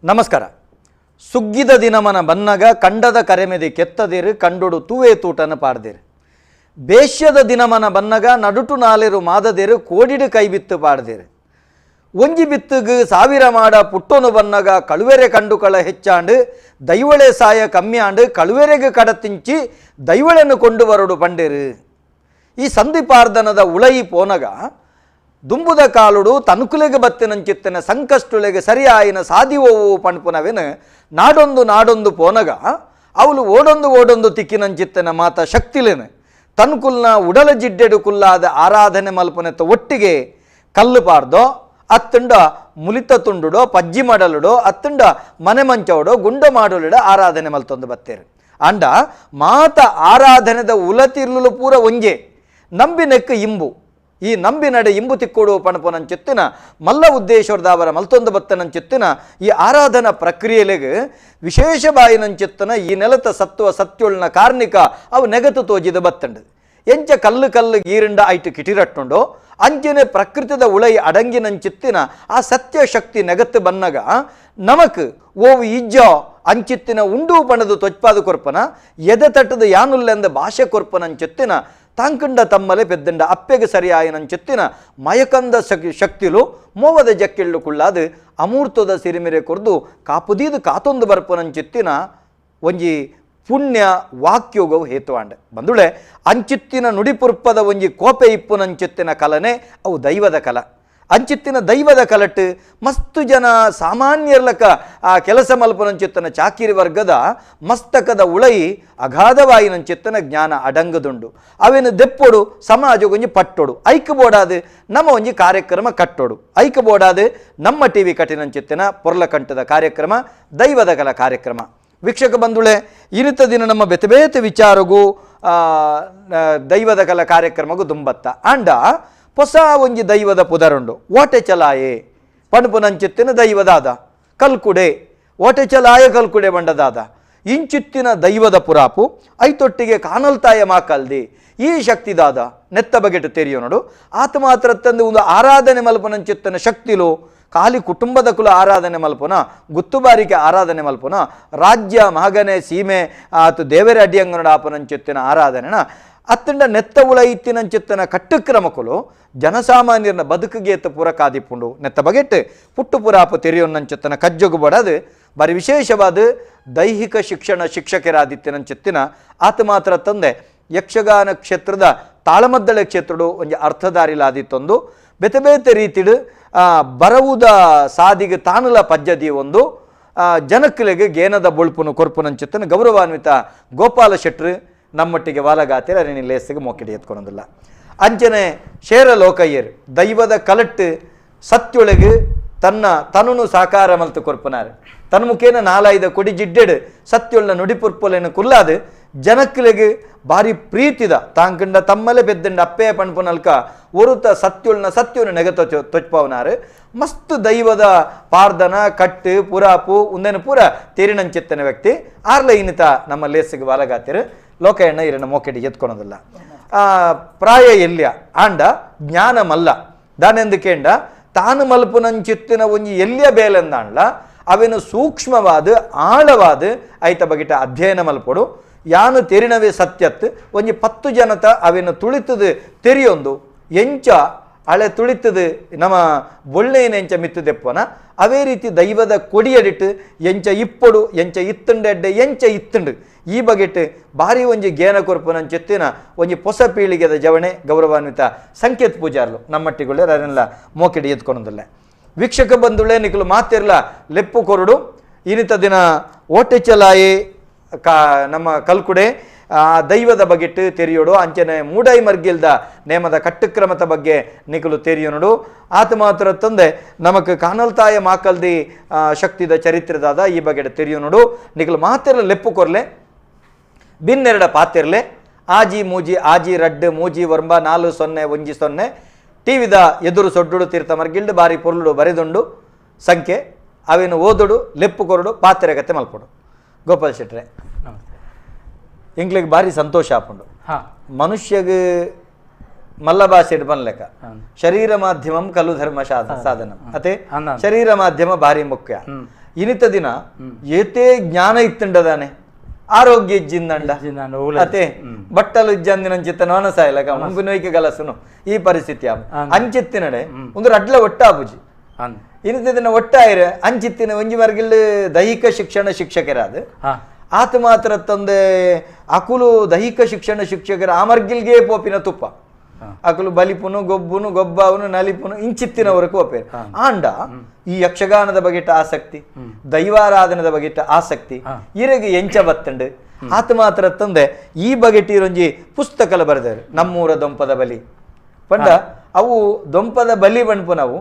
ನಮಸ್ಕಾರ. ಸುಗ್ಗಿದ ದಿನಮನ ಬನ್ನಗ ಕಂಡದ ಕರೆಮೆದಿ ಕೆತ್ತದಿರು ಕಂಡುಡು ತೂವೆ ತೂಟನ ಪಾಡ್ದಿರು. ಬೇಶ್ಯದ ದಿನಮನ ಬನ್ನಗ ನಡುಟು ನಾಲೆರು ಮಾದದಿರು ಕೋಡಿಡು ಕೈ ಬಿತ್ತು ಪಾಡ್ದಿರು. ಒಂಜಿ ಬಿತ್ತುಗು ಸಾವಿರ ಮಾಡ ಪುಟ್ಟೊನು ಬನ್ನಗ ಕಳುವೆರೆ ಕಂಡುಕಳ ಹೆಚ್ಚಾಂಡು ದೈವಳೆ ಸಾಯ ಕಮ್ಮಿಯಾಂಡು ಕಳುವೆರೆಗೆ ಕಡತಿಂಚಿ ದೈವಳೆನ್ನು ಕೊಂಡು ಬರಡು ಪಂಡಿರು. ಈ ಸಂಧಿಪಾರ್ದನದ ಉಳಯಿ ಪೋನಗ ದುಂಬುದ ಕಾಲುಡು ತನುಕುಲೆಗೆ ಬತ್ತಿನಂಚಿತ್ತನ ಸಂಕಷ್ಟುಲೆಗೆ ಸರಿಯಾಯಿನ ಸಾದಿವೋವು ಪಣ್ಪುನವೆನು ನಾಡೊಂದು ನಾಡೊಂದು ಪೋನಗ ಅವಳು ಓಡೊಂದು ಓಡೊಂದು ತಿಕ್ಕಿನಂಚಿತ್ತನ ಮಾತ ಶಕ್ತಿಲೇನು ತನ್ಕುಲ್ನ ಉಡಲ ಜಿಡ್ಡೆಡು ಕುಲ್ಲಾದ ಆರಾಧನೆ ಮಲ್ಪನೆತ್ತ ಒಟ್ಟಿಗೆ ಕಲ್ಲು ಪಾರ್ದೋ ಅತ್ತುಂಡ ಮುಲಿತ ತುಂಡುಡೋ ಪಜ್ಜಿ ಮಡಲುಡೋ ಅತ್ತುಂಡ ಮನೆ ಮಂಚವಡೋ ಗುಂಡ ಮಾಡಲುಡ ಆರಾಧನೆ ಮಲ್ತೊಂದು ಬತ್ತೇರು. ಅಂಡ ಮಾತ ಆರಾಧನೆದ ಉಲತಿರ್ಲುಲು ಪೂರ ಒಂಜೆ ನಂಬಿನೆಕ್ಕ ಇಂಬು. ಈ ನಂಬಿನಡೆ ಇಂಬು ತಿಕ್ಕೋಡು ಪಣಪುನಂಚಿತ್ತಿನ ಮಲ್ಲ ಉದ್ದೇಶದಾವರ ಮಲ್ತೊಂದು ಬತ್ತನಂಚಿತ್ತಿನ ಈ ಆರಾಧನಾ ಪ್ರಕ್ರಿಯೆಲೆಗೆ ವಿಶೇಷ ಬಾಯಿನಂಚಿತ್ತನ ಈ ನೆಲತ ಸತ್ವ ಸತ್ಯೊಳ್ನ ಕಾರ್ಣಿಕ ಅವು ನೆಗತು ತೋಜಿದ ಬತ್ತಂಡು. ಎಂಚ ಕಲ್ಲು ಕಲ್ಲು ಗೀರಿಂಡ ಐಟು ಕಿಟಿರಟ್ಟುಂಡೋ ಅಂಚನೆ ಪ್ರಕೃತಿದ ಉಳೈ ಅಡಂಗಿನಂಚಿತ್ತಿನ ಆ ಸತ್ಯ ಶಕ್ತಿ ನೆಗತ್ತು ಬನ್ನಗ ನಮಕ್ ಓವು ಇಜ್ಜೋ ಅಂಚಿತ್ತಿನ ಉಂಡು ಪಣದು ತೊಚ್ಪಾದ ಕೊರ್ಪನ ಎದೆ ತಟ್ಟದ ಯಾನುಲ್ಲೆಂದ ಭಾಷೆ ಕೊರ್ಪನಂಚಿತ್ತಿನ ತಾಂಕಂಡ ತಮ್ಮಲೆ ಪೆದ್ದಂಡ ಅಪ್ಪೆಗೆ ಸರಿಯಾಯನಂಚಿತ್ತಿನ ಮಯಕಂದ ಶಕ್ತಿಲು ಮೋವದ ಜಕ್ಕೆಳ್ಳು ಕುಳ್ಳಾದು ಅಮೂರ್ತದ ಸಿರಿಮಿರೆ ಕೊರ್ದು ಕಾಪುದೀದು ಕಾತೊಂದು ಬರ್ಪನಂಚಿತ್ತಿನ ಒಂಜಿ ಪುಣ್ಯ ವಾಕ್ಯೋಗವು ಹೇತುವಾಂಡೆ ಬಂದುಳೆ ಅಂಚಿತ್ತಿನ ನುಡಿಪುರ್ಪದ ಒಂಜಿ ಕೋಪೆ ಇಪ್ಪುನಂಚಿತ್ತಿನ ಕಲನೆ ಅವು ದೈವದ ಕಲ. ಅಂಚಿತ್ತಿನ ದೈವದ ಕಲಟ್ಟು ಮಸ್ತು ಜನ ಸಾಮಾನ್ಯರ್ಲಕ ಆ ಕೆಲಸ ಮಲ್ಪನಂಚಿತ್ತನ ಚಾಕಿರಿ ವರ್ಗದ ಮಸ್ತಕದ ಉಳೈ ಅಗಾಧವಾಯಿನಂಚಿತ್ತನ ಜ್ಞಾನ ಅಡಂಗದುಂಡು. ಅವೇನು ದೆಪ್ಪೊಡು ಸಮಾಜಗೊಂಜಿ ಪಟ್ಟೊಡು ಐಕ ಬೋಡಾದು ನಮ್ಮ ಒಂಜಿ ಕಾರ್ಯಕ್ರಮ ಕಟ್ಟೊಡು ಐಕ ಬೋಡಾದು ನಮ್ಮ ಟಿ ವಿ ಕಟ್ಟಿನಂಚಿತ್ತಿನ ಪೊರ್ಲಕಂಠದ ಕಾರ್ಯಕ್ರಮ ದೈವದ ಕಲ ಕಾರ್ಯಕ್ರಮ. ವೀಕ್ಷಕ ಬಂಧುಳೆ, ಇನಿತ ದಿನ ನಮ್ಮ ಬೆತೆ ಬೇತೆ ವಿಚಾರಗೂ ದೈವದ ಕಲ ಕಾರ್ಯಕ್ರಮಗೂ ದುಂಬತ್ತ ಆಂಡ ಹೊಸ ಒಂಜಿ ದೈವದ ಪುದರುಂಡು ಓಟೆ ಚಲಾಯೆ ಪಣಪುನಂಚಿತ್ತಿನ ದೈವದಾದ ಕಲ್ಕುಡೆ ಓಟೆ ಚಲಾಯ ಕಲ್ಕುಡೆ ಬಂಡದಾದ ಇಂಚಿತ್ತಿನ ದೈವದ ಪುರಾಪು ಐತೊಟ್ಟಿಗೆ ಕಾನಲ್ತಾಯ ಮಾಕಲ್ದಿ ಈ ಶಕ್ತಿದಾದ ನೆತ್ತ ಬಗೆಟು ತೆರಿಯೋ ನೋಡು. ಆತ ಮಾತ್ರ ತಂದು ಒಂದು ಆರಾಧನೆ ಮಲ್ಪನಂಚಿತ್ತನ ಶಕ್ತಿಲು ಖಾಲಿ ಕುಟುಂಬದ ಕುಲ ಆರಾಧನೆ ಮಲ್ಪುನ ಗುತ್ತುಬಾರಿಕೆ ಆರಾಧನೆ ಮಲ್ಪುನ ರಾಜ್ಯ ಮಹಗನೆ ಸೀಮೆ ಆತು ದೇವರ ಅಡ್ಡಿಯಂಗನಡ ಆಪನಂಚಿತ್ತಿನ ಆರಾಧನೆನ ಅತ್ತಂಡ ನೆತ್ತ ಉಳ ಇತ್ತಿನಂಚಿತ್ತನ ಕಟ್ಟುಕ್ರಮಕುಲು ಜನಸಾಮಾನ್ಯರನ್ನ ಬದುಕಿಗೆ ಎತ್ತ ಪೂರ ಕಾದಿಪ್ಪುಂಡು ನೆತ್ತ ಬಗೆಟ್ ಪುಟ್ಟು ಪುರಾಪು ತೆರಿಯೊನ್ನಂಚಿತ್ತನ ಕಜ್ಜೊಗು ಬಡದು ಬಾರಿ ವಿಶೇಷವಾದ ದೈಹಿಕ ಶಿಕ್ಷಣ ಶಿಕ್ಷಕರಾದಿತ್ತಿನಂಚಿತ್ತಿನ ಆತ ಮಾತ್ರ ತಂದೆ ಯಕ್ಷಗಾನ ಕ್ಷೇತ್ರದ ತಾಳಮದ್ದಳೆ ಕ್ಷೇತ್ರಡು ಒಂಜಿ ಅರ್ಥಧಾರಿಲಾದಿತ್ತೊಂದು ಬೇತೆ ಬೇತೆ ರೀತಿಡು ಬರವುದ ಸಾದಿಗೆ ತಾನುಲ ಪದ್ಧತಿ ಒಂದು ಜನಕ್ಕಲಿಗೆ ಗೇನದ ಬೊಳ್ಪುನು ಕೊರ್ಪುನಂಚಿತ್ತನ ಗೌರವಾನ್ವಿತ ಗೋಪಾಲ ಶೆಟ್ರು ನಮ್ಮೊಟ್ಟಿಗೆ ವಾಲಗಾತಿರ ಅರಿಣಿ ಲೇಸಿಗೆ ಮೋಕಿಡಿ ಎತ್ಕೊಳೋದಿಲ್ಲ. ಅಂಚನೆ ಶೇರ ಲೋಕಯ್ಯರ್ ದೈವದ ಕಲಟ್ಟು ಸತ್ಯೊಳಗೆ ತನ್ನ ತನುನು ಸಾಕಾರ ಮಲ್ತು ಕೊರ್ಪುನಾರು. ತನ್ನ ಮುಖೇನ ನಾಲಾಯ್ದ ಕೊಡಿ ಜಿಡ್ಡೆಡು ಸತ್ಯೊಳ್ಳ ನುಡಿಪುರ್ಪೊಲೆನು ಕುಲ್ಲಾದು ಜನಕ್ಕಲಿಗೆ ಭಾರಿ ಪ್ರೀತಿದ ತಾಂಕಂಡ ತಮ್ಮಲೆ ಪೆದ್ದಂಡ ಅಪ್ಪೆ ಪಣ್ಪುನಲ್ಕ ಒರುತ ಸತ್ಯೊಳ್ನ ಸತ್ಯವನ್ನು ನೆಗತ ತೊಚ್ಪವನಾರು. ಮಸ್ತ್ ದೈವದ ಪಾರ್ದನ ಕಟ್ಟು ಪುರಾಪು ಉಂದೆನ ಪೂರ ತೇರಿನಂಚಿತ್ತನ ವ್ಯಕ್ತಿ ಆರ್ಲ ಇನ್ನಿತ ನಮ್ಮ ಲೇಸಿಗೆ ವಾಲಗಾತಿರು ಲೋಕಯ್ಯಣ್ಣ ಇರನ್ನ ಮೋಕೆಡಿ ಎತ್ಕೊಳೋದಿಲ್ಲ. ಪ್ರಾಯ ಎಲ್ಯ ಆಂಡ ಜ್ಞಾನ ಮಲ್ಲ ದಾನೆಂದು ಕೇಂಡ ತಾನು ಮಲ್ಪುನಂಚಿತ್ತಿನ ಒಂಜಿ ಎಲ್ಯ ಬೇಲೆಂದಾಂಡ್ಲ ಅವೇನು ಸೂಕ್ಷ್ಮವಾದ ಆಳವಾದ ಐತ ಬಗಿಟ ಅಧ್ಯಯನ ಮಲ್ಪೊಡು ಯಾನು ತೆರಿನವೇ ಸತ್ಯತ್ ಒಂಜಿ 10 ಜನತ ಅವೇನು ತುಳಿತದು ತೆರಿಯೊಂದು ಎಂಚ ಅಳೆ ತುಳಿತದು ನಮ್ಮ ಬೊಳ್ಳೆಯನ ಎಂಚ ಮಿತ್ತದೆಪ್ಪನ ಅವೇ ರೀತಿ ದೈವದ ಕೊಡಿಯಡಿಟ್ಟು ಎಂಚ ಇಪ್ಪೊಡು ಎಂಚ ಇತ್ತುಂಡೆಡ್ಡೆ ಎಂಚ ಇತ್ತುಂಡು ಈ ಬಗೆಟ್ ಭಾರಿ ಒಂಜಿ ಗೇನ ಕೊರ್ಪುನಂಚಿತ್ತಿನ ಒಂಜಿ ಹೊಸ ಪೀಳಿಗೆದ ಜವಣೆ ಗೌರವಾನ್ವಿತ ಸಂಕೇತ್ ಪೂಜಾರ್ಲು ನಮ್ಮಟ್ಟಿಗುಳ್ಳೆ ಅದನ್ನೆಲ್ಲ ಮೋಕಿಡಿ ಎತ್ಕೊಳೋದಿಲ್ಲ. ವೀಕ್ಷಕ ಬಂಧುಳೆ ನಿಕಲು ಮಾತಿರ್ಲ ಲೆಪ್ಪು ಕೊರಡು ಇನ್ನಿತ ದಿನ ಓಟೆ ಚಲಾಯಿ ನಮ್ಮ ಕಲ್ಕುಡೆ ದೈವದ ಬಗೆಟ್ಟು ತೆರಿಯೋಡು ಅಂಚನೆ ಮೂಡೈ ಮರ್ಗಿಲ್ದ ನೇಮದ ಕಟ್ಟುಕ್ರಮದ ಬಗ್ಗೆ ನಿಕಲು ತೆರಿಯೋನುಡು. ಆತ ಮಾತ್ರ ತಂದೆ ನಮಕ್ ಕಾನಲ್ತಾಯ ಮಾಕಲ್ದಿ ಶಕ್ತಿದ ಚರಿತ್ರೆದಾದ ಈ ಬಗೆಟ ತೆರಿಯೋನುಡು. ನಿಕಲು ಮಾತಿರ್ಲ ಲೆಪ್ಪು ಕೊರ್ಲೆ ಬಿನ್ನೆರಡ ಪಾತಿರ್ಲೆ ಆಜಿ ಮೂಜಿ ಆಜಿ ರಡ್ಡು ಮೂಜಿ ಒಂಬ 4 0 1 0 ಟಿವಿದ ಎದುರು ಸೊಡ್ಡುಡು ತೀರ್ಥ ಮರ್ಗಿಲ್ಡು ಬಾರಿ ಪೊರ್ಲುಡು ಬರೆದುಂಡು ಸಂಖ್ಯೆ ಅವೇನು ಓದುಡು ಲೆಪ್ಪು ಕೊರಡು ಪಾತ್ರೆಗತ್ತೆ ಮಲ್ಪಡು. ಗೋಪಾಲ್ ಶೆಟ್ರೆ ನಮಸ್ತೆ. ಎಂಗ್ಲಿಗೆ ಭಾರಿ ಸಂತೋಷ ಆಪುಂಡು. ಮನುಷ್ಯಗೆ ಮಲ್ಲ ಭಾಷೆ ಬನ್ಲೆಕ್ಕ ಶರೀರ ಮಾಧ್ಯಮಂ ಕಲು ಧರ್ಮ ಸಾಧನ ಅತೆ ಶರೀರ ಮಾಧ್ಯಮ ಭಾರಿ ಮುಖ್ಯ. ಇನಿತ ದಿನ ಏತೇ ಜ್ಞಾನ ಇತ್ತುಂಡದಾನೆ ಆರೋಗ್ಯ ಇಜ್ಜಿಂದಂಡ ಅತೆ ಬಟ್ಟಲು ಇಜ್ಜಂದಿನಂಚಿತ್ತ ನೋನಸಾಯಲಕ ಮುಂಬಿನೋಯ್ಕೆ ಗಲಸುನು ಈ ಪರಿಸ್ಥಿತಿ ಅಂಚಿತ್ತಿನಡೆ ಒಂದು ರಡ್ಲ ಒಟ್ಟಾಪುಜಿ ಇನಿತ ದಿನ ಒಟ್ಟಾಯಿರೆ ಅಂಚಿತ್ತಿನ ಒಂಜಿ ಮರ್ಗಿಲ್ ದೈಹಿಕ ಶಿಕ್ಷಣ ಶಿಕ್ಷಕರಾದ ಆತ ಮಾತ್ರ ತಂದೆ ಅಕುಲು ದೈಹಿಕ ಶಿಕ್ಷಣ ಶಿಕ್ಷಕರ ಆ ಮರ್ಗಿಲ್ಗೆ ಪೋಪಿನ ತುಪ್ಪ ಅಕುಲು ಬಲಿಪುನು ಗೊಬ್ಬುನು ಗೊಬ್ಬಾವನು ನಲಿಪುನು ಇಂಚಿತ್ತಿನವರೆಗೂ ಒಪ್ಪೇರು ಆಂಡ ಈ ಯಕ್ಷಗಾನದ ಬಗೆಟ ಆಸಕ್ತಿ ದೈವಾರಾಧನದ ಬಗೆಟ ಆಸಕ್ತಿ ಇರೆಗೆ ಎಂಚ ಬತ್ತಂಡು ಆತ ಮಾತ್ರ ತಂದೆ ಈ ಬಗೆಟಿರೊಂಜಿ ಪುಸ್ತಕಲ ಬರೆದರು ನಮ್ಮೂರ ದೊಂಪದ ಬಲಿ ಪಂಡ ಅವು ದೊಂಪದ ಬಲಿ ಬಣ್ಪು ನಾವು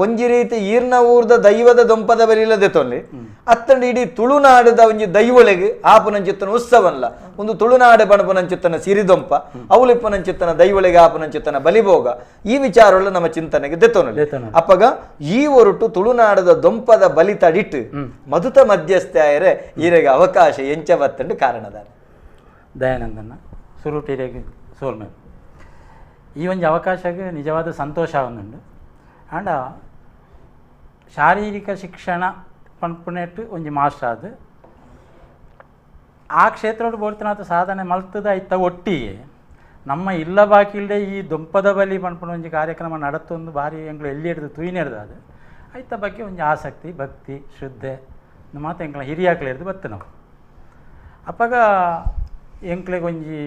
ಒಂಜಿ ರೀತಿ ಈರ್ನ ಊರ್ದ ದೈವದ ದೊಂಪದ ಬಲಿ ಇಲ್ಲದೆ ತೊನ್ಲಿ ಅತ್ತಂಡ ಇಡೀ ತುಳುನಾಡದ ಒಂಜಿ ದೈವೊಳೆಗೆ ಆಪುನಂಚಿತ್ತನ ಉತ್ಸವನ್ಲ ಒಂದು ತುಳುನಾಡು ಬಣಪುನಂಚಿತ್ತನ ಸಿರಿದೊಂಪ ಅವಲಿಪ್ಪನಂಚಿತ್ತನ ದೈವೊಳೆಗೆ ಆಪುನಂಚಿತ್ತನ ಬಲಿಭೋಗ ಈ ವಿಚಾರವಲ್ಲ ನಮ್ಮ ಚಿಂತನೆಗೆ ದೆತ್ತೊನಲಿ ಅಪ್ಪಗ ಈ ಒರಟು ತುಳುನಾಡದ ದೊಂಪದ ಬಲಿ ತಡಿಟ್ಟು ಮಧುತ ಮಧ್ಯಸ್ಥಾಯರೆ ಈರೆಗೆ ಅವಕಾಶ ಎಂಚ ಬತ್ತಂಡು ಕಾರಣದ ದಯಾನಂದನ ಸುರುಟಿರೆಗೆ ಸೋಲ್ಮೆ ಈ ಒಂದು ಅವಕಾಶಕ್ಕೆ ನಿಜವಾದ ಸಂತೋಷ ಒಂದುಂಡು ಆಂಡ ಶಾರೀರಿಕ ಶಿಕ್ಷಣ ಪನ್ಪುನೆಟ್ಟು ಒಂಜಿ ಮಾಸ್ಟರ್ ಅದು ಆ ಕ್ಷೇತ್ರಡು ಬೋಡ್ತಿನಾತ ಸಾಧನೆ ಮಲ್ತದ ಇತ್ತ ಒಟ್ಟಿಗೆ ನಮ್ಮ ಇಲ್ಲ ಬಾಕಿಲ್ದೆ ಈ ದೊಂಪದ ಬಲಿ ಪನ್ಪುನ ಒಂಜಿ ಕಾರ್ಯಕ್ರಮ ನಡತ್ತೊಂದು ಭಾರಿ ಎಂಗ್ಳು ಎಲ್ಲಿ ಹಿಡ್ದು ತೂಯಿನೆಡ್ದು ಅದು ಐತ ಬಗ್ಗೆ ಒಂಜಿ ಆಸಕ್ತಿ ಭಕ್ತಿ ಶ್ರದ್ಧೆ ಮಾತು ಎಂಕ್ಲ ಹಿರಿಯಾಕ್ಲು ಹಿಡ್ದು ಬತ್ತು ನಾವು ಅಪ್ಪಗ ಎಂಕ್ಲೆಗ್ ಒಂಜಿ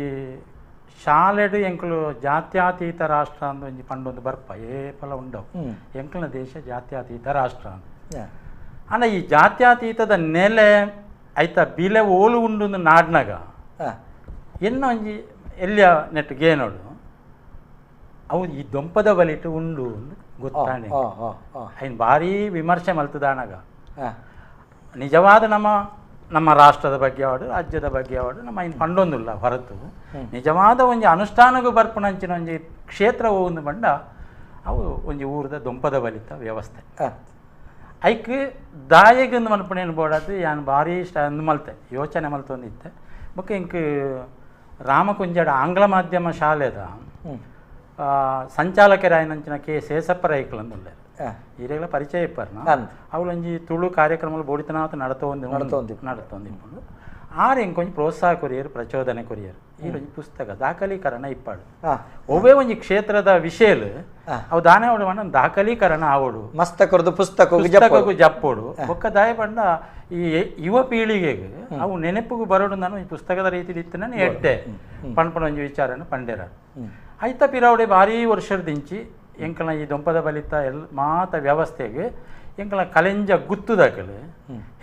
ಶಾಲೆಡು ಎಂಕ್ಲು ಜಾತ್ಯತೀತ ರಾಷ್ಟ್ರ ಅಂದ ಒಂಜಿ ಪಂಡೊಂದು ಬರ್ಪ ಏಪಲ ಉಂಡವು ಎಂಕ್ಲನ ದೇಶ ಜಾತ್ಯತೀತ ರಾಷ್ಟ್ರ ಅಂತ ಅಂಡ ಈ ಜಾತ್ಯತೀತದ ನೆಲೆ ಐತ ಬಿಲೆ ಓಲು ಉಂಡು ನಾಡ್ನಾಗ ಎನ್ನ ಒಂಜಿ ಎಲ್ಲಿಯ ನೆಟ್ ಗೇನೋಡು ಅವು ಈ ದೊಂಪದ ಬಲಿಟ್ಟು ಉಂಡು ಗೊತ್ತಾನೆ ಐನ್ ಭಾರೀ ವಿಮರ್ಶೆ ಮಲ್ತದಾನಾಗ ನಿಜವಾದ ನಮ್ಮ ನಮ್ಮ ರಾಷ್ಟ್ರದ ಬಗ್ಗೆ ಆಡು ರಾಜ್ಯದ ಬಗ್ಗೆ ಆಡು ನಮ್ಮ ಇನ್ನು ಪಂಡೊಂದುಲ್ಲ ಹೊರತು ನಿಜವಾದ ಒಂಜಿ ಅನುಷ್ಠಾನಗೂ ಬರ್ಪುನಂಚಿನ ಒಂಜಿ ಕ್ಷೇತ್ರ ಒಂದು ಬಂಡ ಅವು ಒಂಜಿ ಊರದ ದೊಂಪದ ಬಲಿತ ವ್ಯವಸ್ಥೆ ಐಕ್ ದಾಯೆಗೊಂದು ಮನ್ಪುಣೇನು ಬೋಡಾದು ಯಾನ್ ಭಾರಿ ಇಷ್ಟ ಅಂದು ಮಲ್ತೆ ಯೋಚನೆ ಮಲ್ತೊಂದಿತ್ತೆ ಬೊಕ್ಕ ಇಂಕ್ ರಾಮಕುಂಜಡ ಆಂಗ್ಲ ಮಾಧ್ಯಮ ಶಾಲೆದ ಸಂಚಾಲಕರಾಯನಂಚಿನ ಕೆ ಶೇಷಪ್ಪ ರೈಕ್ಲಂದುಲ್ಲೆ ಈರೆಗಳ ಪರಿಚಯ ಇಪ್ಪರ್ನ ಅವಳೊಂಜಿ ತುಳು ಕಾರ್ಯಕ್ರಮಗಳು ಬೋಡಿತನಾಥ ನಡತೊಂದು ನಡತೊಂದು ಆರು ಇಂಕೊಂಜಿ ಪ್ರೋತ್ಸಾಹ ಕೊರಿಯರು ಪ್ರಚೋದನೆ ಕೊರಿಯರು ಈ ಒಂಜಿ ಪುಸ್ತಕ ದಾಖಲೀಕರಣ ಇಪ್ಪಾಡು ಒವ್ವೇ ಒಂಜಿ ಕ್ಷೇತ್ರದ ವಿಷಯಲು ಅವು ದಾನೆ ಅವಡು ಪಂಡ ದಾಖಲೀಕರಣ ಆವಡು ಮಸ್ತಕರದು ಪುಸ್ತಕ ಪುಸ್ತಕಕ್ಕೂ ಜಪ್ಪೋಡು ಬೊಕ್ಕ ದಾಯ ಪಂಡ ಈ ಯುವ ಪೀಳಿಗೆಗೆ ಅವು ನೆನಪಿಗೂ ಬರೋಡು ನಾನು ಈ ಪುಸ್ತಕದ ರೀತಿಲಿ ಇತ್ತು ನಾನು ಎಡ್ಡೆ ಪಣ್ಪಣ ಒಂಜಿ ವಿಚಾರನ ಪಂಡೇರ ಐತ ಪಿರಾವಡೆ ಭಾರೀ ವರ್ಷದಿಂಚಿ ಎಂಕಲ್ನ ಈ ದೊಂಪದ ಬಲಿತ ಎಲ್ ಮಾತ ವ್ಯವಸ್ಥೆಗೆ ಎಂಕಲ್ನ ಕಲೆಂಜ ಗುತ್ತುದಾಕಲು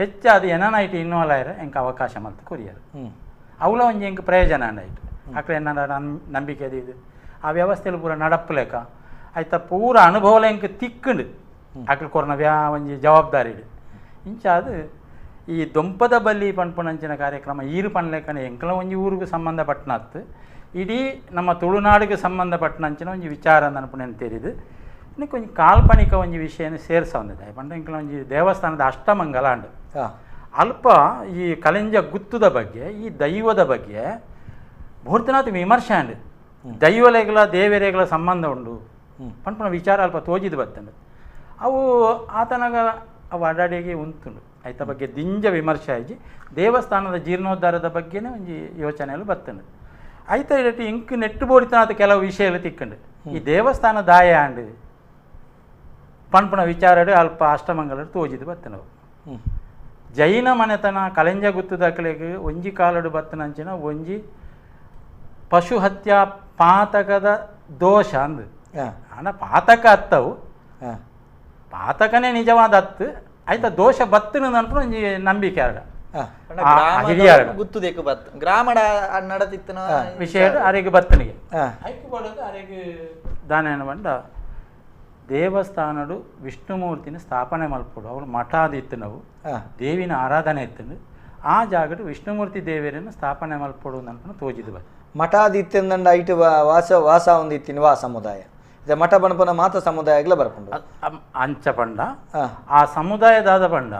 ಹೆಚ್ಚಾದ ಏನನ ಐಟ್ ಇನ್ವಾಲ್ವ್ ಆಯ್ರೆ ಎಂಕ ಅವಕಾಶ ಮಲ್ತು ಕೊರಿಯರು ಅವಳ ಒಂಜಿ ಎಂಕ್ ಪ್ರಯೋಜನ ಆಯ್ತು ಅಕ್ಲೆ ಏನಾರ ನಂಬಿಕೆ ಅದು ಇದು ಆ ವ್ಯವಸ್ಥೆಯಲ್ಲಿ ಪೂರ ನಡಪ್ಪುಲೆಕ ಆಯ್ತ ಪೂರ ಅನುಭವಲ ಎಂಕ್ ತಿಕ್ಕಂಡು ಅಕ್ಲು ಕೊರ್ನ ವ್ಯಾ ಒಂಜಿ ಜವಾಬ್ದಾರಿ ಇಂಚ ಅದು ಈ ದೊಂಪದ ಬಲಿ ಪನ್ಪುನಂಚಿನ ಕಾರ್ಯಕ್ರಮ ಈರು ಪನ್ಲೆಕನೆ ಎಂಕಲ ಒಂಜಿ ಊರಿಗೆ ಸಂಬಂಧಪಟ್ಟನತ್ತು ಇಡೀ ನಮ್ಮ ತುಳುನಾಡಿಗೆ ಸಂಬಂಧಪಟ್ಟನಂಚಿನ ಒಂಜಿ ವಿಚಾರ ಅನ್ಪುಣೆ ತೆರಿದು ಇನ್ನು ಕೊಂಚ ಕಾಲ್ಪನಿಕ ಒಂಜಿ ವಿಷಯನ ಸೇರ್ಸ ಒಂದಿದೆ ಪಂಡ ಎಂಕಲ ಒಂಜಿ ದೇವಸ್ಥಾನದ ಅಷ್ಟಮಂಗಲ ಅಂಡು ಅಲ್ಪ ಈ ಕಲೆಂಜ ಗುತ್ತದ ಬಗ್ಗೆ ಈ ದೈವದ ಬಗ್ಗೆ ಭೂರ್ತನಾಥ ವಿಮರ್ಶೆ ಅಂಡು ದೈವಲೆಗಳ ದೇವರೆಗಳ ಸಂಬಂಧ ಉಂಡು ಪನ್ಪುನ ವಿಚಾರ ಅಲ್ಪ ತೋಜಿದು ಬರ್ತಂಡು ಅವು ಆತನಾಗ ಅವು ಅಡಾಡಿಗೆ ಉಂಟುಂಡು ಐತ ಬಗ್ಗೆ ದಿಂಜ ವಿಮರ್ಶೆ ಆಯ್ಜಿ ದೇವಸ್ಥಾನದ ಜೀರ್ಣೋದ್ಧಾರದ ಬಗ್ಗೆನೇ ಒಂಜಿ ಯೋಚನೆಯಲ್ಲಿ ಬರ್ತಂಡು ಐತ ಇರಟಿ ಇಂಕ್ ನೆಟ್ಟು ಬೋಡಿತನಾಥ ಕೆಲವು ವಿಷಯಗಳು ತಿಕ್ಕಂಡು ಈ ದೇವಸ್ಥಾನ ದಾಯ ಅಂಡು ಪನ್ಪುನ ವಿಚಾರಡು ಅಲ್ಪ ಅಷ್ಟಮಂಗಲ ತೋಜಿದು ಬರ್ತನವು ಜೈನ ಮನೆತನ ಕಲೆಂಜ ಗುತ್ತುದಕ್ಲೆಗ್ ಒಂಜಿ ಕಾಲಡು ಬತ್ತನಂಚಿನ ಒಂಜಿ ಪಶು ಹತ್ಯಾ ಪಾತಕದ ದೋಷ ಅಂದು ಆಂಡ ಪಾತಕ ಅತ್ತವು ಪಾತಕನೇ ನಿಜವಾದ ಅತ್ತು ಆಯ್ತಾ ದೋಷ ಬತ್ತಿನ ಅನ್ಪುನ ಒಂಜಿ ನಂಬಿಕೆ ಆಡ ಗುತ್ತುದೇಕು ಬತ್ತು ಗ್ರಾಮಡ ನಡತಿತ್ತನ ವಿಷಯ ಅರೆಗೆ ಬತ್ತನಿಗೆ ಐಕು ಬಡೋದು ಅರೆಗೆ ದಾನ ಬಂಡ ದೇವಸ್ಥಾನಡು ವಿಷ್ಣುಮೂರ್ತಿನ ಸ್ಥಾಪನೆ ಮಲ್ಪಡು ಅವಳು ಮಠ ಇತ್ತು ನಾವು ದೇವಿನ ಆರಾಧನೆ ಇತ್ತು ಆ ಜಾಗಡು ವಿಷ್ಣುಮೂರ್ತಿ ದೇವರನ್ನು ಸ್ಥಾಪನೆ ಮಲ್ಪಡು ಅನ್ಕೊಂಡು ತೋಜಿದ್ದು ಬ ಮಠಾದಿತ್ಯಂದಂಡ ಐಟು ವಾಸ ವಾಸ ಒಂದು ಇತ್ತಿನ ವಾ ಸಮುದಾಯ ಇದೆ ಮಠ ಬಣಪನ ಮಾತ ಸಮುದಾಯಗಳ ಬರ್ಪುಂಡು ಅಂಚ ಪಂಡ ಆ ಸಮುದಾಯದಾದ ಪಂಡ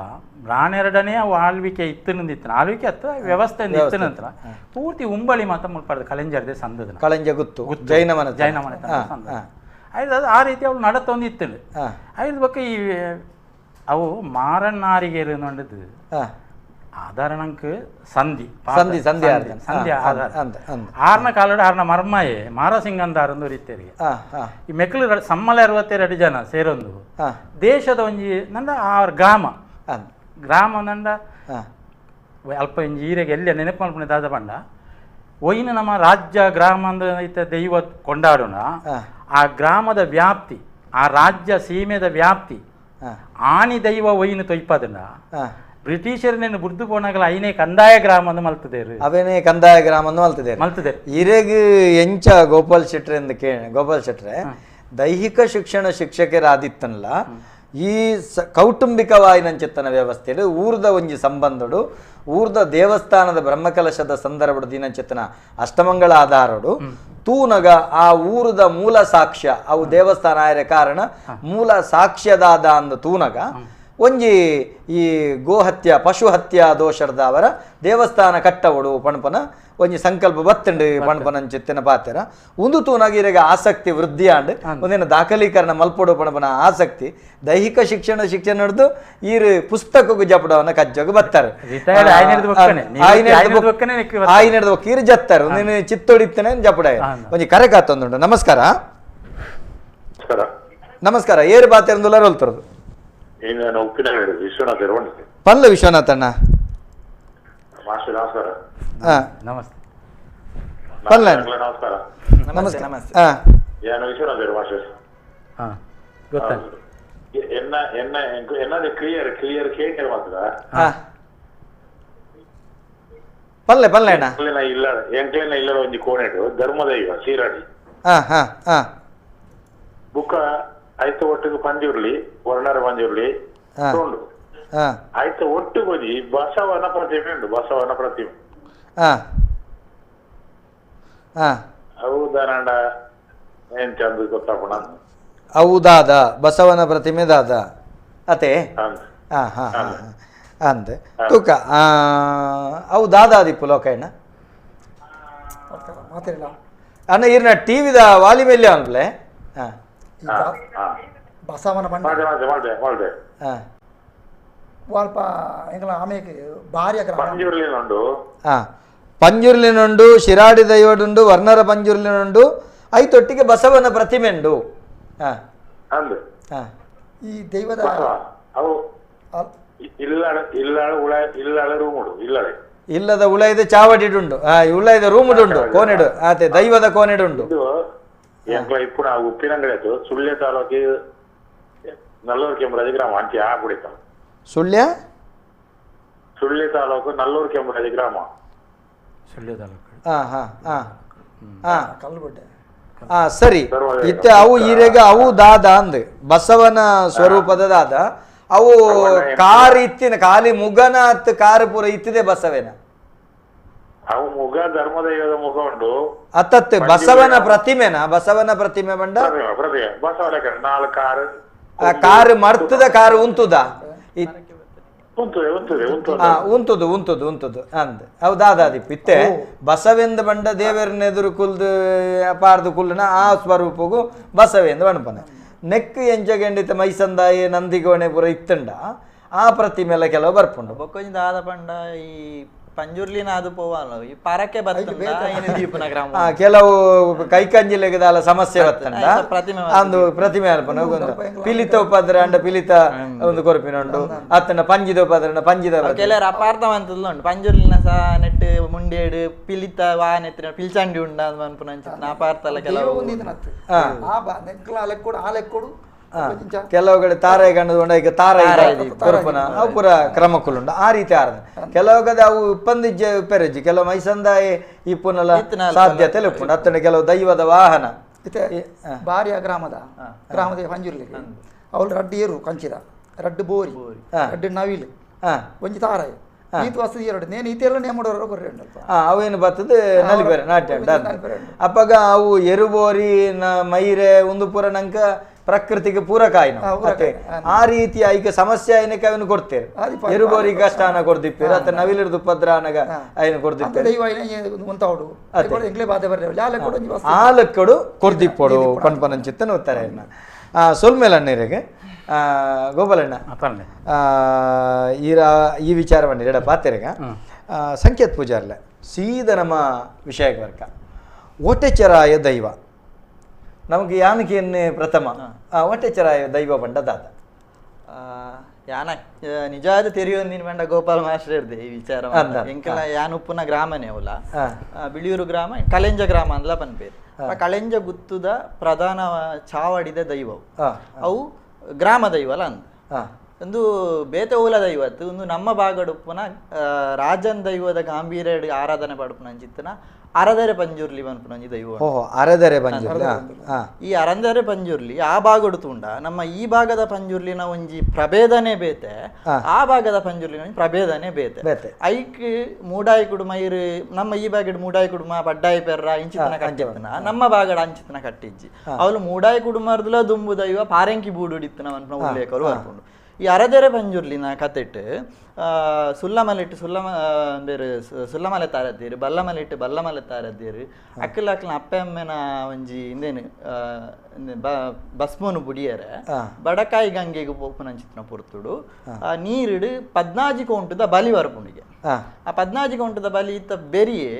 ರಾಣೆರಡನೇ ಅವು ಆಳ್ವಿಕೆ ಇತ್ತಿನ ಆಳ್ವಿಕೆ ಅತ್ತ ವ್ಯವಸ್ಥೆ ಇತ್ತು ನಂತರ ಪೂರ್ತಿ ಉಂಬಳಿ ಮಾತ ಮುಲ್ಪಾಡ್ದು ಕಲೆಂಜರ್ದೆ ಸಂದದ ಕಳೆಂಜ ಗುತ್ತು ಜೈನ ಮನೆ ಜೈನ ಮನೆ ಸಂದದ ಐದು ಅದು ಆ ರೀತಿ ಅವಳು ನಡತೊಂದು ಇತ್ತು ಐದು ಬಕ್ಕ ಈ ಅವು ಮಾರಣ್ಣಾರಿಗೇರು ನೋಡಿದ್ದು ಆಧಾರ ನಂಗೆ ಸಂಧಿ ಸಂಧಿ ಸಂಧಿ ಸಂಧಿ ಆಧಾರ ಆರ್ನ ಕಾಲಡು ಆರ್ನ ಮರ್ಮಯೇ ಮಾರಸಿಂಗಂದಾರಂದು ರೀತಿಯರಿಗೆ ಈ ಮೆಕ್ಕಲು ಸಮ್ಮಲ 62 ಜನ ಸೇರೊಂದು ದೇಶದ ಒಂಜಿ ನಂದ ಆ ಗ್ರಾಮ ಗ್ರಾಮ ನಂದ ಅಲ್ಪ ಒಂಜಿ ಈರೆಗೆ ಎಲ್ಲ ನೆನಪು ಮಲ್ಪುಣೆ ದಾದ ಪಂಡ ಒಯ್ನ ನಮ್ಮ ರಾಜ್ಯ ಗ್ರಾಮ ಅಂದ ದೈವ ಕೊಂಡಾಡೋಣ ಆ ಗ್ರಾಮದ ವ್ಯಾಪ್ತಿ ಆ ರಾಜ್ಯ ಸೀಮೆದ ವ್ಯಾಪ್ತಿ ಆಣಿ ದೈವ ಒಯ್ನ ತೊಯ್ಪದನ ಬ್ರಿಟಿಷರನ್ನೇನು ಬುರ್ದು ಪೋನಾಗಲ ಐನೇ ಕಂದಾಯ ಗ್ರಾಮ ಅಂದು ಮಲ್ತದೇರು ಅವೇನೇ ಕಂದಾಯ ಗ್ರಾಮ ಅಂದು ಮಲ್ತದೇರು ಮಲ್ತದೇರು ಇರೆಗ್ ಎಂಚ ಗೋಪಾಲ್ ಶೆಟ್ರೆ ಎಂದು ಗೋಪಾಲ್ ಶೆಟ್ರೆ ದೈಹಿಕ ಶಿಕ್ಷಣ ಶಿಕ್ಷಕರಾದಿತ್ತನಲ್ಲ ಈ ಕೌಟುಂಬಿಕವಾಯಿನಂಚಿತ್ತನ ವ್ಯವಸ್ಥೆಡು ಊರ್ದ ಒಂಜಿ ಸಂಬಂಧಡು ಊರ್ದ ದೇವಸ್ಥಾನದ ಬ್ರಹ್ಮಕಲಶದ ಸಂದರ್ಭಡು ದಿನಂಚಿತ್ತನ ಅಷ್ಟಮಂಗಳ ಆಧಾರಡು ತೂನಗ ಆ ಊರದ ಮೂಲ ಸಾಕ್ಷ್ಯ ಅವು ದೇವಸ್ಥಾನ ಆಯರ ಕಾರಣ ಮೂಲ ಸಾಕ್ಷ್ಯದಾದ ಅಂದ ತೂನಗ ಒಂಜಿ ಈ ಗೋಹತ್ಯ ಪಶು ಹತ್ಯಾ ದೋಷದ ಅವರ ದೇವಸ್ಥಾನ ಕಟ್ಟವಡು ಪಣಪನ ಒಂಜಿ ಸಂಕಲ್ಪ ಬತ್ತಂಡು ಪಣಪನಂಚಿತ್ತಿನ ಪಾತೆರ ಒಂದು ತೂನಾಗಿ ಇರೆಗ ಆಸಕ್ತಿ ವೃದ್ಧಿ ಆಂಡ್ ಒಂದೇನು ದಾಖಲೀಕರಣ ಮಲ್ಪೊಡು ಪಣಪನ ಆಸಕ್ತಿ ದೈಹಿಕ ಶಿಕ್ಷಣ ಶಿಕ್ಷಣ ಹಿಡಿದು ಈರು ಪುಸ್ತಕಕ್ಕೂ ಜಪಡವನ್ನ ಕಜ್ಜೋಗ ಬತ್ತಾರೆ ಆಯ್ನೆಡ್ದು ಈರು ಜತ್ತಾರೆ ಒಂದೇನು ಚಿತ್ತೊಡಿತ್ತನೆ ಜಪಡ ಒಂಜಿ ಕರೆ ಕಾತೊಂದುಂಡು. ನಮಸ್ಕಾರ. ನಮಸ್ಕಾರ. ಏರು ಬಾತೆರಂದುಲ್ಲ ರೋಲ್ತರದು ಪಲ್ಲ ವಿಶ್ವನಾಥ್ ಅಣ್ಣ. ಪಲ್ಲ ನಮಸ್ತೆ. ಪಲ್ಲೆ ಪಲ್ಲೆ ಅಣ್ಣ. ಧರ್ಮದೈವ ಸೀರಾಡಿ ಬುಕ್ಕ ಆಯ್ತು ಒಟ್ಟಿಗೆ ಪಂಜುರ್ಲಿ ವರ್ಣರ ಪಂಜುರ್ಲಿ ಉಂಡು ಆಯ್ತು ಒಟ್ಟು ಗೋಜಿ ಬಸವನ ಪ್ರತಿಮೆ ಉಂಡು. ಬಸವನ ಪ್ರತಿಮೆ ಹೌದಾನಂಡ ಏನ್ ಚಂದ ಗೊತ್ತಾಪಣ. ಹೌದಾದ ಬಸವನ ಪ್ರತಿಮೆ ದಾದ ಅತೆ ಅಂದೆ ತೂಕ ಅವು ದಾದಾದಿಪ್ಪು ಲೋಕಣ್ಣ ಅಣ್ಣ ಇರ್ನ ಟಿವಿದ ವಾಲಿ ಮೇಲೆ ಅನ್ಪ್ಲೆ. ಬಸವನ ಬಂಡ ಅಲ್ಪ ಎಂಕಲ ಆಮೇಲೆ ಭಾರಿ ಪಂಜುರ್ಲಿನುಂಡು, ಶಿರಾಡಿ ದೈವಡುಂಡು, ವರ್ಣರ ಪಂಜುರ್ಲಿನುಂಡು, ಐತೊಟ್ಟಿಗೆ ಬಸವನ ಪ್ರತಿಮೆ ಉಂಡು. ಈ ದೈವದ ಇಲ್ಲದ ಉಳೈದ ಚಾವಡಿಡುಂಡು, ಉಳೈದ ರೂಮುಡುಂಡು, ಕೋನೆಡು ಆತೆ ದೈವದ ಕೋನೆಡುಂಡು. ಇಪ್ಪುನ ಉಪ್ಪಿನಂಗಡಿ ಆಯ್ತು ಸುಳ್ಯ ತಾಲೂಕು ನಲ್ಲೂರು ಕೆಂಬರಾಜಿ ಗ್ರಾಮ ಅಂಚೆ ಆ ಕುಡಿತ. ಸುಳ್ಯ ಸುಳ್ಯ ತಾಲೂಕು ನಲ್ಲೂರು ಕೆಂಬರಾಜಿ ಗ್ರಾಮ. ಸುಳ್ಯ ತಾಲೂಕು. ಸರಿ. ಇತ್ತೆ ಅವು ಈರೆಗ ಅವು ದಾದ ಅಂದ್ ಬಸವನ ಸ್ವರೂಪದ ದಾದ ಅವು ಕಾರ್ ಇತ್ತಿನ ಖಾಲಿ ಮುಗನ ಅತ್ ಕಾರ್ ಪೂರ ಇತ್ತಿದೆ ಬಸವೇನ ಅವು ಮುಗ ಧರ್ಮದೈವದ ಮುಗ ಉಂಟು ಅತ್ತತ್ತೆ ಬಸವನ ಪ್ರತಿಮೆನಾ? ಬಸವನ ಪ್ರತಿಮೆ ಬಂಡ ಕಾರು ಮರ್ತದ ಕಾರು ಉಂತುದ ಉಂತುದು ಉಂತುದು ಉಂತುದು ಅಂದ್ ಹೌದಾದಿಪ್ಪ ಇತ್ತೆ ಬಸವೆಂದ ಬಂಡ ದೇವರನ್ನೆದುರು ಕುಲ್ದು ಪಾರ್ದು ಕುಲ್ಲನ ಆ ಸ್ವರೂಪಗೂ ಬಸವೆಂದು ಬಣಪನೆ ನೆಕ್ ಎಂಜಗೆಂಡಿತ ಮೈಸಂದಾಯಿ ನಂದಿಗೋಣೆ ಪೂರ ಇತ್ತಂಡ ಆ ಪ್ರತಿಮೆಲ್ಲ ಕೆಲವು ಬರ್ಪುಂಡು. ಬೊಕ್ಕೊಂಜಿ ದಾದ ಪಂಡ ಈ ಪಂಜುರ್ಲಿನ ಅದು ಪೋವಲ್ಲ ಈ ಪರಕೆ ಬರ್ತದೆ ಕೆಲವು ಕೈಕಂಜಿಲೆಗದಾಲ ಸಮಸ್ಯೆ ಬತ್ತಂಡ ಅಂದು ಪ್ರತಿಮೆ ಅಲ್ಪನ ಪಿಲಿತ ಉಪದ್ರ ಅಂಡ ಪಿಲಿತ ಒಂದು ಕೊರಪಿನ ಉಂಡು ಅತ್ತಂಡ ಪಂಜಿದ ಉಪದ್ರ ಪಂಜಿದ ಕೆಲವರು ಅಪಾರ್ಥ ಮಂತದ ಉಂಟು ಪಂಜುರ್ಲಿನ ಸಹ ನೆಟ್ ಮುಂಡೇಡು ಪಿಲಿತ ವಾನೆತ್ರ ಪಿಲ್ಚಂಡಿ ಉಂಡ ಅನ್ಪುನ ಅಪಾರ್ಥ ಅಲ್ಲ ಕೆಲವು ಕೆಲವು ಕಡೆ ತಾರಾಯಿ ಗಂಡದ ಈಗ ತಾರಾಯಿ ಕೊರಪನ ಅವು ಪೂರ ಕ್ರಮಕ್ಕುಲುಂಡು ಆ ರೀತಿ ಆರದ ಕೆಲವು ಕಡೆ ಅವು ಉಪ್ಪಂದಿಜ್ಜ ಉಪ್ಪೆರಜ್ಜಿ ಕೆಲವು ಮೈಸಂದಾಯಿ ಇಪ್ಪುನಲ ಸಾಧ್ಯತೆ ಉಪ್ಪುಂಡು ಅತ್ತಂಡ ಕೆಲವು ದೈವದ ವಾಹನ ಬಾರಿಯ ಗ್ರಾಮದ ಗ್ರಾಮದ ಪಂಜುರ್ಲಿ ಅವಳು ರಡ್ಡು ಏರು ಕಂಚಿದ ರಡ್ಡು ಬೋರಿ ರಡ್ಡು ನವಿಲು ಒಂಜಿ ತಾರಾಯಿ ಈತ ವಸತಿ ಎರಡು ನೇನು ಈತೆಲ್ಲ ನೇಮಡೋರು ಕೊರ್ರೆ ಅವೇನು ಬರ್ತದೆ ನಲಿಪೆರೆ ನಾಟ್ಯ ಅಪ್ಪಗ ಅವು ಎರುಬೋರಿ ಮೈರೆ ಒಂದು ಪೂರ ನಂಕ ಪ್ರಕೃತಿಗೆ ಪೂರಕ ಆಯ್ನ ಆ ರೀತಿ ಐಕ ಸಮಸ್ಯೆ ಆಯ್ನಕ್ಕೆ ಅವನು ಕೊಡ್ತೇವೆ ಎರುಬೋರಿ ಕಷ್ಟಾನ ಕೊಡ್ದಿಪ್ಪೇರು ಅತ್ತ ನವಿಲಿರ್ದು ಉಪದ್ರಾನಗ ಆಯ್ನ ಕೊಡ್ದಿಪ್ಪೇರು ಆಲಕ್ಕಡು ಕೊಡ್ದಿಪ್ಪೋಡು ಪನ್ಪನಂಚಿತ್ತನ ಉತ್ತರ ಸೊಲ್ಮೇಲೆ ಅಣ್ಣರಿಗೆ. ಗೋಪಾಲಣ್ಣ ಪನ್ನೆ ಈ ವಿಚಾರ ಪಂಡ ಎಡ ಪಾತೆರೆಗ ಸಂಕೇತ್ ಪೂಜಾರ್ಲೆ ಸೀದ ನಮ್ಮ ವಿಷಯಕ್ಕೆ ವರ್ಕ ಒಟೆಚರಾಯ ದೈವ ನಮಗೆ ಯಾನಕೇನೆ ಪ್ರಥಮ ಒಟೆಚರಾಯ ದೈವ ಪಂಡ ದಾದ ಯಾನ ನಿಜವಾದ ತೆರಿಯೊಂದಿನ ಪಂಡ ಗೋಪಾಲ ಮಾಸ್ಟರ್ ಇರ್ದೆ ಈ ವಿಚಾರ ಎಂಕಲ ಯಾನ್ ಉಪ್ಪುನ ಗ್ರಾಮನೇ ಅವಲ ಬಿಳಿಯೂರು ಗ್ರಾಮ ಕಲೆಂಜ ಗ್ರಾಮ ಅಂದ್ಲ ಪನ್ಪೇರು. ಕಳೆಂಜ ಗುತ್ತುದ ಪ್ರಧಾನ ಚಾವಡಿದ ದೈವವು ಅವು ಗ್ರಾಮ ದೈವಲ ಅಂದ ಒಂದು ಬೇತೆ ಓಲ ದೈವತ್ತು ಒಂದು ನಮ್ಮ ಭಾಗಡುಪ್ಪುನ ರಾಜನ್ ದೈವದ ಗಾಂಭೀರ್ಯ ಆರಾಧನೆ ಪಡುಪುನ ಅಂಚಿತ್ತನ ಅರದರೆ ಪಂಜುರ್ಲಿ ಪನ್ಪುನಂಜಿ ದೈವ. ಅರದರೆ ಪಂಜುರ್ಲಿ. ಈ ಅರಂದರೆ ಪಂಜುರ್ಲಿ ಆ ಭಾಗಡು ತುಂಡ ನಮ್ಮ ಈ ಭಾಗದ ಪಂಜುರ್ಲಿನ ಒಂಜಿ ಪ್ರಭೇದನೆ ಬೇತೆ, ಆ ಭಾಗದ ಪಂಜುರ್ಲಿನ ಒಂಜಿ ಪ್ರಭೇದನೆ ಬೇತೆ. ಐಕ್ ಮೂಡಾಯಿ ಕುಡುಮ ಇರು ನಮ್ಮ ಈ ಭಾಗಡ್ ಮೂಡಾಯಿ ಕುಡುಮ ಪಡ್ಡಾಯಿ ಪೆರ್ರ ಇಂಚಿತನ ಕಟ್ಟಿತ್ತನ ನಮ್ಮ ಭಾಗಡ ಅಂಚಿತನ ಕಟ್ಟಿಜ್ಜಿ. ಅವಳು ಮೂಡಾಯಿ ಕುಡುಮರ್ದುಲ ದುಂಬು ದೈವ ಪಾರೆಂಕಿ ಬೂಡುಡಿತ್ತನ ಅನ್ಪುನ ಉಲ್ಲೇಖರು ಬರ್ಪುಂಡು. ಈ ಅರದೆರೆ ಪಂಜುರ್ಲಿನ ಕತೆಟ್ ಸುಲ್ಲಮಲೆಟ್ಟು ಸುಲ್ಲಮ ಬೇರೆ ಸುಲ್ಲಮಲೆ ತಾರದ್ದೀರು, ಬಲ್ಲಮಲೆಟ್ಟು ಬಲ್ಲಮಲೆ ತಾರದ್ದೀರು, ಅಕ್ಕಲ ಅಕ್ಕಲ ಅಪ್ಪೆ ಅಮ್ಮೆನ ಒಂಜಿ ಇಂದೇನು ಬಸ್ಮೋನು ಬುಡಿಯರೆ ಬಡಕಾಯಿ ಗಂಗೆಗೆ ಪೋಪುನಂಚಿತ್ನ ಪೊರ್ತುಡು ನೀರಿಡು 14 ಕೌಂಟದ ಬಲಿ ವರಪುಂಡಿಗೆ. ಆ 14 ಕೌಂಟದ ಬಲಿ ಇತ್ತ ಬೆರಿಯೇ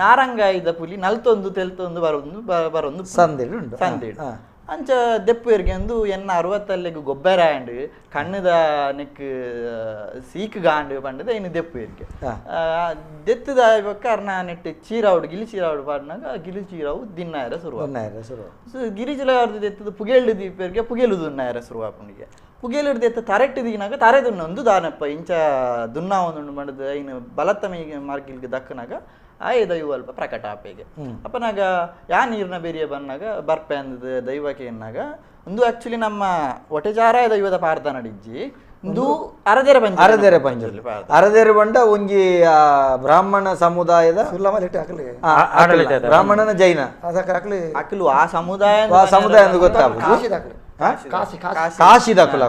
ನಾರಂಗಾಯಿದ ಪುಲಿ ನಲ್ತೊಂದು ತೆಲ್ತೊಂದು ಬರೊಂದು ಬರೊಂದು ಸಂದಿಡು ಸಂದಿಡು ಅಂಚ ದೆಪ್ಪುವೆರ್ಗೆ ಅಂದು ಎನ್ನ 60 ಗೊಬ್ಬರ ಆಂಡ್ ಕಣ್ಣುದ ನೆಕ್ ಸೀಕ್ ಗಾಂಡ್ ಪಂಡದ ಇನ್ನು ದೆಪ್ಪುವೆರ್ಗೆ ದೆತ್ತದ ಬೊಕ್ಕ ಅರ್ನ ನೆಟ್ ಚೀರಾವುಡು ಗಿಲಿ ಚೀರಾವುಡು ಪಾಡ್ನಾಗ ಗಿಲಿ ಚೀರಾವು ದಿನ್ನಾಯರ ಶುರು ಸೊ ಗಿರಿಜಲ ದೆತ್ತದ ಪುಗೆಲ್ಡು ದೀಪೆರ್ಗೆ ಪುಗೆಲು ದುನ್ನಾಯರ ಶುರು ಆಪುಂಡಿಗೆ. ಪುಗೆಲು ದೆತ್ತ ತರೆಟ್ಟು ದೀನಾಗ ತರೆ ದುನ್ನೊಂದು ದಾನಪ್ಪ ಇಂಚ ದುನ್ನ ಒಂದು ಪಂಡದ ಇನ್ನು ಬಲತ್ತ ಮಾರ್ಗಿಲ್ಗೆ ದಕ್ಕನಾಗ ಆಯೆ ದೈವ ಅಲ್ಪ ಪ್ರಕಟ ಆಪೆಗೆ. ಅಪ್ಪನಾಗ ಯಾ ನೀರಿನ ಬೇರಿಯ ಬಂದಾಗ ಬರ್ಪೆ ಅಂದದ ದೈವಕ್ಕೆ ಎನ್ನಾಗ ಒಂದು ಆಕ್ಚುಲಿ ನಮ್ಮ ಒಟೆಚಾರ ದೈವದ ಪಾರ್ದ ನಡಿಜ್ಜಿ ಒಂದು ಅರದೆರೆ ಪಂಜ ಅರದೆರೆ ಪಂಜುರ್ಲಿ ಅರದೆರೆ ಬಂಡ ಒಂಜಿ ಬ್ರಾಹ್ಮಣ ಸಮುದಾಯದ ಬ್ರಾಹ್ಮಣನ ಜೈನ ಅಕ್ಲು ಆ ಸಮುದಾಯ ಆ ಸಮುದಾಯ ಅಂತ ಗೊತ್ತಾಗುದು. ಕಾಶಿದ ಕುಲ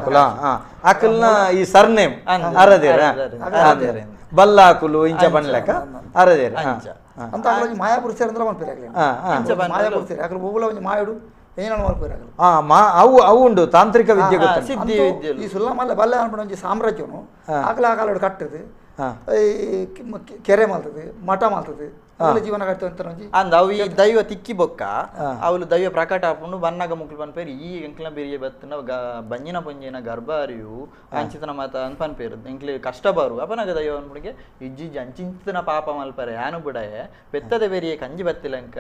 ಅಕಲ್ನ ಈ ಸರ್ನೇಮ್ ಅರದೇರ ಬಲ್ಲಾಕುಲು ಇಂಚ ಬಣ್ಲೆಕ್ಕ ಅರದೇರ ಅಂತ ಮಾಯಾಪುರುಷರು ಅಂದ್ರೆ ಮಾಯಾಪುರುಷರು ಅಕಲು ಒಬ್ಬಲ ಒಂಜಿ ಮಾಯುಡು ಏನೋ ಮಲ್ಪೇರು ಅವು ಅವು ಉಂಡು ತಾಂತ್ರಿಕ ವಿದ್ಯೆ ಗೊತ್ತು. ಈ ಸುಲ್ಲಮಲ್ಲ ಬಲ್ಲ ಅನ್ಪುನ ಒಂಜಿ ಸಾಮ್ರಾಜ್ಯನು ಆಕಲ ಆ ಕಾಲಡು ಕಟ್ಟದು ಈ ಕೆರೆ ಮಾಲ್ತದೆ ಮಠ ಮಾಲ್ತದೆ ಜೀವನ ಕಟ್ತ ಅಂದ್ ಅವು ಈ ದೈವ ತಿಕ್ಕಿ ಬೊಕ್ಕ ಅವಳು ದೈವ ಪ್ರಕಟ ಆಪುಂಡು ಬನ್ನಾಗ ಮುಕ್ಲು ಪನ್ಪೇರು ಈ ಎಂಕ್ಲ ಬೆರಿಯ ಬತ್ತನ ಬಂಜಿನ ಪೊಂಜಿನ ಗರ್ಭ ಅರಿವು ಅಂಚಿತನ ಮಾತ ಅಂದ್ ಪನ್ಪೇರು ಎಂಕ್ಲೆ ಕಷ್ಟ ಬರು ಅಪನಾಗ ದೈವ ಅನ್ಪುಣಿಗೆ ಇಜ್ಜಿಜ್ಜಿ ಅಂಚಿಂತನ ಪಾಪ ಮಲ್ಪರೆ ಯಾನು ಬುಡಾಯ ಪೆತ್ತದ ಬೆರಿಯೆ ಕಂಜಿ ಬತ್ತಿಲಂಕ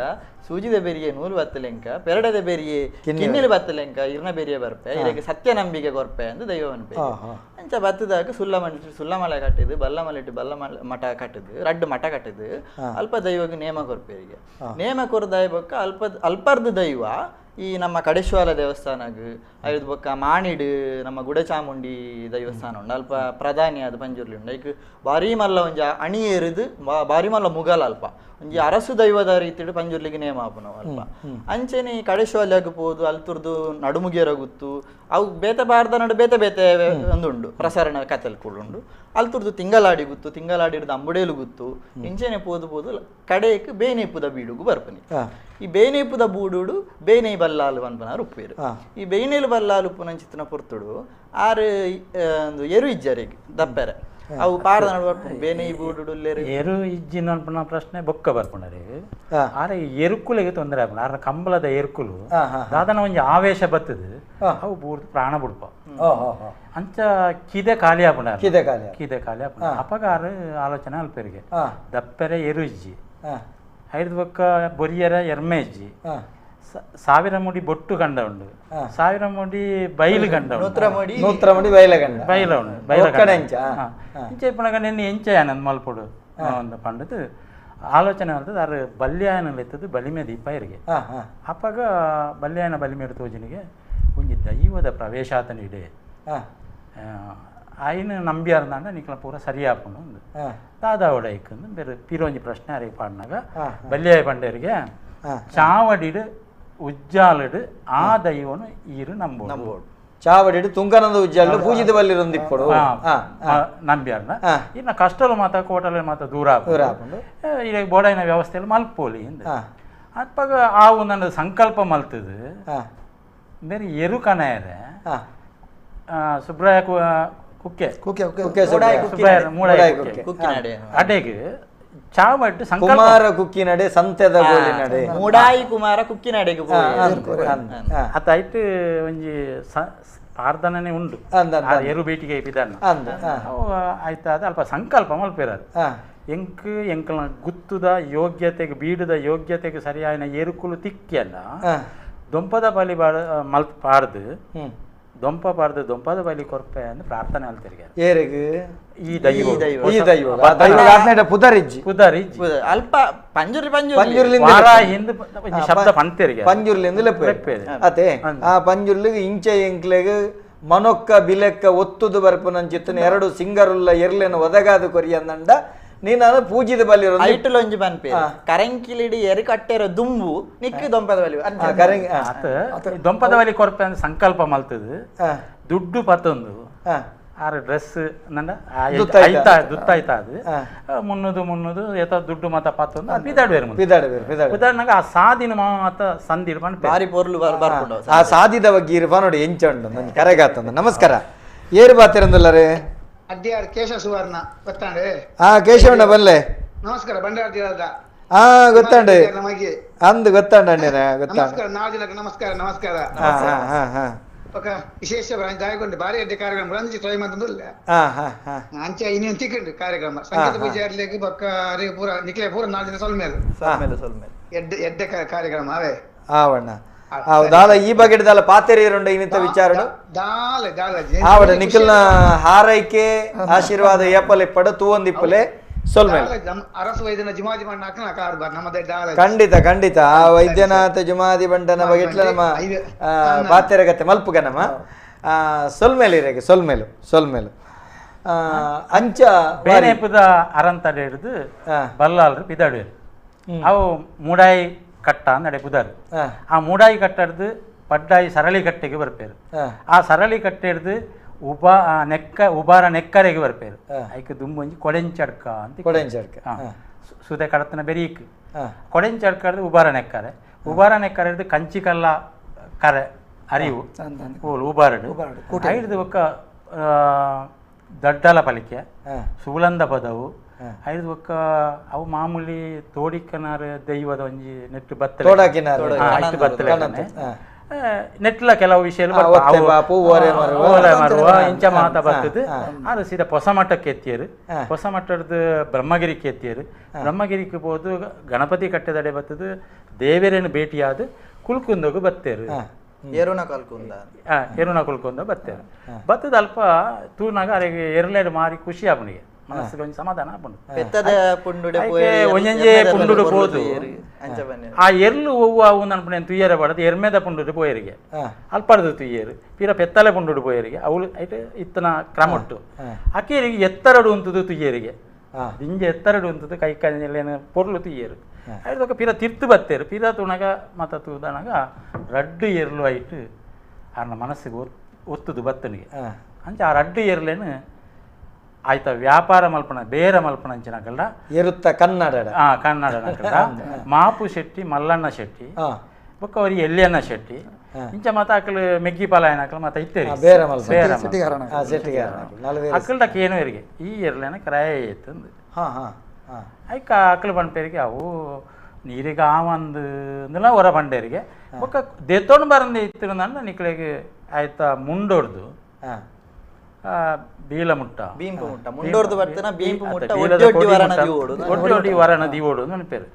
ಸೂಜಿದ ಬೆರಿಯೆ ನೂಲು ಬತ್ತಲೆಂಕ ಪೆರಡದ ಬೆರಿಯೆ ಕಿನ್ನಿಲು ಬತ್ತಲೆಂಕ ಇರ್ನ ಬೆರಿಯ ಬರ್ಪೆ ಇದಕ್ಕೆ ಸತ್ಯ ನಂಬಿಕೆ ಕೊರ್ಪೆ ಅಂದ್ ದೈವ ಅನ್ಪೆ. ಅಂಚ ಬತ್ತದಾಗ ಸುಲ್ಲಮಲೆ ಸುಲ್ಲಮಲೆ ಕಟ್ಟಿದ್ದು ಬಲ್ಲಮಲೆ ಇಟ್ಟು ಬಲ್ಲ ಮಠ ಕಟ್ಟಿದ್ದು ರಡ್ಡು ಮಠ ಕಟ್ಟಿದ್ದು ಅಲ್ಪ ದೈವಕ್ಕೆ ನೇಮ ಕೊರ್ಪೇರಿಗೆ. ನೇಮ ಕೊರ್ದಾಯ ಬೊಕ್ಕ ಅಲ್ಪ ಅಲ್ಪರ್ದು ದೈವ ಈ ನಮ್ಮ ಕಡೇಶ್ವರ ದೇವಸ್ಥಾನಗ್ ಐದು ಬೊಕ್ಕ ಮಾಣಿಡು ನಮ್ಮ ಗುಡಚಾಮುಂಡಿ ದೇವಸ್ಥಾನ ಉಂಡು ಅಲ್ಪ ಪ್ರಧಾನಿ ಅದು ಪಂಜುರ್ಲಿ ಉಂಡು ಐಕ್ ಬಾರಿ ಮಲ್ಲ ಒಂಜಿ ಅಣಿ ಏರಿದು ಬಾರಿ ಮಲ್ಲ ಮುಗಲ ಅಲ್ಪ ಒಂಜಿ ಅರಸು ದೈವದ ರೀತಿಡು ಪಂಜುರ್ಲಿಗೆ ನೇಮ ಆಪುನವು ಅಲ್ಪ. ಅಂಚೆನೆ ಈ ಕಡೇಶ್ವಲ್ಯಾಗ ಪೋದು ಅಲ್ತುರ್ದು ನಡುಮುಗಿಯರ ಗುತ್ತು ಅವು ಬೇತೆ ಬಾರ್ದ ನಡು ಬೇತೆ ಬೇತೆ ಒಂದುಂಡು ಪ್ರಸರಣ ಕತೆಲ್ ಕೂಡ ಉಂಡು. ಅಲ್ತುರ್ದು ತಿಂಗಳಾಡಿ ಗುತ್ತು ತಿಂಗಳಾಡಿರ್ದು ಅಂಬುಡೇಲು ಗುತ್ತು ಇಂಚೆನೆ ಪೋದು ಪೋದು ಕಡೆಕ್ ಬೇನೆಪುದ ಬೀಡುಗು ಬರ್ಪನಿ. ಈ ಬೇನೆಪುದ ಬೂಡುಡು ಬೇನೆ ಬಲ್ಲಾಲು ಪನ್ಪನಾರು ಉಪ್ಪೇರು. ಈ ಬೇನೇಲು ಬಲ್ಲಾಲು ಉಪ್ಪುನಂಚಿತ್ತಿನ ಪೊರ್ತುಡು ಆರು ಎರು ಇಜ್ಜರಿಗೆ ದಪ್ಪೆರೆ ಅವು ಪಾರದ ನಡು ಬೇನೆ ಬೂಡುಡು ಎರು ಇಜ್ಜಿನ ಅನ್ಪುನ ಪ್ರಶ್ನೆ ಬೊಕ್ಕ ಬರ್ಪುಂಡರೆ ಆರೆ ಎರುಕುಲಿಗೆ ತೊಂದರೆ ಆಪುಂಡು ಆರ ಕಂಬಳದ ಎರುಕುಲು ದಾದನ ಒಂಜಿ ಆವೇಶ ಬತ್ತದು ಅವು ಬೂರ್ದು ಪ್ರಾಣ ಬುಡ್ಪ ಅಂಚ ಕಿದೆ ಖಾಲಿ ಆಪುಂಡ ಕಿದೆ ಖಾಲಿ ಕಿದೆ ಖಾಲಿ ಆಪುಂಡು ಅಪಗ ಆರು ಆಲೋಚನೆ ಅಲ್ಪೆರಿಗೆ ದಪ್ಪೆರೆ ಎರು ಇಜ್ಜಿ ಐದು ಬೊಕ್ಕ ಬೊರಿಯರ ಎರ್ಮೆ ಇಜ್ಜಿ ಸಾವಿರ ಮುಡಿ ಬೊಟ್ಟು ಕಂಡ ಉಂಡು ಸಾವಿರ ಮುಡಿ ಬೈಲು ಕಂಡ ಉಂಡು ನೂತ್ರ ಮುಡಿ ಬೈಲ ಕಂಡ ಬೈಲ ಉಂಡು ಬೈಲ ಕಂಡ ಇಂಚ ಇಪ್ಪುನಗ ನಿನ್ನೆ ಎಂಚ ಯಾನಂದ್ ಮಲ್ಪೊಡು ಅಂದ ಪಂಡದು ಆಲೋಚನೆ ಮಾಡ್ತದೆ ಅರು ಬಲ್ಯಾಯನ ಎತ್ತದು ಬಲಿಮೆ ದೀಪ ಇರಿಗೆ. ಅಪ್ಪಗ ಬಲ್ಯಾಯನ ಬಲಿಮೇಡು ತೋಜನಿಗೆ ಒಂಜಿ ದೈವದ ಪ್ರವೇಶಾತನ ಇಡೆ ಆಯ್ನ ನಂಬಿಯಾರ್ದಾಂಡ ನಿಕ್ಲ ಪೂರ ಸರಿಯಾಪುಂಡು ಒಂದು ದಾದಾವಡ ಐಕಂದು ಬೇರೆ ಪಿರೋಂಜಿ ಪ್ರಶ್ನೆ ಅರಿಗೆ ಪಾಡ್ನಾಗ ಬಲ್ಯಾಯ ಪಂಡರಿಗೆ ಚಾವಡಿಡು ಉಜ್ಜಾಲಡು ಆ ದೈವನು ಈರು ನಂಬೋದು ಚಾವಡಿಡು ತುಂಗನಂದ ಉಜ್ಜಾಲು ಪೂಜಿತ ಬಲ್ಲಿರೊಂದಿಪ್ಪಡು ನಂಬಿಯಾರ್ನ ಇನ್ನು ಕಷ್ಟಲು ಮಾತ ಕೋಟಲು ಮಾತ ದೂರ ಆಪುಂಡು ಈಗ ಬೋಡಾಯಿನ ವ್ಯವಸ್ಥೆಯಲ್ಲಿ ಮಲ್ಪೋಲಿ ಇಂದ ಅಪ್ಪಗ ಆವು ನನ್ನ ಸಂಕಲ್ಪ ಮಲ್ತದು ಬೇರೆ ಎರು ಕನಾಯರೆ Subraya Kukke Kukke Kukke Subraya ಮೂಡಾಯಿ Kukke ಅಡೆಗ್ ಚಾವಡ್ ಸಂಕಲ್ಪ ಕುಮಾರ ಕುಕ್ಕಿನಡೆ ಸಂತೆದ ಗೋಲಿನಡೆ ಮೂಡಾಯಿ ಕುಮಾರ ಕುಕ್ಕಿನಡೆಗೆ ಅತ ಐಟ್ ಒಂಜಿ ಪಾರ್ದನನೆ ಉಂಡು ಎರು ಬೇಟಿಗೆ ಬಿದಾನ ಆಯ್ತಾದ ಅಲ್ಪ ಸಂಕಲ್ಪ ಮಲ್ಪೇರಾರು ಎಂಕ್ ಎಂಕಲ್ನ ಗುತ್ತುದ ಯೋಗ್ಯತೆಗೆ ಬೀಡದ ಯೋಗ್ಯತೆಗೆ ಸರಿಯಾದ ಎರುಕುಲು ತಿಕ್ಕಿಯಲ್ಲ ದೊಂಪದ ಬಲಿ ಮಲ್ ಪಾರ್ದು ದೊಂಪ ಪಾರ್ದು ದೊಂಪದ ಬಲಿ ಕೊರ್ಪೆ ಅಂತ ಪ್ರಾರ್ಥನೆ ಅಲ್ತಿರ್ಗೆ ಏರೆಗ್ ಈ ದೈವ ಈ ದೈವ ದೈವ ಪುದರಿಜ್ಜಿ ಪುದರಿಜ್ಜಿ ಅಲ್ಪ ಪಂಜುರ್ಲಿ ಪಂಜುರ್ಲಿ ವಾರ ಹಿಂದೆ ಶಬ್ದ ಪಂತೆರಿಗೆ ಪಂಜುರ್ಲಿ ಎಂದು ಲೆಪ್ಪೆ ಅತೆ ಆ ಪಂಜುರ್ಲಿಗೆ ಇಂಚೆ ಎಂಕ್ಲೆಗ್ ಮನೊಕ್ಕ ಬಿಲೆಕ್ಕ ಒತ್ತುದು ಬರ್ಪುನಂಚಿತ್ತನ ಎರಡು ಸಿಂಗರುಲ್ಲ ಎರ್ಲೆನ ಒದಗಾದು ಕೊರಿಯಂದಂಡ ನೀನು ಪೂಜಿದ ಬಲಿ ಐಟುಲೊಂಜಿ ಪನ್ಪೆ ಕರಂಕಿಲಿಡಿ ಎರು ಕಟ್ಟೆರ ದುಂಬು ನಿಕ್ಕು ದೊಂಪದ ಬಲಿ ದೊಂಪದ ಬಲಿ ಕೊರ್ಪೆ ಅಂತ ಸಂಕಲ್ಪ ಮಲ್ತದು ದುಡ್ಡು ಪತ್ತೊಂದು ಆರು ಡ್ರೆಸ್ ನನ್ನ ದುತ್ತಾಯ್ತ ಅದು ಮುನ್ನೂದು ಮುನ್ನೂದು ಏತ ದುಡ್ಡು ಮಾತ ಪತ್ತೊಂದು ಪಿದಾಡುವೇರು ಪಿದಾಡುವೇರು ಪಿದಾಡಿನಾಗ ಆ ಸಾದಿನ ಮಾತ ಸಂಧಿ ಬಾರಿ ಪೊರ್ಲು ಬರ್ಪುಂಡು ಆ ಸಾದಿದ ಬಗ್ಗೆ ಇರ್ಪ ನೋಡಿ ಎಂಚ ಉಂಟು ನನ್ ಕರೆಗಾತಂದು. ನಮಸ್ಕಾರ, ಏರು ಬಾತಿರಂದುಲ್ಲರೇ? ಅಡ್ಡಿಯಾರ್ ಕೇಶವ ಸುವರ್ಣ ಗೊತ್ತಾಂಡೆ? ಹಾ ಕೇಶವಣ್ಣ ಬಲ್ಲೆ. ನಮಸ್ಕಾರ, ಬಂಡಾರ. ಹಾ ಗೊತ್ತಾಂಡೆ ಅಂದು ಗೊತ್ತಾಂಡ ಅಣ್ಣನ ಗೊತ್ತಾಂಡ. ನಮಸ್ಕಾರ, ನಾಲ್ಕು ದಿನಕ್ಕೆ ನಮಸ್ಕಾರ. ನಮಸ್ಕಾರ. ವಿಶೇಷ ದಾಯಗೊಂಡು ಬಾರಿ ಅಡ್ಡಿ ಕಾರ್ಯಕ್ರಮ ರಂಜಿ ಟ್ರೈ ಮಂತಂದುಲ್ಲ ಅಂಚೆ ಇನ್ನೇನು ತಿಕ್ಕಂಡು ಕಾರ್ಯಕ್ರಮ ಸಂಗೀತ ಪೂಜೆ ಆಡ್ಲಿಕ್ಕೆ ಬೊಕ್ಕ ಪೂರ ನಿಕ್ಲೆ ಪೂರ 4 ದಿನ ಸೊಲ್ಮೇಲೆ ಸೊಲ್ಮೇಲೆ ಎಡ್ಡೆ ಎಡ್ಡೆ ಕಾರ್ಯಕ್ರಮ ಅವೇ. ಆವಣ್ಣ ದಾಲ ಈ ಬಗೆಟ್ ದಾಲ ಪಾತೆರಿ ಇರುಂಡ ಇನ್ನಿತ ವಿಚಾರಡು ದಾಲ ದಾಲ ಆವಡ ನಿಖಲ್ನ ಹಾರೈಕೆ ಆಶೀರ್ವಾದ ಏಪಲೆ ಪಡ ತೂವೊಂದಿಪ್ಪಲೆ ಸೊಲ್ಮೇಲೆ ಅರಸು ವೈದ್ಯನ ಜುಮಾದಿ ಬಂಡ ಹಾಕನ ಕಾರ್ಬಾರ್ ನಮ್ಮದೇ ದಾಲ. ಖಂಡಿತ ಖಂಡಿತ ಆ ವೈದ್ಯನಾಥ ಜುಮಾದಿ ಬಂಡನ ಬಗೆಟ್ಲ ನಮ್ಮ ಪಾತೆರಗತ್ತೆ ಮಲ್ಪುಗ ನಮ್ಮ ಸೊಲ್ಮೇಲೆ ಇರಗೆ ಸೊಲ್ಮೇಲು ಸೊಲ್ಮೇಲು ಅಂಚ ಬೇನೆಪುದ ಅರಂತಡೆ ಹಿಡಿದು ಬಲ್ಲಾಲ್ರು ಪಿದಾಡುವೆರು. ಅವು ಮೂಡಾಯಿ ಕಟ್ಟ ಅಂದಡೆ ಪುದಾರು. ಆ ಮೂಡಾಯಿ ಕಟ್ಟಡ್ದು ಪಡ್ಡಾಯಿ ಸರಳಿ ಕಟ್ಟೆಗೆ ಬರ್ಪೇರು. ಆ ಸರಳಿ ಕಟ್ಟೆ ಹಿಡ್ದು ಉಬಾ ನೆಕ್ಕ ಉಬಾರ ನೆಕ್ಕರೆಗೆ ಬರ್ಪೇರು. ಐಕ್ ದುಂಬೊಂಜಿ ಕೊಡೆಂಚಡ್ಕ ಅಂತ ಕೊಡೆಂಚಡ್ಕ ಸುದೆ ಕಡತನ ಬೆರೀಕ್ ಕೊಡೆಂಚಡ್ಕ ಹಿಡ್ದು ಉಬಾರ ನೆಕ್ಕರೆ ಉಬಾರ ನೆಕ್ಕರೆ ಹಿಡ್ದು ಕಂಚಿಕಲ್ಲ ಕರೆ ಅರಿವು ಓಲು ಉಬಾರಡು ಐಡ್ದು ಒಕ್ಕ ದಡ್ಡಲ ಪಲಿಕೆ ಸುಲಂದ ಪದವು ಐದು ಒಕ್ಕ ಅವು ಮಾಮೂಲಿ ತೋಡಿಕನಾರ ದೈವದ ಒಂಜಿ ನೆಟ್ಟು ಬತ್ತಲೆ ಬತ್ತಲೆ ನೆಟ್ಲ ಕೆಲವು ವಿಷಯ ಮರುವ ಇಂಚ ಮಾತ ಬರ್ತದೆ. ಆದ್ರೆ ಸೀದಾ ಹೊಸ ಮಠಕ್ಕೆ ಎತ್ತಿಯರು, ಹೊಸ ಮಠದ ಬ್ರಹ್ಮಗಿರಿಗೆ ಎತ್ತಿಯರು. ಬ್ರಹ್ಮಗಿರಿಗೆ ಹೋದು ಗಣಪತಿ ಕಟ್ಟೆದಡೆ ಬರ್ತದೆ, ದೇವರೇನು ಭೇಟಿಯಾದ ಕುಲ್ಕುಂದೋಗು ಬತ್ತೇರು, ಎರುಣ ಕಲ್ಕುಂದ ಎರುಣ ಕುಲ್ಕುಂದ ಬತ್ತೇರು. ಬತ್ತದ ಅಲ್ಪ ತೂನಾಗ ಅರೆಗೆ ಎರಲೆಡು ಮಾರಿ ಖುಷಿ ಆಪನಿಗೆ ಮನಸ್ಸಿಗೆ ಒಂಜಿ ಸಮಾಧಾನ ಆಪುಂಡು. ಒಂಜೊಂಜೆ ಪುಂಡುಡು ಪೋದು ಆ ಎರ್ಲು ಒವ್ವು ಅವು ಅನ್ಪುಣೆ ತುಯ್ಯರ ಪಡದು ಎರ್ಮೆದ ಪುಂಡುಡು ಪೋಯರಿಗೆ ಅಲ್ಪಡ್ದು ತುಯ್ಯರು ಪಿರ ಪೆತ್ತಲೆ ಪುಂಡುಡು ಪೋಯರಿಗೆ ಅವಳು ಐಟ್ ಇತ್ತನ ಕ್ರಮೊಟ್ಟು ಅಕೇರಿಗೆ ಎತ್ತರಡು ಉಂತುದು ತುಯ್ಯರಿಗೆ ದಿಂಜೆ ಎತ್ತರಡು ಉಂತುದು ಕೈ ಕೈಲೇನು ಪೊರ್ಲು ತುಯ್ಯರು ಐದೊಕ್ಕ ಪಿರ ತಿರ್ತು ಬತ್ತೇರು. ಪಿರ ತುಣಗ ಮತ ತೂದನಗ ರಡ್ಡು ಎರ್ಲು ಐಟ್ ಆರ್ನ ಮನಸ್ಸಿಗೆ ಒತ್ತುದು ಬತ್ತನಿಗೆ ಅಂಚ ಆ ರಡ್ಡು ಎರ್ಲೇನು ಆಯ್ತಾ ವ್ಯಾಪಾರ ಮಲ್ಪಣ ಬೇರೆ ಮಲ್ಪಣ ಅಂಚಿನಕಲ್ಡ ಎರುತ್ತ ಕನ್ನಡ ಕನ್ನಡ ಮಾಪು ಶೆಟ್ಟಿ ಮಲ್ಲಣ್ಣ ಶೆಟ್ಟಿ ಬೊಕ್ಕ ಅವ್ರಿಗೆ ಎಲ್ಲಿಯಣ್ಣ ಶೆಟ್ಟಿ ಇಂಚ ಮಾತ ಅಕಲ್ ಮೆಗ್ಗಿ ಪಾಲಾಯನ ಅಕಲ್ ಮಾತ ಇತ್ತೇರಿ ಬೇರೆ ಅಕ್ಕಲ್ಡಕ್ಕೆ ಏನೋ ಇರಿಗೆ ಈ ಎರ್ಲೇನ ಕ್ರಾಯ ಇತ್ತಂದು ಐಕ ಅಕಲ್ ಬಂಪೇರಿಗೆ ಅವು ನೀರಿಗೆ ಆವಂದು ಅಂದಲ ಹೊರ ಬಂಡೇರಿಗೆ ಬೊಕ್ಕ ದೇತೋಣ ಬರಂದೆ ಇತ್ತಿರಂದ ನಿಕ್ಲೆಗೆ ಆಯ್ತಾ ಮುಂಡೋಡ್ದು ಬೀಲ ಮುಟ್ಟ ಬೀಂಪು ಮುಟ್ಟ ಮುಂಡೋರ್ದು ಬರ್ತನ ಬೀಂಪು ಮುಟ್ಟ ಒಡ್ಡಿ ಒಡ್ಡಿ ವರಣ ದಿವೋಡು ಅಂತ ಪೇರು.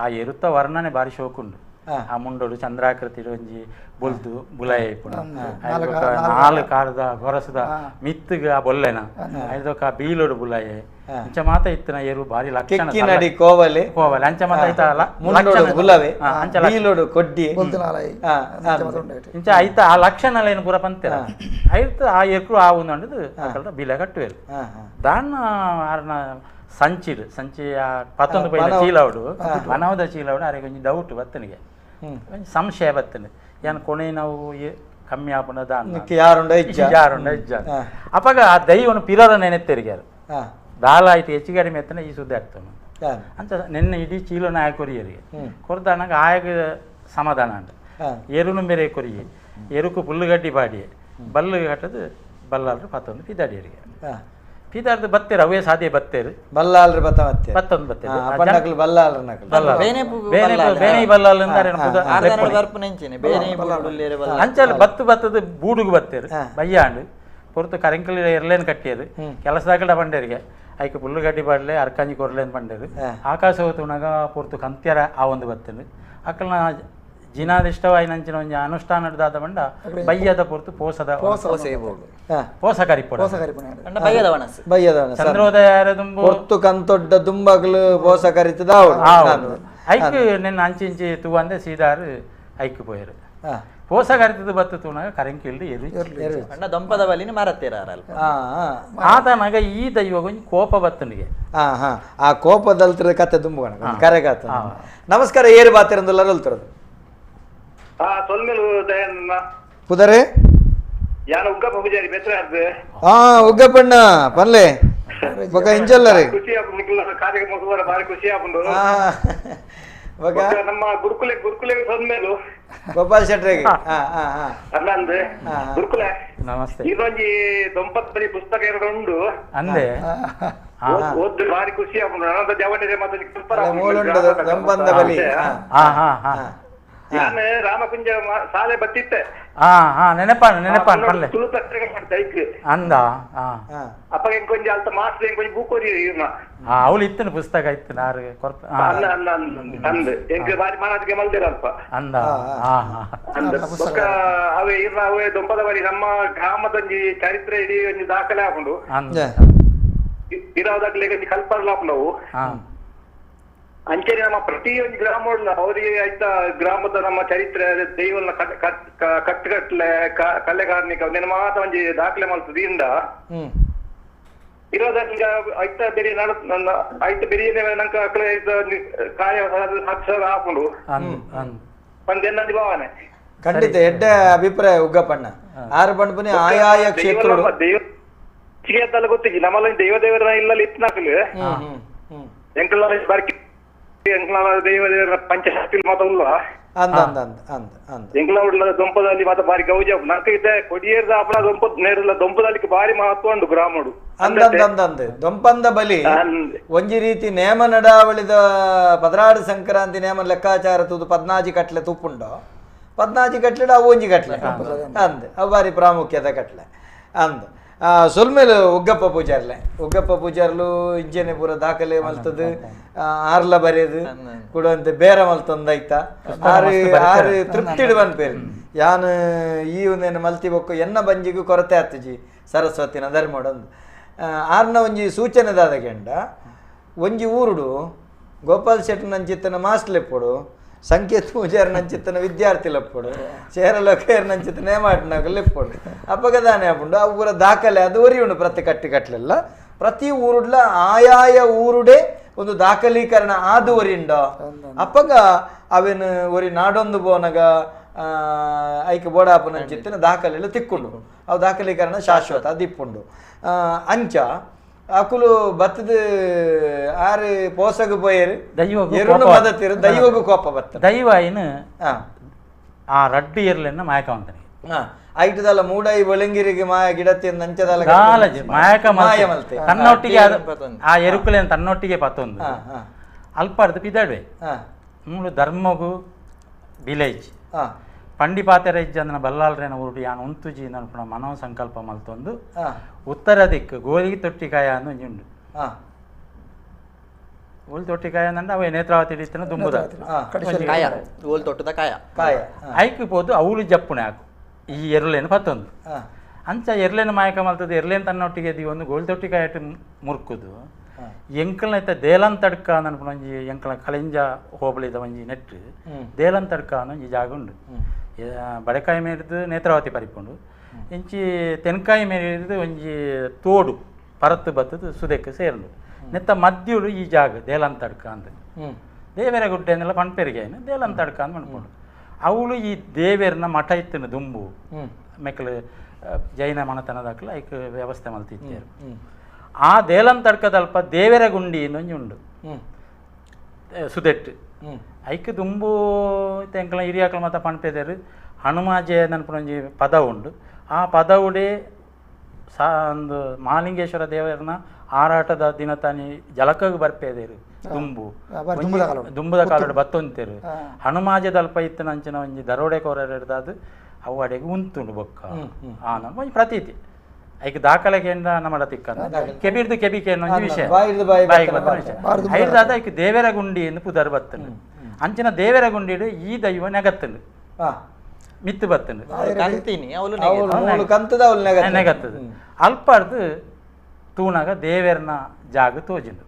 ಆ ಎರುತ್ತ ವರ್ಣನೆ ಬಾರಿ ಶೋಕುಂಡು. ಆ ಮುಂಡೋಡು ಚಂದ್ರಾಕೃತಿ ಒಂಜಿ ಬೊಲ್ದು ಬುಲಾಯ ಇಪ್ಪುಂಡು ನಾಲ್ ಕಾರದ ಗೊರಸದ ಮಿತ್ತುಗ ಆ ಬೊಲ್ಲೆನ ಐದೊಕ್ಕ ಬೀಲೋಡು ಬುಲಾಯೆ ಅಂಚ ಮಾತ ಇತ್ತನ ಏರು ಬಾರಿ ಲಕ್ಷಣ ಕೆಕ್ಕಿನಡಿ ಕೋವಲೆ ಕೋವಲೆ ಅಂಚ ಮಾತ ಐತ ಮುಂಡೋಡು ಗುಲವೆ ಅಂಚ ಬೀಲೋಡು ಕೊಡ್ಡಿ ಇಂಚ ಐತ ಆ ಲಕ್ಷಣಲೇನು ಪೂರ ಪಂತೆರ ಐತ ಆ ಎರ್ಕು ಆ ಉಂದು ಅಕಲ್ದ ಬೀಲ ಕಟ್ಟುವೆರು. ದಾನ್ನ ಆರ್ನ ಸಂಚಿಡು ಸಂಚಿ ಆ ಪತ್ತೊಂದು ಪೈಲ ಚೀಲವಡು ಮನವದ ಚೀಲವಡು ಅರೆಗೆ ಒಂಜಿ ಡೌಟ್ ಬತ್ತನಿಗೆ ಒಂಜಿ ಸಂಶಯ ಬತ್ತನೆ ಏನ್ ಕೊನೆ ನಾವು ಕಮ್ಮಿ ಆಪುಂಡ ದಾನ್ನ ಯಾರುಂಡ ಇಜ್ಜ ಯಾರುಂಡ ಇಜ್ಜ ಅಪಗ ಆ ದೈವನು ಪಿರರ ನೆನೆತ್ತೆರಿಗ್ಯಾರು ದಾಲ ಆಯ್ತು ಹೆಚ್ಚು ಕಡಿಮೆ ಎತ್ತನ ಈ ಸುದ್ದಿ ಆಗ್ತಾನೆ ಅಂತ ನಿನ್ನೆ ಇಡೀ ಚೀಲನ ಆಯ ಕೊರಿಯರಿಗೆ ಕೊರ್ದಾನಾಗ ಆಯಾಗ ಸಮಾಧಾನ ಅಂಡ ಎರುನು ಬೇರೆ ಕೊರಿಯೆ ಎರುಕು ಪುಲ್ಲುಗಡ್ಡಿ ಬಾಡಿಯೆ ಬಲ್ಲು ಕಟ್ಟದು ಬಲ್ಲಾಲ್ರು ಪತ್ತೊಂದು ಪಿದಾಡಿಯರಿಗೆ ಪಿದಾಡ್ದು ಬತ್ತೇರು ಅವೇ ಸಾಧ್ಯ ಬತ್ತೇರು ಬಲ್ಲಾಲ್ರು ಬತ್ತ ಮತ್ತೆ ಪತ್ತೊಂದು ಬತ್ತೇರು ಪಂಡಕ್ಲು ಬಲ್ಲಾಲ್ರು ನಕಲು ಬೇನೆ ಬಲ್ಲಾಲ್ ಅಂಚಲ್ ಬತ್ತು ಬತ್ತದ ಬೂಡುಗು ಬತ್ತೇರು ಬಯ್ಯಾಂಡು ಪೊರ್ತು ಕರೆಂಕಲ್ ಎರ್ಲೇನು ಕಟ್ಟಿಯರು ಕೆಲಸದಾಗಡ ಬಂಡೇರಿಗೆ ಐಕ್ ಪುಲ್ಲುಗಡ್ಡಿ ಬಾಡ್ಲೆ ಅರ್ಕಾಂಜಿ ಕೊರ್ಲೇನು ಬಂಡೇರು ಆಕಾಶ ಹೋತುನಾಗ ಪೊರ್ತು ಕಂತ್ಯರ ಆ ಒಂದು ಬತ್ತೇರು ಅಕ್ಕಲ್ನ ಜಿನಾದಿಷ್ಟವಾಯಿನಂಚಿನ ಒಂಜಿ ಅನುಷ್ಠಾನದಾದ ಬಂಡ ಬಯ್ಯದ ಪೊರ್ತು ಪೋಸದ ಪೋಸ ಕರಿಪೊಡ ಬಯ್ಯದ ಚಂದ್ರೋದಯ ಪೊರ್ತು ಕಂತೊಡ್ಡ ದುಂಬಗ್ಲು ಪೋಸ ಕರಿತದ ಐಕ್ ನಿನ್ನ ಅಂಚಿಂಚಿ ತೂವಂದೆ ಸೀದಾರು ಐಕ್ ಪೋಯರು ಪೋಸ ಕರಿತದ ಬತ್ತು ತೂನಾಗ ಕರೆಂಕಿಲ್ದು ಎರು ದೊಂಪದ ಬಲಿನ ಮರತ್ತೇರ ಆತನಾಗ ಈ ದೈವ ಒಂಜಿ ಕೋಪ ಬತ್ತನಿಗೆ ಆ ಕೋಪದಲ್ತಿರ ಕತೆ ದುಂಬುಗಣ ಕರೆಗಾತ. ನಮಸ್ಕಾರ, ಏರು ಬಾತಿರಂದುಲ್ಲ ಅಲ್ತಿರೋದು ಪುದರೆ ಉಗ್ಗಪ್ಪಣ್ಣ ಪನ್ಲೆ ಬೊಕ ಇಂಚಲ್ಲರಿ ನಮ್ಮ ಗುರುಕುಲೆ ಗುರುಕುಲೆ ಗೋಪಾಲ್ ಶೆಟ್ರಿಗೆ ಗುರುಕುಲೆ ನಮಸ್ತೆ. ಇದೊಂಜಿ ದೊಂಪತ್ಪರಿ ಪುಸ್ತಕ ಎರಡು ಉಂಡು ಅಂದೆ ಓದ್ದು ಭಾರಿ ಖುಷಿ ಆಪುಂಡು. ನನ್ನ ಜವನಿದೆ ದೊಂಪಂದ ಬಲಿ ನಾನು ರಾಮಕುಂಜ ಶಾಲೆ ಬತ್ತಿತ್ತೆ. ನೆನಪಾನ ನೆನಪಾನ ಪನ್ಲೆ ತುಳು ಪತ್ರಿಕೆ ಮಾಡ್ತಾ ಇಕ್ ಅಂದ ಅಪ್ಪ ಎಂಕೊಂಜಿ ಅಲ್ತ ಮಾಸ್ಟರ್ ಎಂಕೊಂಜಿ ಬೂಕೋರಿ ಅವಳು ಇತ್ತನ ಪುಸ್ತಕ ಇತ್ತು ನಾರು ಕೊರ್ಪ ಅಲ್ಲ ಅಲ್ಲ ಅಂದ್ ಎಂಕ್ ಬಾರಿ ಮಾನಾಟಿಗೆ ಮಲ್ದಿರ ಅಲ್ಪ ಅಂದ ಅಂದ್ ಬೊಕ್ಕ ಅವೇ ಇರ್ನ ಅವೇ ದೊಂಪದ ಬಳಿ ನಮ್ಮ ಗ್ರಾಮದೊಂಜಿ ಚರಿತ್ರೆ ಇಡೀ ಒಂಜಿ ದಾಖಲೆ ಹಾಕೊಂಡು ಇರೋದಾಗ್ಲಿ ಕಲ್ಪರ್ಲ ನಾವು ಅಂಚೆನೆ ನಮ್ಮ ಪ್ರತಿಯೊಂದು ಗ್ರಾಮ ಅವರಿಗೆ ಆಯ್ತಾ ಗ್ರಾಮದ ನಮ್ಮ ಚರಿತ್ರೆ ದೈವನ ಕಟ್ಟುಕಟ್ಲೆ ಕಲೆ ಕಾರ್ಮಿಕ ಮಾತ್ರ ಒಂಜಿ ದಾಖಲೆ ಮಾಡ್ತದೆ ಇಂದ ಇರೋದಕ್ಕ ಐತ ಬೇರೆ ನನ್ನ ಐತ ಬೇರೆ ನಂಗೆ ಅಕಲೆ ಕಾರ್ಯ ಹಾಕೊಂಡು ಒಂದೆನ್ನಂದಿ ಭಾವನೆ. ಖಂಡಿತ ಎಡ್ಡೆ ಅಭಿಪ್ರಾಯ ಉಗ್ಗಪ್ಪಣ್ಣ. ಆರು ಬಂಡ್ಪುನಿ ಆಯಾಯ ಕ್ಷೇತ್ರ ದೈವ ಗೊತ್ತಿಜ್ಜಿ ನಮ್ಮಲ್ಲಿ ದೈವ ದೇವರ ಇಲ್ಲ ಇತ್ನಾಕಲು ಎಂಕಲ ಬಾರ್ಕಿ ಎಂಕಲ ದೈವ ದೇವರ ಪಂಚಶಕ್ತಿ ಮಾತ ಉಲ್ಲ ಅಂದ ಅಂದ ಅಂದ ಅಂದ ಅಂದ ಎಂಕಲ ಉಳ್ಳ ದೊಂಪದಲ್ಲಿ ಮಾತ ಬಾರಿ ಗೌಜ ನಂಗೆ ಇದೆ ಕೊಡಿಯೇರ್ದ ಆಪಣ ದೊಂಪ ನೇರಲ್ಲ ದೊಂಪದಲ್ಲಿ ಬಾರಿ ಮಹತ್ವ ಉಂಡು ಗ್ರಾಮಡು ಅಂದ ಅಂದ ಅಂದ ದೊಂಪಂದ ಬಲಿ ಒಂಜಿ ರೀತಿ ನೇಮ ನಡಾವಳಿದ ಪದರಾಡು ಸಂಕ್ರಾಂತಿ ನೇಮ ಲೆಕ್ಕಾಚಾರ ತೂದು ಪದ್ನಾಜಿ ಕಟ್ಲೆ ತುಪ್ಪುಂಡು ಪದ್ನಾಜಿ ಕಟ್ಲೆ ಅವು ಒಂಜಿ ಕಟ್ಲೆ ಅಂದ ಅವು ಬಾರಿ ಪ್ರಾಮುಖ್ಯದ ಕಟ್ಲೆ ಅಂದ. ಸೊಲ್ಮೇಲೆ ಉಗ್ಗಪ್ಪ ಪೂಜಾರ್ಲೆ ಉಗ್ಗಪ್ಪ ಪೂಜಾರ್ಲು ಇಂಜನೆ ಪೂರ ದಾಖಲೆ ಮಲ್ತದು ಆರ್ಲ ಬರೆದು ಕೊಡುವಂತೆ ಬೇರೆ ಮಲ್ತಂದಾಯ್ತ ಆರು ಆರು ತೃಪ್ತಿಡು ಬಂದ್ಪೇರು ಯಾನು ಈ ಒಂದೇನು ಮಲ್ತಿ ಬೊಕ್ಕ ಎನ್ನ ಬಂಜಿಗೂ ಕೊರತೆ ಆತಜಿ ಸರಸ್ವತಿನ ಧರ್ಮಡೊಂದು ಆರ್ನ ಒಂಜಿ ಸೂಚನೆದಾದ ಕೆಂಡ ಒಂಜಿ ಊರುಡು ಗೋಪಾಲ್ ಶೆಟ್ಟನಂಚಿತ್ತನ ಮಾಸ್ಲೆಪ್ಪೊಡು ಸಂಕೇತ್ ಪೂಜಾರ್ ನಂಚಿತ್ತನ ವಿದ್ಯಾರ್ಥಿ ಲಪ್ಪೊಡು ಚೇರಲೋಕೇರ್ ನಂಚಿತ್ತ ನೇಮಾಟನಾಗ ಲೆಪ್ಪೊಡು ಅಪ್ಪಗದಾನೆ ಆಪುಂಡು ಅವು ಪೂರ ದಾಖಲೆ ಅದು ಒರಿಯುಂಡು ಪ್ರತಿ ಕಟ್ಟಿ ಕಟ್ಲೆಲ್ಲ ಪ್ರತಿ ಊರುಡ್ಲ ಆಯಾಯ ಊರುಡೆ ಒಂದು ದಾಖಲೀಕರಣ ಆದು ಒರಿಂಡ ಅಪ್ಪಗ ಅವೇನು ಒರಿ ನಾಡೊಂದು ಬೋನಗ ಐಕ ಬೋಡಾಪನ ದಾಖಲೆಲ್ಲ ತಿಕ್ಕೊಂಡು ಅವು ದಾಖಲೀಕರಣ ಶಾಶ್ವತ ಅದು ಅಂಚ ಅಕುಲು ಬತ್ತದ ಆರು ಪೋಸಗ ಪೋಯರು ದೈವ ಮದತಿರು ದೈವಗೂ ಕೋಪ ಬತ್ತ ದೈವ ಏನು ಆ ರಡ್ಡು ಎರ್ಲೆನ್ನ ಮಾಯಕವಂತನಿಗೆ ಐಟದಲ್ಲ ಮೂಡೈ ಒಳಂಗಿರಿಗೆ ಮಾಯ ಗಿಡತಿ ನಂಚದಲ್ಲ ಮಾಯಕ ಮಾಯ ಮಲ್ತೆ ತನ್ನೊಟ್ಟಿಗೆ ಆ ಎರುಕುಲೆನ್ ತನ್ನೊಟ್ಟಿಗೆ ಪತ್ತೊಂದು ಅಲ್ಪಾರ್ದು ಪಿದಾಡುವೆ ಮೂಲು ಧರ್ಮಗು ಬಿಲೈಜ್ ಪಂಡಿಪಾತೆರ ಇಜ್ಜಂದನ ಬಲ್ಲಾಲ್ರೇನ ಊರುಡು ಯಾನ್ ಉಂತುಜಿ ಅನ್ಪುಣ ಮನೋ ಸಂಕಲ್ಪ ಮಲ್ತೊಂದು ಉತ್ತರ ದಿಕ್ಕು ಗೋಲಿ ತೊಟ್ಟಿಕಾಯ ಅಂದು ಒಂಜಿ ಉಂಡು. ಗೋಲಿ ತೊಟ್ಟಿಕಾಯ ಅಂದಂಡ ಅವ ನೇತ್ರಾವತಿ ಹಿಡಿತನ ದುಂಬುದ ಗೋಲ್ ತೊಟ್ಟದ ಕಾಯ ಕಾಯ ಐಕ್ ಪೋದು ಅವಳು ಜಪ್ಪುಣೆ ಹಾಕು ಈ ಎರುಲೇನು ಪತ್ತೊಂದು ಅಂಚ ಎರ್ಲೇನು ಮಾಯಕ ಮಲ್ತದ ಎರ್ಲೇನು ತನ್ನೊಟ್ಟಿಗೆ ಒಂದು ಗೋಲಿ ತೊಟ್ಟಿಕಾಯಟ್ ಮುರ್ಕುದು ಎಂಕಲ್ನ ದೇಲನ್ ತಡ್ಕ ಅನ್ಪುಣ ಒಂಜಿ ಎಂಕಲ್ನ ಕಳೆಂಜ ಹೋಬಳಿದ ಒಂಜಿ ನೆಟ್ಟು ದೇಲನ್ ತಡ್ಕ ಅನ್ನೋ ಒಂಜಿ ಜಾಗ ಉಂಡು. ಬಡೆಕಾಯಿ ಮೇರಿದ್ದು ನೇತ್ರಾವತಿ ಪರಿಪುಂಡು ಇಂಚಿ ತೆನ್ಕಾಯಿ ಮೇರಿದ್ದು ಒಂಜಿ ತೋಡು ಪರತ್ತು ಬತ್ತದು ಸುದೆಕ್ಕೆ ಸೇರುಂಡು ನೆತ್ತ ಮಧ್ಯುಡು ಈ ಜಾಗ ದೇಲನ್ ತಡ್ಕ ಅಂತ ದೇವರ ಗುಡ್ಡೆ ಅಂದೆಲ್ಲ ಪಣ್ಪೆರಿಗೆ ಏನು ದೇಲನ್ ತಡ್ಕ ಅಂತ ಮಣ್ಪುಂಡು. ಅವಳು ಈ ದೇವೇರ್ನ ಮಠ ಇತ್ತನು ದುಂಬು ಮೆಕ್ಕಲು ಜೈನ ಮನತನದಾಕಲ ಐಕ್ ವ್ಯವಸ್ಥೆ ಮಲ್ತಿತ್ತೇರು. ಆ ದೇಲನ್ ತಡ್ಕದಲ್ಪ ದೇವರ ಗುಂಡಿ ಒಂಜಿ ಉಂಡು ಸುದೆಟ್ಟು ಐಕ್ ದುಂಬು ತೆಂಕಲ ಹಿರಿಯಾಕಲ ಮಾತ ಪಣ್ಪೆದೇರು ಹನುಮಾಜೆ ನನ್ಪುನ ಒಂಜಿ ಪದ ಉಂಡು. ಆ ಪದವುಡೆ ಸಾ ಒಂದು ಮಹಾಲಿಂಗೇಶ್ವರ ದೇವರನ್ನ ಆರಾಟದ ದಿನ ತಾನಿ ಜಲಕಗ್ ಬರ್ಪೇದೇರು ದುಂಬು ದುಂಬುದ ಕಾಲೋಡು ಬತ್ತೊಂತೇರು ಹನುಮಾಜದಲ್ಪ ಇತ್ತನಂಚಿನ ಒಂಜಿ ದರೋಡೆ ಕೋರದಾದ ಅವು ಅಡೆಗೆ ಉಂತುಂಡು ಬೊಕ್ಕ ಆ ನಮ್ಮ ಒಂಜಿ ಪ್ರತೀತಿ ಐಕ್ ದಾಖಲೆ ಕೇಂದ್ರ ನಮ್ಮಡ ತಿಕ್ಕಂದ ಕೆಬಿರ್ದು ಕೆಬಿ ಕೇಂದ್ರ ಒಂಜಿ ವಿಷಯ ಐರ್ದಾದ ಐಕ್ ದೇವರ ಗುಂಡಿ ಎಂದು ಪುದರ್ ಬತ್ತಂಡು ಅಂಚಿನ ದೇವರ ಗುಂಡಿಡು ಈ ದೈವ ನೆಗತ್ತಂಡು ಮಿತ್ತು ಬತ್ತಂಡು ನೆಗತ್ತದು ಅಲ್ಪರ್ದು ತೂನಾಗ ದೇವರನ ಜಾಗ ತೋಜಿಂಡು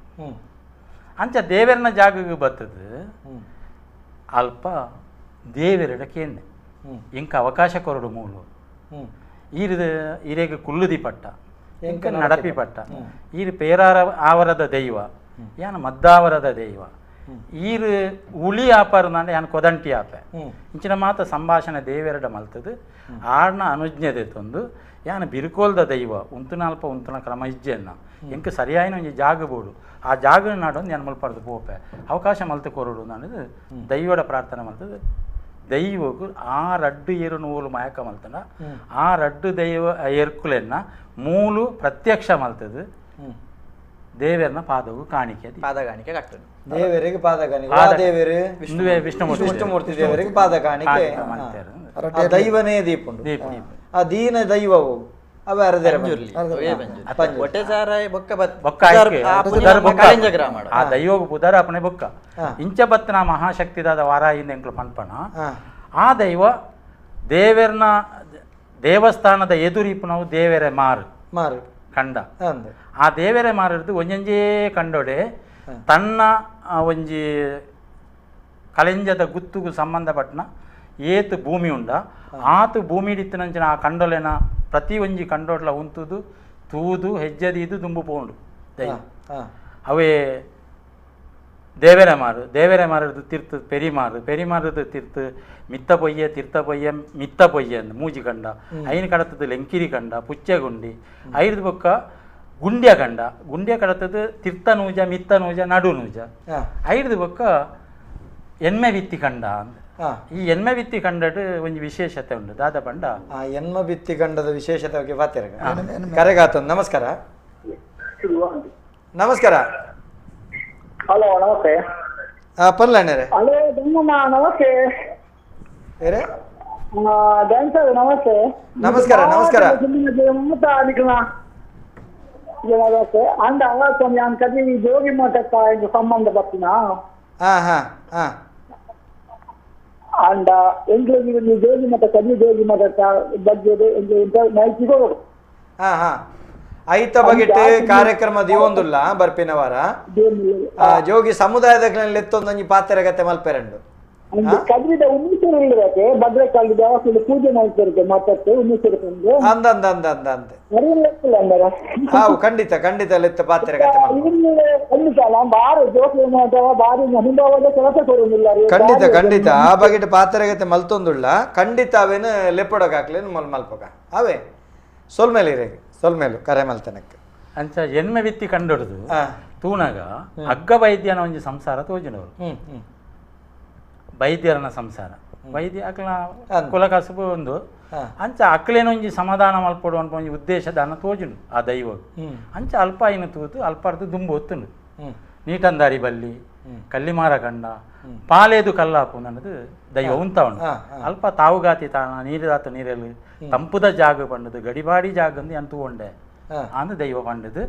ಅಂಚ ದೇವರನ ಜಾಗಗೆ ಬತ್ತದು ಅಲ್ಪ ದೇವರಡ ಕೇಂದ್ರ ಇಂಕ ಅವಕಾಶ ಕೊರಡು ಮೂಲು ಈರಿದ ಈರೆಗೆ ಕುಲ್ಲುದಿ ಪಟ್ಟ ಇಂಕ ನಡಪಿ ಪಟ್ಟ ಈರು ಪೇರಾರ ಆವರದ ದೈವ ಯಾನ ಮದ್ದಾವರದ ದೈವ ಈರು ಉಳಿ ಆಪಾರ ನಾಂಡ ಯಾನ್ ಕೊದಂಟಿ ಆಪೆ ಇಂಚಿನ ಮಾತ ಸಂಭಾಷಣೆ ದೇವೆರಡ ಮಲ್ತದು ಆರ್ನ ಅನುಜ್ಞೆ ತಂದು ಯಾನ ಬಿರುಕೋಲ್ದ ದೈವ ಉಂತುನಲ್ಪ ಉಂತುನ ಕ್ರಮ ಇಜ್ಜೆನ್ನ ಎಂಕ ಸರಿಯಾಯಿನ ಒಂಜಿ ಜಾಗ ಬೋಡು ಆ ಜಾಗ ನಾಡೊಂದು ಯಾನ್ ಮಲ್ಪರ್ದು ಪೋಪೆ ಅವಕಾಶ ಮಲ್ತು ಕೊರಡು ನಾನದು ದೈವಡ ಪ್ರಾರ್ಥನೆ ಮಲ್ತದು ದೈವಗು ಆ ರಡ್ಡು ಏರು ನೂಲು ಮಯಕ ಮಲ್ತನ ಆ ರಡ್ಡು ದೈವ ಏರ್ಕುಲೆನ್ನ ಮೂಲು ಪ್ರತ್ಯಕ್ಷ ಮಲ್ತದು ದೇವರನ ಪಾದವು ಕಾಣಿಕೆ ಪಾದ ಕಾಣಿಕೆ ಕಟ್ಟದು ದೇವರಿಗೆ ಪಾದ ಕಾಣಿಕೆ ದೇವರು ವಿಷ್ಣುಮೂರ್ತಿ ವಿಷ್ಣುಮೂರ್ತಿ ದೇವರಿಗೆ ಪಾದ ಕಾಣಿಕೆ ದೈವನೇ ದೀಪುಂಡು ಆ ದೀನ ದೈವವು ಆ ದೈವಗು ಪುದರ ಅಪನೆ ಬೊಕ್ಕ ಇಂಚ ಬತ್ತನ ಮಹಾಶಕ್ತಿದಾದ ವಾರಾಯಿಂದ ಎಂಕ್ಲು ಪನ್ಪಣ ಆ ದೈವ ದೇವರನ ದೇವಸ್ಥಾನದ ಎದುರಿಪು ನಾವು ದೇವರ ಮಾರು ಮಾರು ಕಂಡ ಆ ದೇವರ ಮಾರಿದ್ದು ಒಂಜೊಂಜೇ ಕಂಡೊಡೆ ತನ್ನ ಒಂಜಿ ಕಲೆಂಜದ ಗುತ್ತುಗು ಸಂಬಂಧಪಟ್ಟನ ಏತು ಭೂಮಿ ಉಂಡ ಆತು ಭೂಮಿ ಇತ್ತಿನಂಚಿನ ಆ ಕಂಡೊಲೆನ ಪ್ರತಿ ಒಂಜಿ ಕಂಡೋಡ್ಲ ಉಂತುದು ತೂದು ಹೆಜ್ಜೆದೀದು ದುಂಬು ಪೋಂಡು ದೈವ ಅವೇ ದೇವರ ಮಾರು ದೇವರ ಮಾರದು ತೀರ್ಥ ಪೆರಿಮಾರು ಪೆರಿಮಾರದು ತೀರ್ಥ ಮಿತ್ತ ಪೊಯ್ಯ ತೀರ್ಥ ಪೊಯ್ಯ ಮಿತ್ತ ಪೊಯ್ಯ ಅಂದ್ ಮೂಜಿ ಕಂಡ ಐನ ಕಡತದ ಲೆಂಕಿರಿ ಕಂಡ ಪುಚ್ಚೆಗುಂಡಿ ಐದು ಬೊಕ್ಕ ಗುಂಡ್ಯ ಕಂಡ ಗುಂಡ್ಯ ಕಡತದ ತೀರ್ಥ ನೂಜ ಮಿತ್ತ ನೂಜ ನಡು ನೂಜ ಐದು ಬೊಕ್ಕ ಎನ್ಮೆ ಬಿತ್ತಿ ಕಂಡ ಅಂದ್ ಈ ಎನ್ಮೆ ಬಿತ್ತಿ ಕಂಡಡು ಒಂಜಿ ವಿಶೇಷತೆ ಉಂಟು ದಾದ ಪಂಡ ಆ ಎನ್ಮ ಬಿತ್ತಿ ಕಂಡದ ವಿಶೇಷತೆ ಬಗ್ಗೆ ಪಾತಿರ ಕರೆಗಾತ. ನಮಸ್ಕಾರ. ನಮಸ್ಕಾರ. ಹಲೋ ನಮಸ್ತೆ. ಪನ್ಲಣ್ಣರೇ. ಹಲೋ ನಮಸ್ತೆ. ಡ್ಯಾನ್ಸರ್ ನಮಸ್ತೆ. ನಮಸ್ಕಾರ ನಮಸ್ಕಾರ. ನಮಸ್ತೆ. ಅಂದ ಕದಿ ಜೋಗಿ ಮಠಕ್ಕ ಸಂಬಂಧ ಬರ್ತೀನ. ಹಾ ಹಾ ಹಾ. ಅಂಡ ಎಂಗ್ಲಿಗೆ ಜೋಗಿ ಮಠ ಕದಿ ಜೋಗಿ ಮಠಕ್ಕ ಬಗ್ಗೆ ಮಾಹಿತಿ ಕೊಡು. ಹಾ ಹಾ. ಐತ ಬಗೆಟ್ ಕಾರ್ಯಕ್ರಮ ದಿವೊಂದುಲ್ಲ ಬರ್ಪಿನ ವಾರ ಜೋಗಿ ಸಮುದಾಯದ ಎತ್ತೊಂದೊಂಜಿ ಪಾತೆರಗತೆ ಮಲ್ಪೆರಂಡು ಕದ್ರಿದ ಉಮ್ಮೀಸರು ಇಲ್ಲದೆ ಭದ್ರಕಾಳಿ ದೇವಸ್ಥಾನ ಪೂಜೆ ಮಾಡ್ತಾರೆ ಮಾತಾಡ್ತೆ ಉಮ್ಮೀಸರು ಬಂದು ಅಂದ ಅಂದ ಅಂದ ಅಂದ ಅಂತೆ ಹಾವು ಖಂಡಿತ ಖಂಡಿತ ಲೆತ್ತ ಪಾತೆರಗತೆ ಖಂಡಿತ ಖಂಡಿತ ಆ ಬಗೆಟ್ ಪಾತೆರಗತೆ ಮಲ್ತೊಂದುಳ್ಳ ಖಂಡಿತ ಅವೇನು ಲೆಪ್ಪಡೋಕಾಕ್ಲೇನು ಮಲ್ ಮಲ್ಪಕ ಅವೇ ಸೊಲ್ಮೇಲೆ ಇರೇಗೆ ಸೊಲ್ಮೇಲು ಕರೆ ಮಲ್ತನಕ್ಕೆ ಅಂಚ ಎನ್ಮೆ ಬಿತ್ತಿ ಕಂಡೊಡ್ದು ತೂನಾಗ ಅಗ್ಗ ವೈದ್ಯನ ಒಂಜಿ ಸಂಸಾರ ತೋಜಿನವರು ವೈದ್ಯರನ ಸಂಸಾರ ವೈದ್ಯ ಅಕ್ಲ ಕುಲಕಸುಬು ಒಂದು ಅಂಚ ಅಕ್ಲೇನೊಂಜಿ ಸಮಾಧಾನ ಮಲ್ಪೊಡು ಅನ್ಪ ಒಂಜಿ ಉದ್ದೇಶ ದಾನ ತೋಜುಂಡು ಆ ದೈವ ಅಂಚ ಅಲ್ಪ ಐನ ತೂತು ಅಲ್ಪಾರ್ದು ದುಂಬು ಒತ್ತುಂಡು ನೀಟಂದಾರಿ ಬಲ್ಲಿ ಕಲ್ಲಿಮಾರ ಕಂಡ ಪಾಲೇದು ಕಲ್ಲಾಪು ನನ್ನದು ದೈವ ಉಂತ ಉಂಡು ಅಲ್ಪ ತಾವುಗಾತಿ ತಾಣ ನೀರಿದಾತ ನೀರಲ್ಲಿ ತಂಪುದ ಜಾಗ ಪಂಡದು ಗಡಿಬಾಡಿ ಜಾಗ ಅಂದು ಎಂತ ಉಂಡೆ ಅಂದು ದೈವ ಪಂಡದು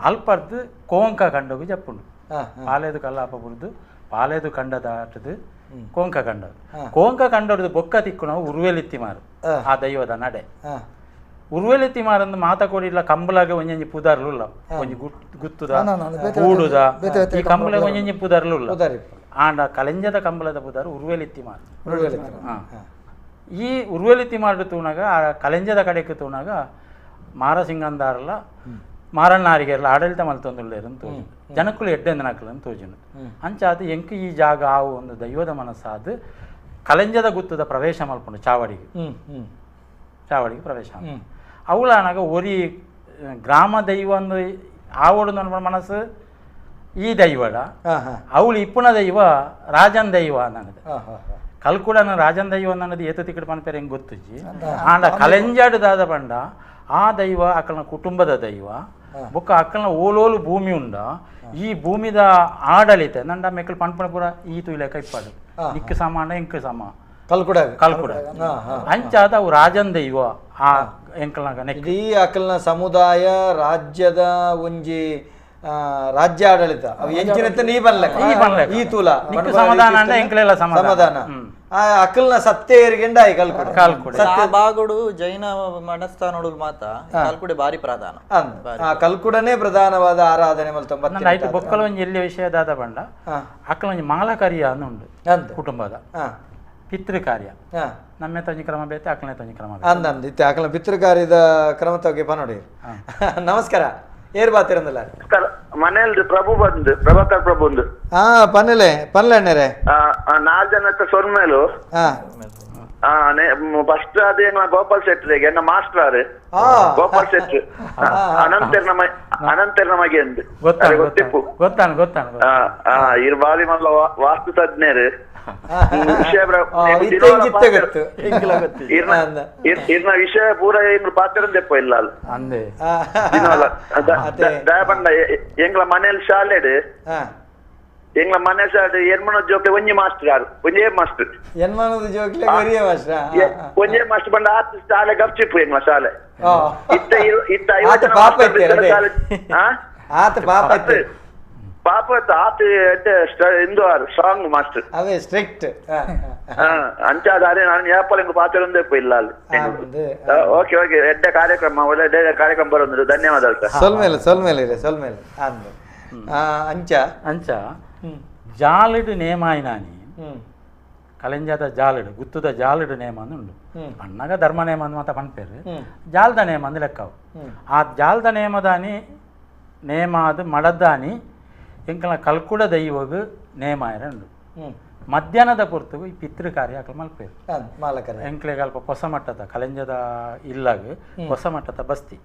ಅಲ್ಪರ್ದು ಕೋಂಕ ಕಂಡೋಗು ಜಪ್ಪುಂಡು ಪಾಲೇದು ಕಲ್ಲಾಪ ಬುಡ್ದು ಪಾಲೇದು ಕಂಡ ದಾಟದು ಕೋಂಕ ಕಂಡ ಕೋಂಕ ಕಂಡೋರ್ದು ಬೊಕ್ಕ ತಿಕ್ಕು ನಾವು ಉರುವೆಲಿತ್ತಿ ಮಾರು ಆ ದೈವದ ನಡೆ ಉರುವೆಲಿತ್ತಿ ಮಾರಂದು ಮಾತ ಕೊಡಿಲ್ಲ ಕಂಬಲಾಗ ಒಂಜೊಂಜಿ ಪುದಾರ್ಲುಲ್ಲ ಒಂಜಿ ಗುತ್ತುದ ಗೂಡುದ ಈ ಕಂಬಲಾಗ ಒಂಜೊಂಜಿ ಪುದಾರ್ಲುಲ್ಲ ಆಂಡ ಕಲೆಂಜದ ಕಂಬಳದ ಪುದಾರು ಉರುವೆಲಿತ್ತಿ ಮಾರು. ಈ ಉರುವೆಲಿತ್ತಿ ಮಾರು ತೂನಾಗ ಆ ಕಲೆಂಜದ ಕಡೆಗೆ ತೂನಾಗ ಮಾರಸಿಂಗಂದಾರಲ್ಲ ಮಾರಣ್ಣಾರಿಗೆಲ್ಲ ಆಡಳಿತ ಮಲ್ತೊಂದುಳ್ಳೇರು ತೋಜು ಜನಕ್ಕಳು ಎಡ್ಡೆಂದನಕ್ಕಲು ತೋಜುನು ಅಂಚಾದ ಎಂಕ್ ಈ ಜಾಗ ಆವು ಒಂದು ದೈವದ ಮನಸ್ಸಾದ ಕಲೆಂಜದ ಗುತ್ತದ ಪ್ರವೇಶ ಮಲ್ಪುಂಡು ಚಾವಡಿಗೆ ಚಾವಡಿಗೆ ಪ್ರವೇಶ ಅವಳಾನಾಗ ಒರಿ ಗ್ರಾಮ ದೈವ ಒಂದು ಆವಡು ನನ್ನ ಮನಸ್ಸು ಈ ದೈವಡ ಅವಳು ಇಪ್ಪುನ ದೈವ ರಾಜನ್ ದೈವ ಅನ್ನೋದು ಕಲ್ಕುಡನ ರಾಜನ್ ದೈವ ಅನ್ನೋದು ಏತ ತಿಕ್ಕಡ ಪನ್ಪೇರೆ ಹೆಂಗೆ ಗೊತ್ತುಜ್ಜಿ. ಆಂಡ ಕಲೆಂಜಾಡು ದಾದ ಪಂಡ ಆ ದೈವ ಅಕ್ಕನ ಕುಟುಂಬದ ದೈವ ಬೊಕ್ಕ ಅಕ್ಕನ ಓಲೋಲು ಭೂಮಿ ಉಂಡ ಈ ಭೂಮಿದ ಆಡಳಿತ ನಂಡ ಮೆಕ್ಕಲು ಪನ್ಪಣ ಪೂರ ಈ ತುಯ್ಲೆಕ್ಕ ಇಪ್ಪಾಡು ನಿಕ್ಕ ಸಮಾನ ಎಂಕ್ ಸಮ ಕಲ್ಕುಡ ಕಲ್ಕುಡ ಅಂಚಾದ ಅವು ರಾಜನ್ ದೈವ ಆ ಎಂಕಲ್ನ ಇಡೀ ಅಕಲ್ನ ಸಮುದಾಯ ರಾಜ್ಯದ ಒಂಜಿ ರಾಜ್ಯ ಆಡಳಿತ ಅವು ಎಂಚಿನತ್ತ ನೀ ಬಲ್ಲ ಈ ತೂಲ ಸಮಾಧಾನ ಎಂಕಲೆಲ್ಲ ಸಮಾಧಾನ ಆ ಅಕಲ್ನ ಸತ್ಯ ಏರಿಗೆಂಡ ಆಯ್ ಕಲ್ಕುಡ ಕಲ್ಕುಡ ಆ ಬಾಗುಡು ಜೈನ ಮನಸ್ಥಾನೋಡು ಮಾತ ಕಲ್ಕುಡೆ ಬಾರಿ ಪ್ರಧಾನ. ಆ ಕಲ್ಕುಡನೇ ಪ್ರಧಾನವಾದ ಆರಾಧನೆ ಮಲ್ತೊಂಬತ್ತು ಆಯ್ತು. ಬೊಕ್ಕಲ ಒಂಜಿ ಎಲ್ಲಿ ವಿಷಯ ದಾದ ಬಂಡ ಅಕ್ಕಲ ಒಂಜಿ ಮಾಲಕರಿಯ ಉಂಡು ಕುಟುಂಬದ ಪಿತೃ ಕಾರ್ಯ ನಮ್ಮೆ ತಂಜಿ ಕ್ರಮ ಬೇತೆ ಅಕ್ಕಲನೆ ತಂಜಿ ಕ್ರಮ ಅಂದ ಇತ್ತೆ ಅಕಲ್ನ ಪಿತೃ ಕಾರ್ಯದ ಕ್ರಮ ತಗ್ಗೆ ಪನೋಡಿ. ನಮಸ್ಕಾರ ಏರ್ ಬಾತಿರಂದಲ್ಲ ಮನೆಯಲ್ಲಿ ಪ್ರಭು ಬಂದು ಪ್ರಭಾಕರ್ ಪ್ರಭು ಬಂದು ಹಾ ಪನ್ನಲೆ ಪನ್ನಲೆ ನಾಲ್ ಜನ ಸೊನ್ಮೇಲು ಫಸ್ಟ್ ಅದೇ ಗೋಪಾಲ್ ಶೆಟ್ರಿಗೆ ಎನ್ನ ಮಾಸ್ಟರ್ ಗೋಪಾಲ್ ಶೆಟ್ಟಿ ಅನಂತರ್ ನಮಗೆ ಗೊತ್ತಿಪ್ಪು ಗೊತ್ತಾನ ಗೊತ್ತಾನ ಇರ್ ಬಾರಿ ಮಲ್ಲ ವಾಸ್ತು ತಜ್ಞರು ಇರ್ನ ವಿಷಯ ಪೂರ ಪಾತ್ರ ದೆಪ್ಪ ಇಲ್ಲ ದಯಪಂಡ ಎಂಗ್ಲ ಮನೇಲಿ ಶಾಲೆಡ್ ಎಂಗ್ಲ ಮನೆ ಶಾಲೆ ಎನ್ಮನ ಜೋಕ್ಲೆ ಒಂಜಿ ಮಾಸ್ಟರ್ ಆರು ಒಂಜೇ ಮಾಸ್ಟರ್ ಎನ್ಮನದ ಜೋಕ್ಲೆ ಒರಿಯೇ ಮಾಸ್ಟರ್ ಒಂಜೇ ಮಾಸ್ಟರ್ ಬಂಡ ಆತ ಶಾಲೆ ಗಪ್ಚಿಪ್ಪು ಎಂಗ್ಲ ಶಾಲೆ ಇತ್ತ ಇತ್ತ ಪಾಪ ಆತ ಪಾಪ ಪಾಪ ಆತ ಇಂದು ಸ್ಟ್ರಾಂಗ್ ಮಾಸ್ಟರ್ ಅವೇ ಸ್ಟ್ರಿಕ್ಟ್ ಅಂಚಾದಾರೆ ನಾನು ಯಾಪಲ್ ಎಂಗ್ ಪಾತ್ರ ಇಲ್ಲ ಅಲ್ಲಿ. ಓಕೆ ಓಕೆ ಎಡ್ಡೆ ಕಾರ್ಯಕ್ರಮ ಒಳ್ಳೆ ಕಾರ್ಯಕ್ರಮ ಬರೋದು ಧನ್ಯವಾದ ಸರ್. ಸೊಲ್ಮೇಲೆ ಸೊಲ್ಮೇಲೆ ಇದೆ ಸೊಲ್ಮೇಲೆ ಅಂದು ಅಂಚ ಅಂಚ ಜಾಲಿಡು ನೇಮಾಯಿನಾನಿ ಕಲೆಂಜಾದ ಜಾಲಿಡು ಗುತ್ತದ ಜಾಲಿಡು ನೇಮ ಅಂದು ಉಂಡು ಅಣ್ಣಗ ಧರ್ಮ ನೇಮ ಅಂದ್ ಮಾತ ಪನ್ಪೇರು ಜಾಲ್ದ ನೇಮ ಅಂದ್ ಲೆಕ್ಕವು. ಆ ಜಾಲ್ದ ನೇಮದಾನಿ ನೇಮಾದ ಮಡದಾನಿ ಎಂಕಲ ಕಲ್ಕುಡ ದೈವಗ ನೇಮಾಯರ ಉಂಡು. ಮಧ್ಯಾಹ್ನದ ಪೊರ್ತುಗು ಈ ಪಿತೃ ಕಾರ್ಯ ಅಕಲ್ ಮಲ್ಪೇರು ಎಂಕ್ಲೆಗ್ ಅಲ್ಪ ಹೊಸ ಮಟ್ಟದ ಕಲೆಂಜದ ಇಲ್ಲಾಗ ಹೊಸ ಮಟ್ಟದ ಬಸ್ತಿ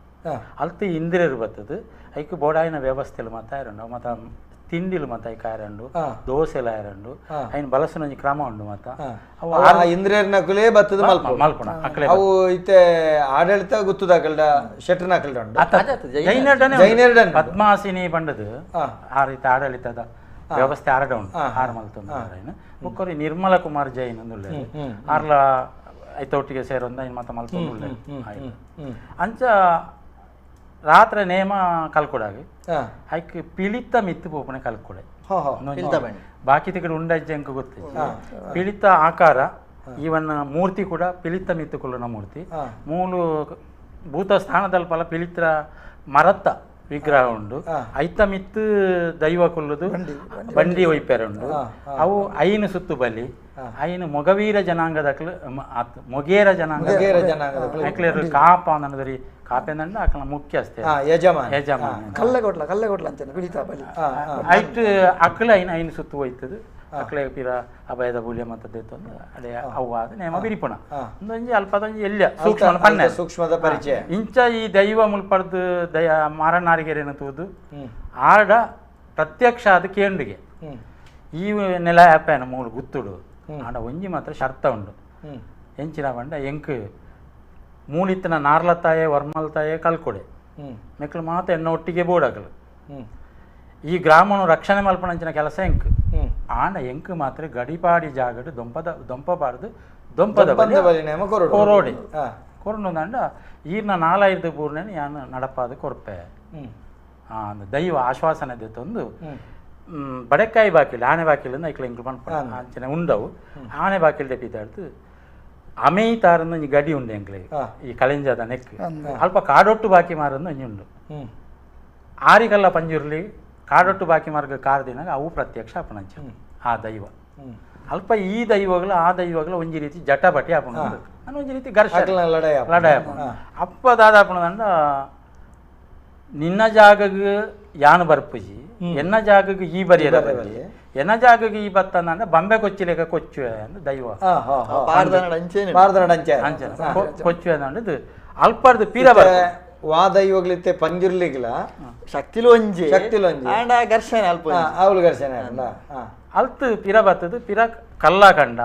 ಅಲ್ತು ಇಂದಿರರು ಬರ್ತದೆ ಐಕ್ ಬೋಡಾಯಿನ ವ್ಯವಸ್ಥೆಲು ಮಾತ ಆಯರಂಡು ಮಾತ ತಿಂಡಿಲು ಮಾತ ಐಕ್ ಆಯರಂಡು ದೋಸೆಲು ಆಯರಂಡು ಐನ್ ಬಲಸುನ ಒಂಜಿ ಕ್ರಮ ಉಂಡು ಮಾತ ಇಂದ್ರಿಯರ್ನಕುಲೇ ಬತ್ತದ ಮಲ್ಪುಣ ಅಕ್ಲೆ ಅವು ಇತ್ತೆ ಆಡಳಿತ ಗುತ್ತುದಾಕಲ್ಡ ಶೆಟ್ರನಕಲ್ಡ ಉಂಡು ಜೈನರ್ಡನೆ ಪದ್ಮಾಸಿನಿ ಪಂಡದು ಆ ರೀತಿ ಆಡಳಿತದ ವ್ಯವಸ್ಥೆ ಆರಡ ಉಂಡು ಆರು ಮಲ್ತೊಂದು ಬೊಕ್ಕೊರಿ ನಿರ್ಮಲ ಕುಮಾರ್ ಜೈನ್ ಅಂದುಳ್ಳೆ ಆರ್ಲ ಐತೊಟ್ಟಿಗೆ ಸೇರೊಂದು ಐನ್ ಮಾತ ಮಲ್ತೊಂದುಳ್ಳೆ ಅಂಚ ರಾತ್ರಿ ನೇಮ ಕಲ್ಕೊಡಾಗಿ ಐಕ್ ಪಿಳಿತ ಮಿತ್ತು ಪೋಪಣೆ ಕಲ್ಕೊಡೆ ಬಾಕಿ ತಿಗಡೆ ಉಂಡಜ್ಜೆ ಅಂಕ ಗೊತ್ತಿಲ್ಲ ಪಿಳಿತ ಆಕಾರ ಈವನ್ ಮೂರ್ತಿ ಕೂಡ ಪಿಳಿತ ಮಿತ್ತುಕೊಳ್ಳುವ ಮೂರ್ತಿ ಮೂಲು ಭೂತ ಸ್ಥಾನದಲ್ಪಲ ಪಿಳಿತ್ರ ಮರತ್ತ ವಿಗ್ರಹ ಉಂಡು ಐತ ಮಿತ್ತು ದೈವ ಕೊಲ್ಲುದು ಬಂಡಿ ಒಯ್ಪೆರುಂಡು ಅವು ಐನು ಸುತ್ತು ಬಲಿ ಐನು ಮೊಗವೀರ ಜನಾಂಗದಕ್ಲು ಮೊಗೇರ ಜನಾಂಗ ಕಾಪ ಅನ್ನೋದ್ರಿ ಕಾಪೆಂದಂಡ ಅಕಲ ಮುಖ್ಯಸ್ಥೆ ಯಜಮಾನ ಯಜಮಾನ ಕಲ್ಲೆಗೊಟ್ಲ ಕಲ್ಲೆಗೊಟ್ಲ ಅಂತಾನೆ ಪಿಳಿತ ಬಲಿ ಐಟ್ ಅಕ್ಲ ಐನು ಐನು ಸುತ್ತು ಒಯ್ತದು ಅಕ್ಲೆ ಪಿರ ಅಭಯದ ಬೂಲ್ಯ ಮತ್ತದೇತೊಂದು ಅಡೆ ಅವ್ವಾದ ನೇಮ ಬಿರಿಪುಣ ಒಂದೊಂಜಿ ಅಲ್ಪದೊಂಜಿ ಎಲ್ಯ ಸೂಕ್ಷ್ಮ ಪನ್ನೆ ಸೂಕ್ಷ್ಮದ ಪರಿಚಯ ಇಂಚ ಈ ದೈವ ಮುಲ್ಪಡ್ದು ದಯ ಮಾರನಾರಿಗೆರೆನ ತೂದು ಆರ್ಡ ಪ್ರತ್ಯಕ್ಷ ಅದು ಕೇಂಡಿಗೆ ಈ ನೆಲ ಆಪೇನ ಮೂಲು ಗುತ್ತುಡು ಆಂಡ ಒಂಜಿ ಮಾತ್ರ ಶರ್ತ ಉಂಡು ಎಂಚಿನ ಪಂಡ ಎಂಕ್ ಮೂಲಿತ್ತನ ನಾರ್ಲತ್ತಾಯೆ ವರ್ಮಲ್ತಾಯೆ ಕಲ್ಕೊಡೆ ಮೆಕ್ಲು ಮಾತ ಎನ್ನ ಒಟ್ಟಿಗೆ ಬೋಡಾಗಲು ಈ ಗ್ರಾಮನು ರಕ್ಷಣೆ ಮಲ್ಪಣಂಚಿನ ಕೆಲಸ ಎಂಕ್ ಆಂಡ ಎಂಕ್ ಮಾತ್ರ ಗಡಿಪಾಡಿ ಜಾಗಡು ದೊಂಪದ ದೊಂಪಬಾರ್ದು ದೊಂಪದ ಕೊರೋಡಿ ಕೊರಡು ಈರ್ನ ನಾಲಾಯಿರ್ದು ಪೂರ್ಣೆ ಯಾನು ನಡಪಾದ ಕೊರ್ಪೆ ದೈವ ಆಶ್ವಾಸನೆ ತಂದು ಬಡೆಕಾಯಿ ಬಾಕಿಲ್ ಆಣೆ ಬಾಕಿಲ್ ಐಕ್ಲ ಎಂಕ್ಲು ಪನ್ಪ ಅಂಚನೆ ಉಂಡವು ಆಣೆ ಬಾಕಿಲ್ ಡೆಪಿತಾಡ್ದು ಅಮೇಯಿ ತಾರನ್ನು ಒಂಜಿ ಗಡಿ ಉಂಡು ಎಂಕ್ಲೆ ಈ ಕಳೆಂಜದ ನೆಕ್ ಅಲ್ಪ ಕಾಡೊಟ್ಟು ಬಾಕಿ ಮಾರನ್ನು ಒಂಜಿ ಉಂಡು ಆರಿಗಲ್ಲ ಪಂಜುರ್ಲಿ ಕಾಡೊಟ್ಟು ಬಾಕಿ ಮಾರ್ಗ ಕಾರ್ ದಿನಾಗ ಅವು ಪ್ರತ್ಯಕ್ಷ ಅಪಣಂಚ ಆ ದೈವ ಅಲ್ಪ ಈ ದೈವಗಳು ಆ ದೈವಗಳು ಒಂಜಿ ರೀತಿ ಜಟಬಟಿ ಆಪಣ ನಾನು ಒಂಜಿ ರೀತಿ ಘರ್ಷಣೆ ಲಡಾಯ ಆಪಣ ಅಪ್ಪ ದಾದ ಆಪಣದಂಡ ನಿನ್ನ ಜಾಗಗ್ ಯಾನು ಬರ್ಪುಜಿ ಎನ್ನ ಜಾಗಗ್ ಈ ಬರಿಯದ ಎನ್ನ ಜಾಗಗ್ ಈ ಬತ್ತಂದ ಬಂಬೆ ಕೊಚ್ಚಿಲೇಕ ಕೊಚ್ಚುವೆ ಅಂದ್ ದೈವ ಕೊಚ್ಚುವೆ ಅಂದ್ ಅಲ್ಪರ್ದು ಪೀರ ಬರ್ ವಾ ದೈವಗಳಿತ್ತೆ ಪಂಜುರ್ಲಿಗ್ಲ ಶಕ್ತಿಲು ಒಂಜಿ ಶಕ್ತಿಲು ಒಂಜಿ ಆಂಡ ಘರ್ಷಣೆ ಅಲ್ಪ ಅವಳು ಘರ್ಷಣೆ ಅಲ್ತು ಪಿರ ಬತ್ತದು ಪಿರ ಕಲ್ಲ ಕಂಡ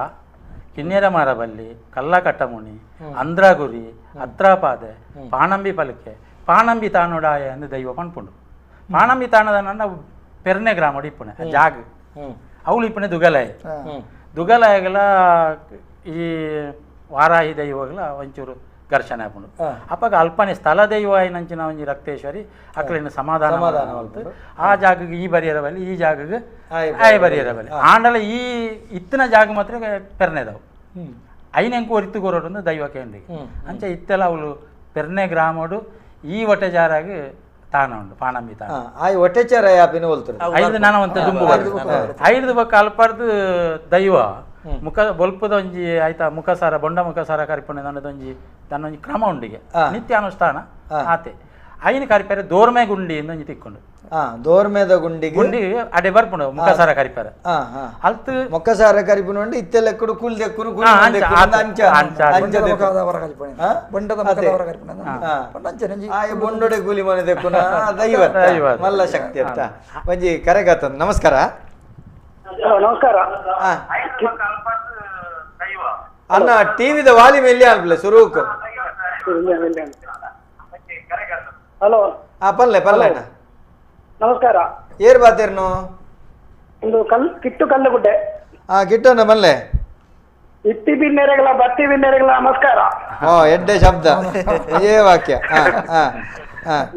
ಕಿನ್ಯರ ಮಾರಬಲ್ಲಿ ಕಲ್ಲಕಟ್ಟಮುಣಿ ಅಂದ್ರಾಗುರಿ ಅತ್ರಾಪಾದೆ ಪಾಣಂಬಿ ಪಲಿಕೆ ಪಾಣಂಬಿ ತಾನೋಡಾಯ ಅಂದು ದೈವ ಪನ್ಪುಂಡು ಪಾಣಂಬಿ ತಾಣದ ನನ್ನ ಪೆರ್ನೆ ಗ್ರಾಮ ಇಪ್ಪುಣೆ ಜಾಗ ಅವಳು ಇಪ್ಪುಣೆ ದುಗಲಾಯ ದುಗಲಾಯಗಳ ಈ ವಾರಾಹಿ ದೈವಗಳ ಒಂಚೂರು ಘರ್ಷಣೆ ಆಪುಂಡು ಅಪ್ಪಗ ಅಲ್ಪನೆ ಸ್ಥಳ ದೈವ ನಂಚಿನ ಒಂಜಿ ರಕ್ತೇಶ್ವರಿ ಅಕ್ಲಿನ ಸಮಾಧಾನ ಆ ಜಾಗಕ್ಕೆ ಈ ಬರಿಯರ ಬಲ್ಲಿ ಈ ಜಾಗಕ್ಕೆ ಆಯ್ ಬರಿಯರ ಬಲ್ಲಿ ಆಂಡಲ ಈ ಇತ್ತಿನ ಜಾಗ ಮಾತ್ರ ಪೆರ್ನೆದವು ಐನೆಂಕು ಒರಿತು ಕೊರೋಡು ದೈವ ಕೇಂದ್ರಿಗೆ ಅಂಚೆ ಇತ್ತೆಲ್ಲ ಅವಳು ಪೆರ್ನೆ ಗ್ರಾಮಡು ಈ ಒಟ್ಟೆಜಾರಾಗಿ ತಾನ ಉಂಡು ಪಾಣಂಬಿ ತಾನ ಆಯ್ ಒಟ್ಟೆಚಾರ ಯಾಪಿನ ಹೋಲ್ತಾರೆ ಐದು ನಾನ ಒಂತ ದುಂಬು ಐದು ಬೊಕ್ಕ ಅಲ್ಪರ್ದು ದೈವ ಮುಖ ಬೊಲ್ಪದ ಒಂಜಿ ಆಯ್ತಾ ಮುಖಸಾರ ಬೊಂಡ ಮುಖಸಾರ ಕರಿಪುಣೆ ಒಂಜಿ ತನ್ನೊಂಜಿ ಕ್ರಮ ಉಂಡಿಗೆ ನಿತ್ಯ ಅನುಷ್ಠಾನ ಆತೆ ಐನ ಕರಿಪಾರೆ ದೋರ್ಮೆ ಗುಂಡಿ ಎಂದು ಒಂಜಿ ತಿಕ್ಕೊಂಡು ದೋರ್ಮೆದ ಗುಂಡಿ ಗುಂಡಿ ಅಡೆ ಬರ್ಪುಂಡು ಮುಖಸಾರ ಕರಿಪಾರೆ ಅಲ್ತು ಮೊಕ್ಕಸಾರ ಕರಿಪುಣ ಇತ್ತೆಲ್ಲ ಕುಡು ಕುಲ್ ದೆಕ್ಕುರು ಬೊಂಡೊಡೆ ಕೂಲಿ ಮನೆ ದೆಕ್ಕುನ ದೈವ ಮಲ್ಲ ಶಕ್ತಿ ಅಂತ ಒಂಜಿ ಕರೆಗಾತ. ನಮಸ್ಕಾರ. ನಮಸ್ಕಾರ ಅಣ್ಣ, ಟಿವಿದ ವಾಲ್ಯೂಮ್ ಎಲ್ಲಿ ಅನ್ಪಲೆ ಸುರುಕು. ಹಲೋ. ಪಲ್ಲೆ ಪಲ್ಲೆ ಅಣ್ಣ. ನಮಸ್ಕಾರ. ಏರ್ ಬಾತೇರ್ನು? ಒಂದು ಕಲ್ ಕಿಟ್ಟು ಕಲ್ಲುಗುಡ್ಡೆ. ಕಿಟ್ಟಣ್ಣ ಬಲ್ಲೆ. ಇತ್ತಿ ಬಿನ್ನೆರೆಗಳ ಬತ್ತಿ ಬಿನ್ನೆರೆಗಳ ನಮಸ್ಕಾರ. ಎಡ್ಡೆ ಶಬ್ದ ಇದೇ ವಾಕ್ಯ.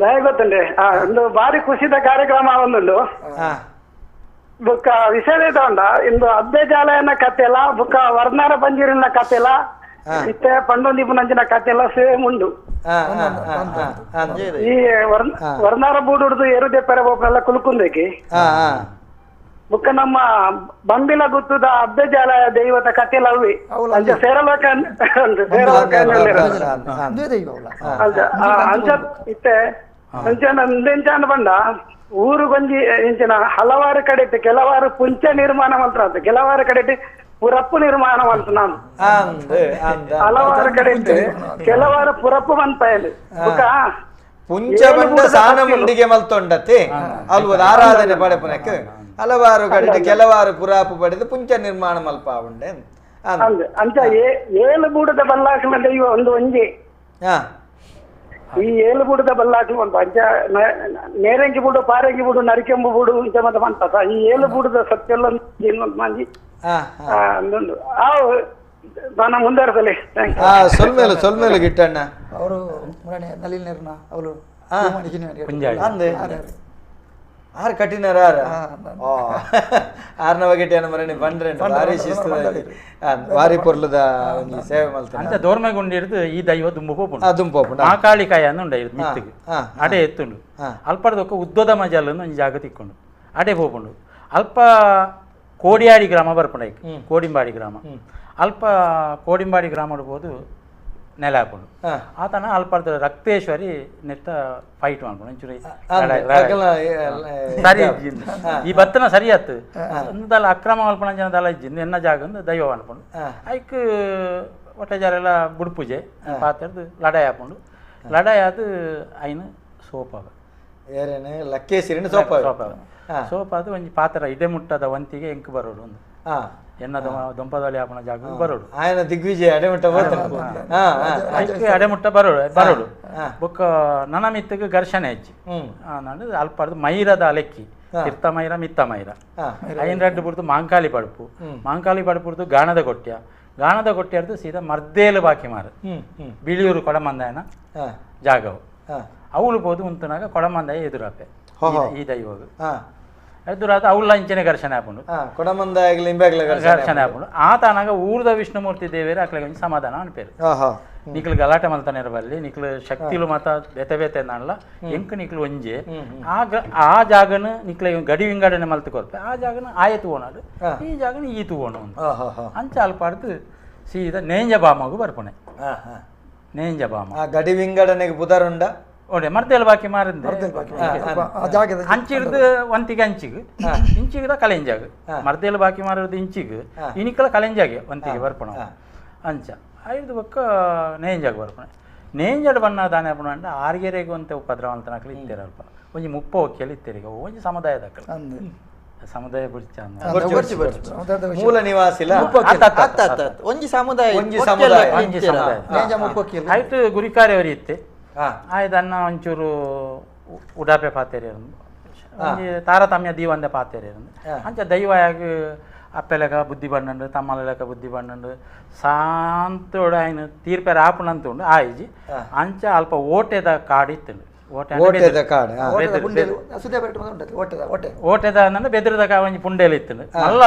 ದಯ ಗೊತ್ತುಂಡೆ ಒಂದು ಬಾರಿ ಖುಷಿದ ಕಾರ್ಯಕ್ರಮ ಒಂದುಂಡು. ಬುಕ್ಕ ವಿಷಯ ತಗೊಂಡ ಇಂದು ಅಬ್ಬೆ ಜಾಲಯನ ಕಥೆಲ್ಲ ಬುಕ್ಕ ವರ್ಣಾರ ಪಂಜೂರಿನ ಕಥೆಲ್ಲ ಇತ್ತೆ ಪಂಡೊಂದಿಪ್ಪುನಂಚಿನ ಕಥೆಲ್ಲ ಸೇಮ್ ಉಂಡು. ಈ ವರ್ಣಾರ ಬೂಡುಡ್ದು ಎರುದೆ ಪೆರಬೋಪನೆಲ್ಲ ಕುಲುಕುಂದಕ್ಕೆ ಬುಕ್ಕ ನಮ್ಮ ಬಂಬಿಲ ಗುತ್ತದ ಅಬ್ಬೆ ಜಾಲಯ ದೈವದ ಕಥೆಲ್ಲ ಅವಿ ಅಂಚ ಸೇರಲೋಕ ಸೇರಲೋಕ ಅಂಚ ಇತ್ತೆ ಅಂಚ ನಂದೆಂಚಾನ ಬಂಡ ಊರು ಗೊಂಜಿ ಇಂಚಿನ ಹಲವಾರು ಕಡೆ ಇತ್ತು ಕೆಲವಾರು ಪುಂಚ ನಿರ್ಮಾಣ ಮಂತ್ರ ಅಂತ ಕೆಲವಾರು ಕಡೆ ಇಟ್ಟು ಪುರಪ್ಪು ನಿರ್ಮಾಣ ಮಂತ್ರ ನಾನು ಹಲವಾರು ಕಡೆ ಇತ್ತು ಕೆಲವಾರು ಪುರಪ್ಪು ಮಂತ ಪುಂಚ ಬಂಡ ಸಾನ ಮುಂಡಿಗೆ ಮಲ್ತೊಂಡತಿ ಅಲ್ವದ ಆರಾಧನೆ ಪಡೆಪುನಕ್ಕೆ ಹಲವಾರು ಕಡೆ ಕೆಲವಾರು ಪುರಾಪು ಪಡೆದು ಪುಂಚ ನಿರ್ಮಾಣ ಮಲ್ಪ ಉಂಡೆ ಅಂಚ ಏಳು ಬೂಡದ ಬಲ್ಲಾಕನ ದೈವ ಒಂದು ಒಂಜಿ ಈ ಏಳು ಬೂಡದ ಬಲ್ಲಾಕ್ಲು ಒಂದು ಅಂಚ ನೇರಂಗಿ ಬೂಡು ಪಾರಂಗಿ ಬೂಡು ನರಿಕೆಂಬು ಬೂಡು ಇಂಚ ಮತ್ತೆ ಮಂತ ಈ ಏಳು ಬೂಡದ ಸತ್ಯಲ್ಲ ಇನ್ನೊಂದು ಮಂಜಿ ಒಂದೊಂದು ನಾನು ಮುಂದುವರೆಸಲಿ. ಸೊಲ್ಮೇಲು ಸೊಲ್ಮೇಲು ಗಿಟ್ಟಣ್ಣ ಅವರು ನಲಿಲ್ ನೇರ್ನ ಅವಳು ಆರು ಕಠಿಣರ ಆರ ಆರ್ನ ಬಗೆಟ್ ಏನ ಮರಣಿ ಬಂಡ್ರೆ ಭಾರಿ ಶಿಸ್ತು ಭಾರಿ ಪೊರ್ಲದ ಒಂಜಿ ಸೇವೆ ಮಲ್ತ ಅಂಚ ದೋರ್ಮೆ ಗುಂಡಿ ಹಿಡಿದು ಈ ದೈವ ದುಂಬು ಪೋಪುಂಡು ದುಂಬು ಪೋಪುಂಡು ಮಾಕಾಳಿಕಾಯ ಅಂದು ಉಂಡ ಇರ್ದು ಮಿತ್ತಿಗೆ ಅಡೆ ಎತ್ತುಂಡು ಅಲ್ಪರ್ದೊಕ್ಕ ಉದ್ದದ ಮಜಲ್ ಒಂಜಿ ಜಾಗ ತಿಕ್ಕೊಂಡು ಅಡೆ ಪೋಪುಂಡು. ಅಲ್ಪ ಕೋಡಿಯಾಡಿ ಗ್ರಾಮ ಬರ್ಪುಂಡು ಐಕ್ ಕೋಡಿಂಬಾಡಿ ಗ್ರಾಮ ಅಲ್ಪ ಕೋಡಿಂಬಾಡಿ ಗ್ರಾಮ ಹೋದು ನೆಲ ಹಾಕೊಂಡು ಆತನ ಅಲ್ಪರ್ದ ರಕ್ತೇಶ್ವರಿ ನೆತ್ತ ಫೈಟ್ ಮಾಡ್ಕೊಂಡು ಒಂಚೂರು ಸರಿ ಈ ಬತ್ತನ ಸರಿ ಆತು ಒಂದಲ್ಲ ಅಕ್ರಮ ಮಲ್ಪಣ ಜನದಲ್ಲ ಇಜ್ಜಿಂದು ಎನ್ನ ಜಾಗ ಒಂದು ದೈವ ಅನ್ಕೊಂಡು ಐಕ್ ಒಟ್ಟೆಜಾರೆಲ್ಲ ಬುಡ್ಪೂಜೆ ಪಾತ್ರದ ಲಡಾಯಿ ಹಾಕೊಂಡು ಲಡಾಯಿ ಅದು ಐನು ಸೋಪಾಗ ಲಕ್ಕೇಸಿರಿನ ಸೋಪ ಸೋಪಾಗ ಸೋಪ ಅದು ಒಂಜಿ ಪಾತ್ರ ಇಡೆ ಮುಟ್ಟದ ವಂತಿಗೆ ಎಂಕ್ ಬರೋಡು ಒಂದು ಎನ್ನ ದೊಂಪದಲ್ಲಿ ಹಾಪಣ ಜಾಗ ಬರೋಡು ಆಯನ ದಿಗ್ವಿಜಯ ಅಡೆಮುಟ್ಟ ಅಡೆಮುಟ್ಟ ಬರೋಡು ಬರೋಡು ಬೊಕ್ಕ ನನ್ನ ಮಿತ್ತಿಗೆ ಘರ್ಷಣೆ ಹೆಚ್ಚಿ ನಾನು ಅಲ್ಪರ್ದು ಮೈರದ ಅಲೆಕ್ಕಿ ತೀರ್ಥ ಮೈರ ಮಿತ್ತ ಮೈರ ಐನ್ ರಡ್ಡು ಬುಡ್ದು ಮಾಂಕಾಲಿ ಪಡುಪು ಮಾಂಕಾಲಿ ಪಡುಪುಡ್ದು ಗಾಣದ ಕೊಟ್ಯ ಗಾಣದ ಕೊಟ್ಯರ್ದು ಸೀದಾ ಮರ್ದೇಲು ಬಾಕಿ ಮಾರು ಬಿಳಿಯೂರು ಕೊಡಮಂದಾಯನ ಜಾಗವು ಅವಳು போದು ಉಂತನಾಗ ಕೊಡಮಂದಾಯ ಎದುರಾಪೆ ಈ ದೈವಗ ಎದುರಾದ ಅವಳ ಇಂಚನೆ ಘರ್ಷಣೆ ಹಾಕೊಂಡು ಘರ್ಷಣೆ ಹಾಕೊಂಡು ಆತನಾಗ ಊರ್ದ ವಿಷ್ಣುಮೂರ್ತಿ ದೇವೇರು ಅಕ್ಲೆಗೆ ಒಂಜಿ ಸಮಾಧಾನ ಅನ್ಪೇರು ನಿಕ್ಲು ಗಲಾಟೆ ಮಲ್ತಾನೆ ಇರಬಲ್ಲಿ ನಿಕ್ಲು ಶಕ್ತಿಲು ಮಾತ ಬೇತೆ ಬೇತೆ ನಾನ್ಲ ಎಂಕ್ ನಿಕ್ಲು ಒಂಜೆ ಆ ಆ ಜಾಗನ ನಿಕ್ಲೆ ಗಡಿ ವಿಂಗಡಣೆ ಮಲ್ತು ಕೊರ್ಪೆ ಆ ಜಾಗನ ಆಯೆ ತೂವಣಾಡು ಈ ಜಾಗನ ಈ ತೂವಣ ಅಂಚ ಅಲ್ಪಾಡ್ದು ಸೀದಾ ನೇಂಜ ಬಾಮಗು ಬರ್ಪಣೆ ನೇಂಜ ಬಾಮ ಗಡಿ ವಿಂಗಡಣೆಗೆ ಪುದರುಂಡ ಒಡೆ ಮರ್ದೇಲ್ ಬಾಕಿ ಮಾರಿಂದೆ ಅಂಚಿರ್ದು ಒಂತಿಗೆ ಅಂಚಿಗೆ ಇಂಚಿಗದ ಕಲೆಂಜಾಗ ಮರ್ದೇಲ್ ಬಾಕಿ ಮಾರಿದ ಇಂಚಿಗೆ ಇನಿಕಲ ಕಲೆಂಜಾಗೆ ಒಂತಿಗೆ ಬರ್ಪಣ ಅಂಚ ಐದು ಬೊಕ್ಕ ನೇಂಜಾಗ ಬರ್ಪಣೆ ನೇಂಜಾಡ್ ಬಣ್ಣ ದಾನೆ ಅಪ್ಪಣ ಅಂಡ ಆರ್ಗೆರೆಗೆ ಒಂತೆ ಉಪದ್ರವ ಅಂತ ನಕಲಿ ಇತ್ತೇರಲ್ಪ ಒಂಜಿ ಮುಪ್ಪ ಒಕ್ಕೆಲಿ ಇತ್ತೇರಿಗೆ ಒಂಜಿ ಸಮುದಾಯದ ಅಕ್ಕಲು ಸಮುದಾಯ ಬುಡ್ಚ ಮೂಲ ನಿವಾಸಿಲ ಒಂಜಿ ಸಮುದಾಯ ಒಂಜಿ ಸಮುದಾಯ ಒಂಜಿ ಸಮುದಾಯ ಐಟ್ ಗುರಿಕಾರೆ ಅವರು ಇತ್ತೆ ಆಯ್ದನ್ನ ಒಂಚೂರು ಉಡಾಪೆ ಪಾತೆರೆ ಒಂಜಿ ತಾರತಮ್ಯ ದೀವಂದೆ ಪಾತೆರೆ ಅಂಚ ದೈವಯಾಗ ಅಪ್ಪೆಲೆಕ ಬುದ್ಧಿ ಬಂಡಂಡು ತಮ್ಮಲೆಕ ಬುದ್ಧಿ ಬಂಡಂಡು ಶಾಂತೋಡು ಆಯ್ನ ತೀರ್ಪೆರ ಆಪುಣಂತ ಉಂಡು ಆಯ್ಜಿ ಅಂಚ ಅಲ್ಪ ಓಟೆದ ಕಾಡು ಇತ್ತುಂಡು. ಓಟೆದ ಕಾಡು ಓಟೆದ ಅಂದ್ರೆ ಬೆದ್ರದ ಒಂಜಿ ಪುಂಡೇಲಿ ಇತ್ತು ಮಲ್ಲ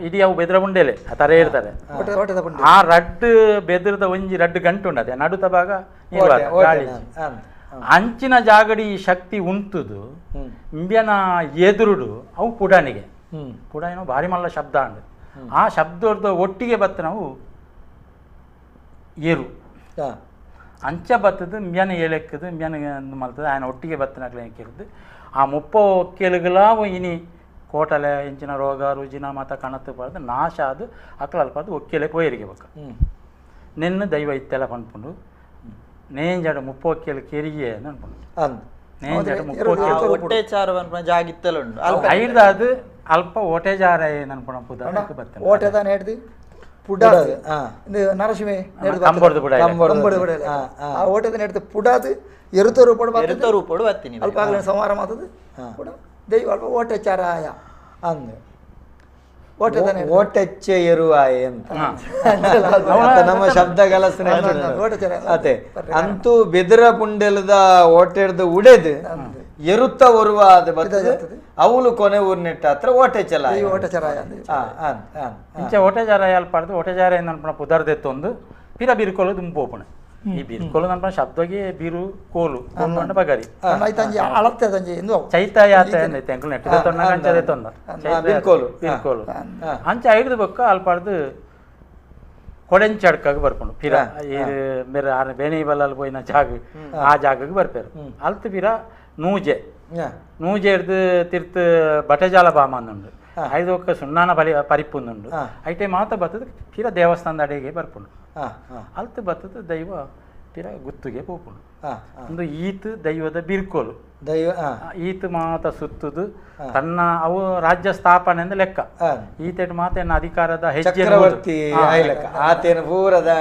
ಇಡೀ ಅವು ಬೆದ್ರ ಪುಂಡೇಲೆ ತರ ಇರ್ತಾರೆ. ಆ ರಡ್ಡು ಬೆದ್ರದ ಒಂಜಿ ರಡ್ಡು ಗಂಟು ಉಂಡದೆ ನಡುತ ಭಾಗ ಗಾಳಿ ಅಂಚಿನ ಜಾಗಡಿ ಈ ಶಕ್ತಿ ಉಂಟುದು ಇಂಬ್ಯನ ಎದುರುಡು ಅವು ಪುಡಾನಿಗೆ ಪುಡಾನಿನ ಭಾರಿ ಮಲ್ಲ ಶಬ್ದ ಅಂಡು ಆ ಶಬ್ದದ ಒಟ್ಟಿಗೆ ಬತ್ತ ನಾವು ಏರು ಅಂಚ ಬತ್ತದು ಇಂಬ್ಯನ ಏಲೆಕ್ಕದು ಇಂಬ್ಯನ ಮಲ್ತದ ఆయన ಒಟ್ಟಿಗೆ ಬತ್ತನಾಗ್ಲೆ ಕೇಳಿದ್ದು ಆ ಮುಪ್ಪ ಒಕ್ಕೆಲುಗಲ ಇನಿ ಕೋಟಲೆ ಎಂಚಿನ ರೋಗ ರುಜಿನ ಮಾತ ಕಣತ್ತು ಪಡೆದು ನಾಶ ಅದು ಅಕ್ಲ ಅಲ್ಪ ಅದು ಒಕ್ಕೆಲೆ ಪೋಯರಿಗೆ ಬಕ್ಕ ನಿನ್ನ ದೈವ ಇತ್ತೆಲ್ಲ ಪನ್ಪುಂಡು ನೇಂಜಾಡ ಮುಪ್ಪ ಒಕ್ಕೆಲು ಕೆರಿಗೆ ಅನ್ಪುಂಡು ನೇಂಜಾಡ ಮುಪ್ಪ ಒಟ್ಟೆಚಾರ ಜಾಗಿತ್ತೆಲ್ಲ ಉಂಡು ಐರ್ದ ಅದು ಅಲ್ಪ ಓಟೆಜಾರ ಏನನ್ಪುಣ ಪುದ ಬರ್ತದೆ ಓಟೆದಾನ ಹಿಡ್ದು ಪುಡಾದು ನರಸಿಂಹ ಆ ಓಟದ ನೆಡ್ದು ಪುಡಾದು ಎರುತ ರೂಪಡು ಎರುತ ರೂಪಡು ಬತ್ತೀನಿ ಅಲ್ಪ ಆಗಲೇ ಸಂಹಾರ ಮಾತದು ಪುಡ ದೈವ ಅಲ್ಪ ಓಟೆಚಾರಾಯ ಅಂದು ಓಟೆದಾನೆ ಓಟೆಚ್ಚೆ ಎರುವಾಯ ಅಂತ ನಮ್ಮ ಶಬ್ದಗಳ ಅದೇ ಅಂತೂ ಬೆದರ ಪುಂಡೆಲದ ಓಟೆಡ್ದು ಉಡೆದು ಎರುತ್ತ ಒರುವ ಅದು ಬರ್ತದೆ ಅವಳು ಕೊನೆ ಊರ್ನೆಟ್ಟ ಹತ್ರ ಓಟೆಚಲ ಓಟೆಚರಾಯ ಇಂಚ ಓಟೆಜಾರಾಯ ಅಲ್ಪಾಡ್ದು ಓಟೆಜಾರ ಏನನ್ಪಣ ಪುದರ್ದೆತ್ತೊಂದು ಪಿರ ಬಿರ್ಕೋಲು ದುಂಪೋಪಣೆ ಈ ಬಿರ್ಕೋಲು ನನ್ಪಣ ಶಬ್ದಗೆ ಬಿರು ಕೋಲು ಕೋಲು ಬಗರಿ ಚೈತಾಯಾತ ಎಂಕುಲು ನೆಟ್ಟದೆ ತೊಂದ ಅಂಚದೆ ತೊಂದ ಬಿರ್ಕೋಲು ಬಿರ್ಕೋಲು ಅಂಚ ಐಡ್ದು ಬೊಕ್ಕ ಅಲ್ಪಾಡ್ದು ಕೊಡೆಂಚಡ್ಕಾಗ ಬರ್ಪುಂಡು ಪಿರ ಈ ಬೇರೆ ಆರ್ ಬೇಣಿ ಬಲ್ಲಲ್ಲಿ ಪೋಯಿನ ಜಾಗ ಆ ಜಾಗಕ್ಕೆ ಬರ್ಪೇರು ಅಲ್ತು ಪಿರ ನೂಜೆ ನೂಜೆ ಹಿಡ್ದು ತಿರ್ತು ಬಟೆಜಾಲ ಬಾಮಂದುಂಡು ಐದು ಒಕ್ಕ ಸುಣ್ಣಾನ ಬಲಿ ಪರಿಪುಂದುಂಡು ಐಟೆ ಮಾತ ಬತ್ತದ ಪಿರ ದೇವಸ್ಥಾನದ ಅಡಿಗೆ ಬರ್ಪುಂಡು ಅಲ್ತು ಬತ್ತದ ದೈವ ಪಿರ ಗುತ್ತುಗೆ ಪೋಪುಂಡು ಒಂದು ಈತ್ ದೈವದ ಬಿರ್ಕೋಲು ದೈವ ಈತ ಮಾತ ಸುತ್ತುದು ತನ್ನ ಅವು ರಾಜ್ಯ ಸ್ಥಾಪನೆ ಅಂದ್ರೆ ಲೆಕ್ಕ ಈತೆಟ್ ಮಾತ ಎನ್ನ ಅಧಿಕಾರದ ಹೆಜ್ಜೆ ಚಕ್ರವರ್ತಿ ಆತೇನ ಪೂರದ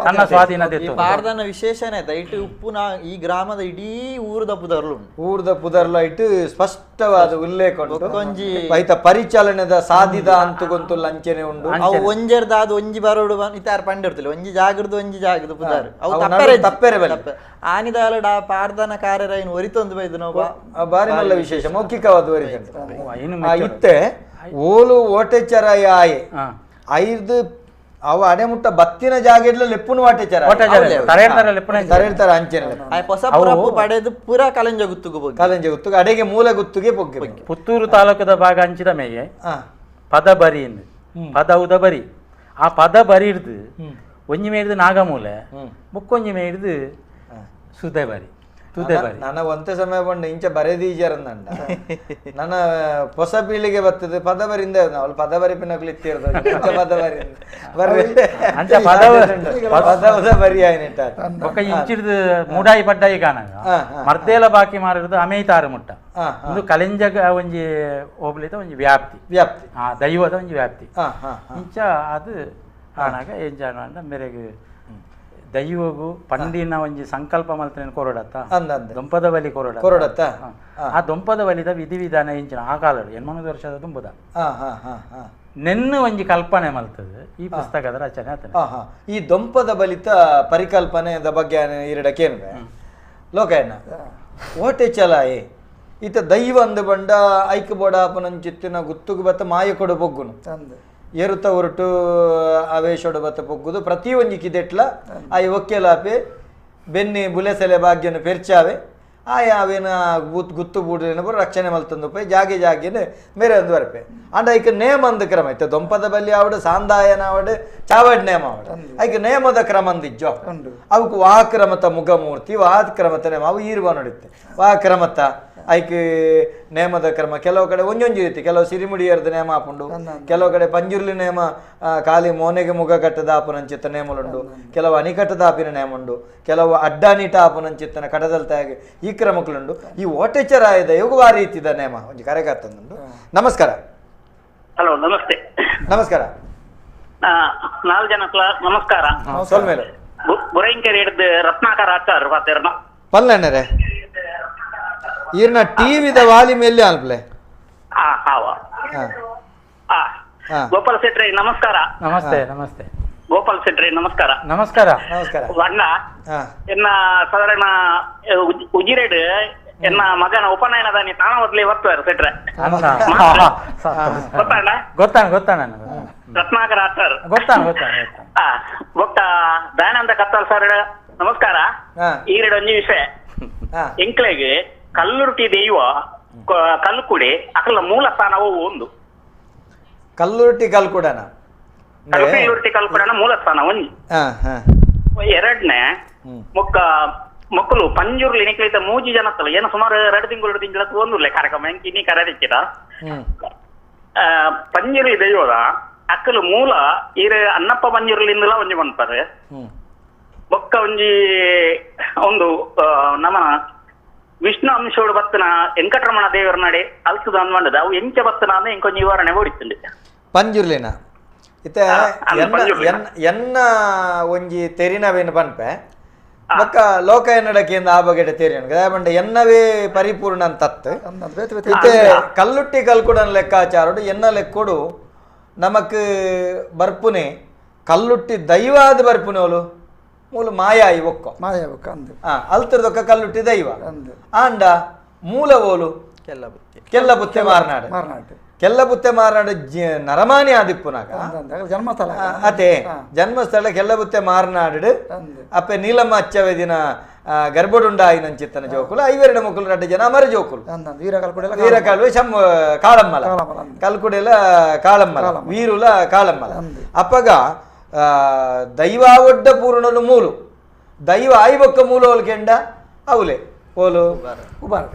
ತನ್ನ ಸ್ವಾಧೀನತೆ ಪಾರ್ದನ ವಿಶೇಷನೇ ದಯವಿಟ್ಟು ಉಪ್ಪುನ ಈ ಗ್ರಾಮದ ಇಡೀ ಊರದ ಪುದರ್ಲು ಊರದ ಪುದರ್ಲು ಇಟ್ಟು ಸ್ಪಷ್ಟವಾದ ಉಲ್ಲೇಖ ಉಂಟು ಐತ ಪರಿಚಾಲನೆದ ಸಾಧಿದ ಅಂತುಗೊಂತು ಲಂಚನೆ ಉಂಡು ಅವು ಒಂಜೆರ್ದ ಅದು ಒಂಜಿ ಬರೋಡು ಇತ್ತಾರ ಪಂಡಿರ್ತಿಲ್ಲ ಒಂಜಿ ಜಾಗೃತ ಒಂಜಿ ಜಾಗೃತ ಪುದಾರು ಅವು ತಪ್ಪೆರೆ ಬಲ್ಲಿ ಆನಿದಾಲ ಪಾರ್ದನ ಕಾರ್ಯರ ಒರಿತೊಂದು ಬೈದು ಬಾರಿ ಮಲ್ಲ ವಿಶೇಷ ಮೌಖಿಕವಾದ ಇತ್ತೆ ಓಲು ಓಟೆಚರಾಯ ಆಯೆ ಐದು ಅವ ಅಡೆ ಮುಟ್ಟ ಬತ್ತಿನ ಜಾಗ ಇಡ್ಲ ಲೆಪ್ಪುನು ವಾಟೆಚರ ತರೇಳ್ತಾರ ಅಂಚೆನೆ ಪಡೆದು ಪೂರ ಕಲಂಜ ಗುತ್ತುಗು ಕಲಂಜ ಗುತ್ತುಗು ಅಡೆಗೆ ಮೂಲ ಗುತ್ತುಗೆ ಪೊಗ್ಗೆ ಪುತ್ತೂರು ತಾಲೂಕದ ಭಾಗ ಅಂಚಿದ ಮೇಗೆ ಪದ ಬರಿ ಪದ ಉದ ಬರಿ ಆ ಪದ ಬರಿ ಹಿಡ್ದು ಒಂಜಿ ಮೇಡ್ದು ನಾಗಮೂಲೆ ಬುಕ್ಕೊಂಜಿ ಮೇಡ್ದು ಸುದೆ ಬರಿ ನನ್ನ ಒಂತೆ ಸಮಯ ಬಂಡು ಇಂಚ ಬರೆದೀಜರಂದಂಡ ನನ್ನ ಹೊಸ ಪೀಳಿಗೆ ಬರ್ತದೆ ಪದ ಬರಿಂದ ಅವಳು ಪದ ಬರಿ ಪಿನಕ್ಲು ಇತ್ತಿರ್ದು ಇಂಚ ಪದ ಬರಿ ಪದ ಬರಿ ಆಯ್ನಿಟ್ಟ ಒಕ್ಕ ಇಂಚಿಡ್ದು ಮೂಡಾಯಿ ಪಡ್ಡಾಯಿ ಕಾಣಗ ಮರ್ದೇಲ ಬಾಕಿ ಮಾರಿರ್ದು ಅಮೇತಾರು ಮುಟ್ಟ ಒಂದು ಕಲೆಂಜಗ ಒಂಜಿ ಹೋಬ್ಲಿದ ಒಂಜಿ ವ್ಯಾಪ್ತಿ ವ್ಯಾಪ್ತಿ ಆ ದೈವದ ಒಂಜಿ ವ್ಯಾಪ್ತಿ ಇಂಚ ಅದು ಆನಾಗ ಎಂಜಾನ ಮೇರೆಗೆ ದೈವಗು ಪಂಡಿನ ಒಂಜಿ ಸಂಕಲ್ಪ ಮಲ್ತನೇನು ಕೊರಡತ್ತ ದೊಂಪದ ಬಲಿ ಕೊರಡ ಕೊರಡತ್ತ ಆ ದೊಂಪದ ಬಲಿದ ವಿಧಿವಿಧಾನ ಇಂಚಿನ ಆ ಕಾಲಡು 800 ವರ್ಷದ ತುಂಬುದ ನೆನ್ನು ಒಂಜಿ ಕಲ್ಪನೆ ಮಲ್ತದೆ ಈ ಪುಸ್ತಕದ ರಚನೆ ಆತನ. ಈ ದೊಂಪದ ಬಲಿತ ಪರಿಕಲ್ಪನೆದ ಬಗ್ಗೆ ಇರಡಕ್ಕೇನು ಲೋಕಯ್ಯನ ಓಟೆ ಚಲಾಯೆ ಈತ ದೈವ ಅಂದ ಬಂಡ ಐಕ ಬೋಡಾಪನಂಚಿತ್ತಿನ ಗುತ್ತುಗು ಬತ್ತ ಮಾಯ ಕೊಡು ಬೊಗ್ಗುನು ಏರುತ್ತ ಹೊರಟು ಆವೇಶೋಡು ಬತ್ತ ಪೊಗ್ಗುದು ಪ್ರತಿ ಒಂಜಿ ಕಿದೆಟ್ಲ ಆಯ್ ಒಕ್ಕೆಲಾಪೆ ಬೆನ್ನಿ ಬುಲೆಸೆಲೆ ಭಾಗ್ಯನು ಪೆರ್ಚಾವೆ ಆಯ ಅವೇನ ಗುತ್ತು ಬೂಡಿನ ರಕ್ಷಣೆ ಮಲ್ತಂದು ಪೋಯ್ ಜಾಗೆ ಜಾಗೆನ ಮೇರೆ ಒಂದು ವರಪೆ ಅಂಡ ಐಕ ನೇಮ ಅಂದ ಕ್ರಮ ಇತ್ತೆ ದೊಂಪದ ಬಲ್ಲಿ ಆವಡು ಸಾಂದಾಯನ ಆವಡು ಚಾವಡ್ ನೇಮ ಆವಡು ಐಕ ನೇಮದ ಕ್ರಮ ಅಂದಿಜ್ಜೋ ಅವಕ್ಕೆ ವಾಕ್ರಮತ ಮುಖಮೂರ್ತಿ ವಾಕ್ರಮತ ನೇಮ ಅವು ಈರ್ವ ನೋಡಿತ್ತೆ ವಾಕ್ರಮತ ಐಕ್ ನೇಮದ ಕ್ರಮ ಕೆಲವು ಕಡೆ ಒಂಜೊಂಜಿ ರೀತಿ ಕೆಲವು ಸಿರಿಮುಡಿಯರ್ದ ನೇಮ ಆಪುಂಡು ಕೆಲವು ಕಡೆ ಪಂಜುರ್ಲಿ ನೇಮ ಖಾಲಿ ಮೋನೆಗೆ ಮುಗ ಕಟ್ಟದ ಆಪುನಂಚಿತ್ತ ನೇಮಲುಂಡು ಕೆಲವು ಅನಿಕಟ್ಟದ ಆಪಿನ ನೇಮ ಉಂಡು ಕೆಲವು ಅಡ್ಡಾನೀಟ ಆಪುನಂಚಿತ್ತನ ಕಡದಲ್ ತಾಯಿಗೆ ಈ ಕ್ರಮಕ್ಕಳುಂಡು ಈ ಓಟೆಚರಾಯದ ಯೋಗ ಆ ರೀತಿದ ನೇಮ ಒಂಜಿ ಕರೆಗಾತಂದುಂಡು. ನಮಸ್ಕಾರ. Hello ನಮಸ್ತೆ. ನಮಸ್ಕಾರ. ನಾಲ್ ಜನಕ್ಲ ನಮಸ್ಕಾರ. ಸೊಲ್ಮೇಲೆ ಬುರೈಂಕೆರೆ ಹಿಡ್ದು ರತ್ನಾಕರ ಆಚಾರ್ ಪಾತೆರ್ನ ಪಲ್ಲಣ್ಣರೇ ಈರ್ನ ಟಿವಿದ ವಾಲಿ ಮೇಲೆ ಅಲ್ಪ್ಲೆ. ಗೋಪಾಲ್ ಶೆಟ್ರಿ ನಮಸ್ಕಾರ. ನಮಸ್ತೆ ನಮಸ್ತೆ ಗೋಪಾಲ್ ಶೆಟ್ರಿ ನಮಸ್ಕಾರ. ನಮಸ್ಕಾರ ನಮಸ್ಕಾರ. ಅಣ್ಣ ಎನ್ನ ಸಾಧಾರಣ ಉಜಿರೇಡ್ ಎನ್ನ ಮಗನ ಉಪನಯನದಾನಿ ತಾನ ಮೊದಲೇ ಬರ್ತಾರೆ ಶೆಟ್ರೆ. ಗೊತ್ತಾಣ ಗೊತ್ತಾಣ ಗೊತ್ತಾಣ ರತ್ನಾಕರ ಆಚಾರ್ ಗೊತ್ತಾಣ ಗೊತ್ತಾಣ. ಬೊಕ್ಕ ದಯಾನಂದ ಕತ್ತಲ್ ಸರ್ ನಮಸ್ಕಾರ. ಈರೆಡ್ ಒಂಜಿ ವಿಷಯ ಎಂಕ್ಲೆಗ್ ಕಲ್ಲುರ್ಟಿ ದೈವ ಕಲ್ಲುಕುಡಿ ಅಕಲ ಮೂಲ ಸ್ಥಾನವು ಒಂದು ಕಲ್ಲುರ್ಟಿ ಕಲ್ಕುಡನ ಕಲ್ಲುರ್ಟಿ ಕಲ್ಕುಡನ ಮೂಲ ಸ್ಥಾನ ಒಂಜಿ. ಎರಡನೇ ಮೊಕ್ಕ ಮಕ್ಕಳು ಪಂಜುರ್ಲಿ ನಿಕ್ಲಿತ ಮೂಜಿ ಜನತ್ತಲ್ಲ ಏನೋ ಸುಮಾರು 2 ತಿಂಗಳು 2 ತಿಂಗಳ ಒಂದುರ್ಲೆ ಕಾರ್ಯಕ್ರಮ ಎಂಕ್ ಇನ್ನಿ ಕರೆದಿಕ್ಕಿದ ಪಂಜುರ್ಲಿ ದೈವದ ಅಕ್ಕಲು ಮೂಲ ಈರ ಅಣ್ಣಪ್ಪ ಪಂಜುರ್ಲಿಂದಲ ಒಂಜಿ ಬಂತಾರೆ. ಬೊಕ್ಕ ಒಂಜಿ ಒಂದು ನಮ್ಮ ವಿಷ್ಣು ಅಂಶೋಡು ಬತ್ತನ ವೆಂಕಟರಮಣ ದೇವರ ನಡೆ ಅಲ್ಸದ ಅನ್ವಂಡದ ಅವು ಎಂಚ ಬತ್ತನ ಅಂದ್ರೆ ಇಂಕೊಂಜಿ ವಿವರಣೆ ಓಡಿತ್ತುಂಡು ಪಂಜುರ್ಲಿನ ಇತ್ತೆ ಎನ್ನ ಒಂಜಿ ತೆರಿನವೇನು ಪನ್ಪೆ ಬೊಕ್ಕ ಲೋಕ ಎನ್ನಡಕ್ಕಿಂದ ಆ ಬಗೆಟ ತೆರಿನ ಪಂಡ ಎನ್ನವೇ ಪರಿಪೂರ್ಣ ಅಂತತ್ತು. ಇತ್ತೆ ಕಲ್ಲುಟ್ಟಿ ಕಲ್ಕುಡನ ಲೆಕ್ಕಾಚಾರೋಡು ಎನ್ನ ಲೆಕ್ಕೊಡು ನಮಕ್ ಬರ್ಪುನೆ ಕಲ್ಲುಟ್ಟಿ ದೈವಾದ ಬರ್ಪುನೆ ಅವಳು ಮೂಲ ಮಾಯಾಯಿ ಒಕ್ಕ ಮಾಯ ಒಕ್ಕ ಅಂದು ಅಲ್ತರದೊಕ್ಕ ಕಲ್ಲುಟ್ಟಿ ದೈವ ಆಂಡ ಮೂಲ ಓಲು ಕೆಲ್ಲಬುತ್ತೆ ಮಾರ್ನಾಡು ಮಾರ್ನಾಡು ಕೆಲ್ಲಬುತ್ತೆ ಮಾರ್ನಾಡು ನರಮಾನಿ ಆದಿಪ್ಪುನಾಗ ಜನ್ಮಸ್ಥಳ ಅತೆ ಜನ್ಮಸ್ಥಳ ಕೆಲ್ಲಬುತ್ತೆ ಮಾರ್ನಾಡು ಅಪ್ಪೆ ನೀಲಮ್ಮ ಅಚ್ಚವೆ ದಿನ ಗರ್ಭಡುಂಡಾಯಿನಂಚಿತ್ತನ ಜೋಕುಲು ಐವೆರಡು ಮುಕ್ಕುಲು ರಡ್ಡು ಜನ ಅಮರ ಜೋಕುಲು ವೀರಕಾಲುವೆ ಶಂ ಕಾಳಮ್ಮಲ ಕಲ್ಕುಡೆಲ ಕಾಳಮ್ಮಲ ವೀರುಲ ಕಾಳಮ್ಮಲ. ಅಪ್ಪಗ ದೈವಾವೊಡ್ಡ ಪೂರ್ಣಲು ಮೂಲು ದೈವ ಆಯ್ಬೊಕ್ಕ ಮೂಲ ಕೆಂಡ ಅವಲೆ ಓಲು ಉಬಾರು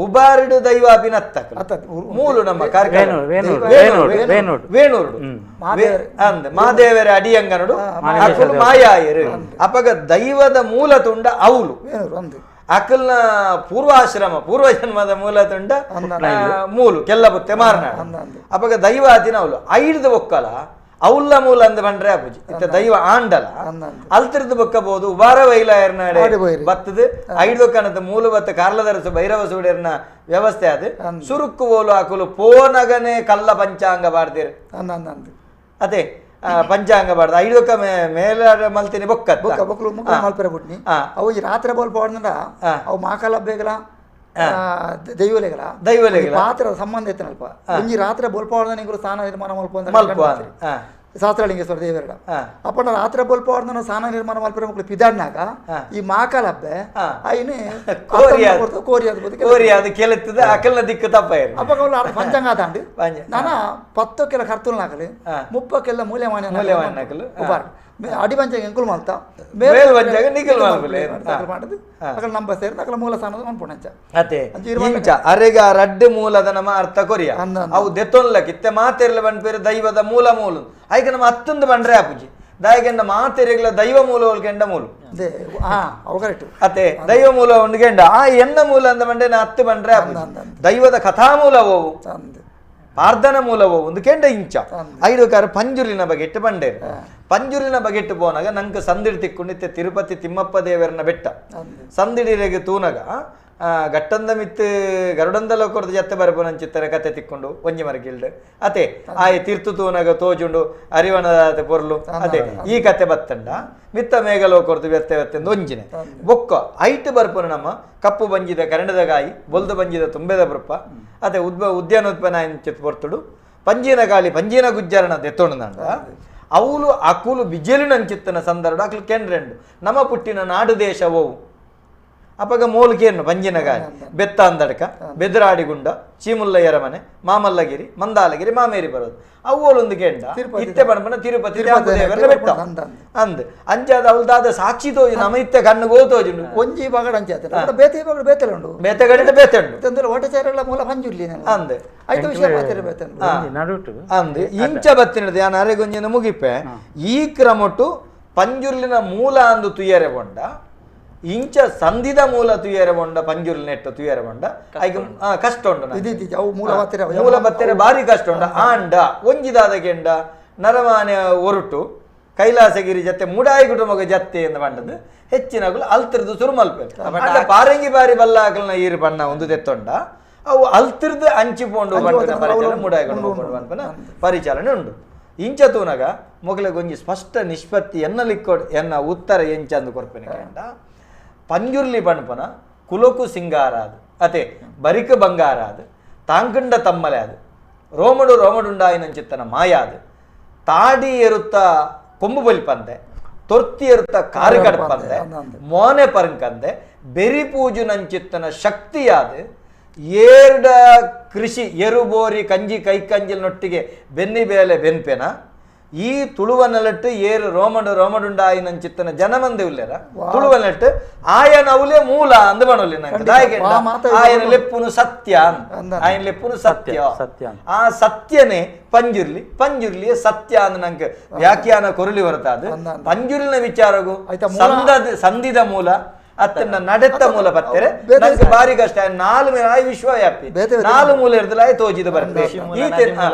ಉಬಾರುಡು ದೈವ ಅಭಿನತ್ತ ಮೂಲು ನಮ್ಮ ವೇಣೂರುಡು ಅಂದ ಮಾದೇವರ ಅಡಿಯಂಗನುಡು ಅಕುಲು ಮಾಯಾಯರು. ಅಪಗ ದೈವದ ಮೂಲ ತುಂಡ ಅವಲು ಅಕಲ್ನ ಪೂರ್ವಾಶ್ರಮ ಪೂರ್ವ ಜನ್ಮದ ಮೂಲ ತುಂಡ ಮೂಲು ಕೆಲ್ಲಬುತ್ತೆ ಮಾರ್ನಾಡು. ಅಪಗ ದೈವ ಆತಿನ ಅವಲು ಐಡ್ದು ಒಕ್ಕಲ ಅವಲ್ಲ ಮೂಲ ಅಂದ ಬಂಡ್ರೆ ಅಪುಜಿ ಇತ್ತ ದೈವ ಆಂಡಲ ಅಲ್ತಿರ್ದು ಬೊಕ್ಕಬಹುದು ಉಬಾರ ವೈಲಾಯರ್ನಾಡೆ ಬತ್ತದ ಐದು ಕಣದ ಮೂಲ ಬತ್ತ ಕಾರ್ಲದರಸು ಭೈರವ ಸೂಡ್ಯರ್ನ ವ್ಯವಸ್ಥೆ ಅದು ಸುರುಕು ಓಲು ಹಾಕಲು ಪೋನಗನೆ ಕಲ್ಲ ಪಂಚಾಂಗ ಬಾರ್ದಿರ್ ಅದೇ ಪಂಚಾಂಗ ಬಾರ್ದ ಐದಕ್ಕ ಮೇಲೆ ಮಲ್ತೀನಿ ಬೊಕ್ಕ ಬೊಕ್ಕ ಮಲ್ಪೆರ ಬುಟ್ನಿ ಅವು ಈ ರಾತ್ರಿ ಬೋಲ್ ಪೋಡ್ನಂಡ ಅವು ಮಾಕಲ ಬೇಗಲ ದೈವಲೆಗಳ ದೈವಲೆಗಳ ಪಾತ್ರ ಸಂಬಂಧ ಇತ್ತನಲ್ಪ ಒಂಜಿ ರಾತ್ರಿ ಬೋಲ್ಪವಾರ್ದ ನಿಂಗಳು ಸ್ಥಾನ ನಿರ್ಮಾಣ ಮಲ್ಪ ಮಲ್ಪ ಶಾಸ್ತ್ರಲಿಂಗೇಶ್ವರ ದೇವರಡ ಅಪ್ಪನ ರಾತ್ರಿ ಬೋಲ್ಪವಾರ್ದ ಸ್ಥಾನ ನಿರ್ಮಾಣ ಮಲ್ಪರ ಮಕ್ಕಳು ಪಿದಾಡ್ನಾಗ ಈ ಮಾಕಲ ಹಬ್ಬೆ ಐನೆ ಕೋರಿ ಕೋರಿ ಅದು ಕೆಲತ್ತದ ಅಕಲ್ನ ದಿಕ್ಕು ತಪ್ಪ ಅಪ್ಪ ಪಂಚಾಂಗ ಆದಾಂಡು ನಾನ 10 ಕೆಲ ಕರ್ತುಲ್ ನಾಕಲು 30 ಕೆಲ ಮೂಲ್ಯಮಾನ್ಯ ಮೂಲ್ಯಮಾನ್ಯ ಉಬಾರ್ ಅಡಿ ಪಂಚಾಂಗ ಎಂಕುಲು ಮಲ್ತ ಮೇಲ್ ಪಂಚಾಂಗ ನಿಕಲ್ ಮಲ್ಪಲೆ ಮಾಡದು ಅಕಲ್ ನಂಬ ಸೇರಿ ಅಕಲ ಮೂಲ ಸ್ಥಾನದ ಮನ್ಪುಣಂಚ ಅತೆ ಇಂಚ ಅರೆಗ ರಡ್ಡು ಮೂಲದ ನಮ್ಮ ಅರ್ಥ ಕೊರಿಯ ಅವು ದೆತ್ತೊನ್ಲಕ್ ಇತ್ತೆ ಮಾತೆರ್ಲ ಬಂಡ್ಪೇರು ದೈವದ ಮೂಲ ಮೂಲ ಐಕ ನಮ್ಮ ಅತ್ತೊಂದು ಬಂಡ್ರೆ ಆಪುಜಿ ದಾಯಕೆಂಡ ಮಾತೆರೆಗ್ಲ ದೈವ ಮೂಲ ಕೆಂಡ ಮೂಲು ಅತೆ ದೈವ ಮೂಲ ಉಂಡು ಕೆಂಡ ಆ ಎನ್ನ ಮೂಲ ಅಂದ ಬಂಡೆ ನಾ ಅತ್ತು ಬಂಡ್ರೆ ಆಪುಜಿ ದೈವದ ಕಥಾ ಮೂಲ ಓವು ಪಾರ್ಧನ ಮೂಲವೋ ಒಂದು ಕೆಂಡ ಇಂಚ ಐದು ಕಾರ ಪಂಜುರಿನ ಬಗೆಟ್ಟು ಬಂಡೇರು ಪಂಜುರಿನ ಬಗೆಟ್ಟು ಪೋನಾಗ ನಂಗೆ ಸಂದಿಡಿ ತಿಕ್ಕೊಂಡಿತ್ತೆ ತಿರುಪತಿ ತಿಮ್ಮಪ್ಪ ದೇವರನ ಬೆಟ್ಟ ಸಂದಿಡಿರೆಗೆ ತೂನಗ ಗಟ್ಟಂದ ಮಿತ್ತು ಗರುಡಂದ ಲೋಕರದ ಜತ್ತೆ ಬರಪುನಂಚಿತ್ತರ ಕತೆ ತಿಕ್ಕೊಂಡು ಒಂಜಿ ಮರಗಿಲ್ಡ್ ಅತೆ ಆಯ್ ತೀರ್ತು ತೂನಗ ತೋಜುಂಡು ಅರಿವಣದ ಪೊರ್ಲು ಅತೆ ಈ ಕತೆ ಬತ್ತಂಡ ಮಿತ್ತ ಮೇಘ ಲೋಕರ್ದು ವ್ಯತ್ತೆ ವ್ಯತ್ತೆಂದು ಒಂಜಿನೆ ಬೊಕ್ಕ ಐಟ್ ಬರ್ಪುನ ನಮ್ಮ ಕಪ್ಪು ಬಂಜಿದ ಕರಂಡದ ಗಾಯಿ ಬೊಲ್ದು ಬಂಜಿದ ತುಂಬೆದ ಬೃಪ್ಪ ಅತೆ ಉದ್ಯಾನೋತ್ಪನ್ನ ಚಿತ್ ಪೊರ್ತುಡು ಪಂಜಿನ ಗಾಳಿ ಪಂಜಿನ ಗುಜ್ಜರಣ ದೆತ್ತೊಂಡ ಅವಳು ಅಕುಲು ಬಿಜೆಲಿನಂಚಿತ್ತನ ಸಂದರ್ಭ ಅಕಲು ಕೆಂಡ್ರೆಂಡು ನಮ್ಮ ಪುಟ್ಟಿನ ನಾಡು ದೇಶ ಓವು ಅಪಗ ಮೂಲಿಕೆಯನ್ನು ಪಂಜಿನ ಗಾಳಿ ಬೆತ್ತ ಅಂದಡ್ಕ ಬೆದರಾಡಿಗುಂಡ ಚೀಮುಲ್ಲಯ್ಯರ ಮನೆ ಮಾಮಲ್ಲಗಿರಿ ಮಂದಾಲಗಿರಿ ಮಾಮೇರಿ ಬರೋದು ಅವಳೊಂದು ಕೆಂಡ ಇತ್ತೆ ಬಣ್ಣ ತಿರುಪತಿ ದೇವರ ಬೆಟ್ಟ ಅಂದ್ ಅಂಚಾದ ಅವಳ್ದಾದ ಸಾಕ್ಷಿ ತೋಜು ನಮ್ಮ ಇತ್ತೆ ಕಣ್ಣು ಗೋ ತೋಜುಂಡು ಒಂಜಿ ಬಗಡ ಅಂಚಾತ ಬೇತೆ ಬಗಡ ಬೇತೆ ಉಂಡು ಬೇತೆ ಗಡಿತ ಬೇತೆ ಉಂಡು ತಂದ್ರೆ ಓಟಚಾರಗಳ ಮೂಲ ಪಂಜುರ್ಲಿ ಅಂದ್ ಆಯ್ತು ವಿಷಯ ಮಾತಿರ ಬೇತೆ ಅಂದ್ ಇಂಚ ಬತ್ತಿನದು ಯಾನ್ ಅರೆಗೊಂಜಿನ ಮುಗಿಪೆ ಈ ಕ್ರಮಟು ಪಂಜುರ್ಲಿನ ಮೂಲ ಅಂದು ತುಯ್ಯರೆ ಬೊಂಡ ಇಂಚ ಸಂಧಿದ ಮೂಲ ತುಯರೆ ಬೊಂಡ ಪಂಜುರ್ಲಿ ನೆಟ್ಟ ತುಯರೆ ಬೊಂಡ ಐಕ್ ಕಷ್ಟ ಉಂಡು ಮೂಲ ಬತ್ತೆರೆ ಬಾರಿ ಕಷ್ಟ ಉಂಡು. ಆಂಡ ಒಂಜಿದಾದ ಕೆಂಡ ನರಮಾನೆ ಒರಟು ಕೈಲಾಸಗಿರಿ ಜತ್ತೆ ಮುಡಾಯಿ ಕುಟುಂಬ ಜತ್ತೆ ಎಂದು ಪಂಡದು ಹೆಚ್ಚಿನಗುಲು ಅಲ್ತಿರ್ದು ಸುರು ಮಲ್ಪೆ. ಅಂಡ ಪಾರಂಗಿ ಬಾರಿ ಬಲ್ಲಾಕಲ್ನ ಈರು ಬಣ್ಣ ಒಂದು ತೆತ್ತೊಂಡ ಅವು ಅಲ್ತಿರ್ದು ಅಂಚಿಪೋಂಡು ಪಂಡನ ಪರಿಚಾಲನೆ ಮುಡಾಯಿ ಕುಟುಂಬ ಪನ್ಪನ ಪರಿಚಾಲನೆ ಉಂಡು. ಇಂಚ ತೂನಗ ಮೊಗಲಿಗೆ ಸ್ಪಷ್ಟ ನಿಷ್ಪತ್ತಿ ಎನ್ನಲಿಕ್ಕೋ ಎನ್ನ ಉತ್ತರ ಎಂಚ ಅಂದು ಕೊರ್ಪೆನೆ ಕಂಡ ಪಂಜುರ್ಲಿ ಪಣ್ಪನ ಕುಲಕು ಸಿಂಗಾರ ಅದು ಅತೆ ಬರಿಕ ಬಂಗಾರ ಅದು ತಾಂಕಂಡ ತಮ್ಮಲೆ ಅದು ರೋಮಡು ರೋಮಡುಂಡಾಯಿನಂಚಿತ್ತನ ಮಾಯ ಅದು ತಾಡಿ ಎರುತ್ತ ಕೊಂಬು ಬಲಿಪಂದೆ ತೊರ್ತಿ ಎರುತ್ತ ಕಾರು ಕಡಪಂದೆ ಮೋನೆ ಪರಂಕಂದೆ ಬೆರಿ ಪೂಜುನಂಚಿತ್ತನ ಶಕ್ತಿಯಾದ ಏರ್ಡ ಕೃಷಿ ಎರುಬೋರಿ ಕಂಜಿ ಕೈ ಕಂಜಿಲ್ನೊಟ್ಟಿಗೆ ಬೆನ್ನಿ ಬೇಲೆ ಬೆನ್ಪೆನ ಈ ತುಳುವನಲಟ್ಟು ಏರು ರೋಮಡು ರೋಮಡುಂಡಾಯಿನಂಚಿತ್ತನ ಜನಮಂದೆ ಉಲ್ಲೇರ ತುಳುವನಲಟ್ಟು ಆಯನ ಅವಲೇ ಮೂಲ ಅಂದ ಬಣೊಲ್ಲಿ ನಂಗೆ ಆಯನ ಲೆಪ್ಪುನು ಸತ್ಯ ಆಯನ ಲೆಪ್ಪುನು ಸತ್ಯ ಸತ್ಯ ಆ ಸತ್ಯನೇ ಪಂಜುರ್ಲಿ ಪಂಜುರ್ಲಿಯೇ ಸತ್ಯ ಅಂದ ನಂಗೆ ವ್ಯಾಖ್ಯಾನ ಕೊರಲಿ ಹೊರತಾದ ಪಂಜುರ್ಲಿನ ವಿಚಾರಗೂ ಸಂಧಿದ ಮೂಲ ಅತ್ತನ್ನ ನಡೆತ್ತ ಮೂಲ ಬತ್ತಾರೆ ನಂಗೆ ಬಾರಿ ಕಷ್ಟ. ನಾಲು ಮೇಲೆ ಆಯ್ ವಿಶ್ವವ್ಯಾಪಿ ನಾಲು ಮೂಲ ಇರ್ದಲ ಆಯ್ ತೋಜಿದ ಬರ್ತೆ ಈತೆ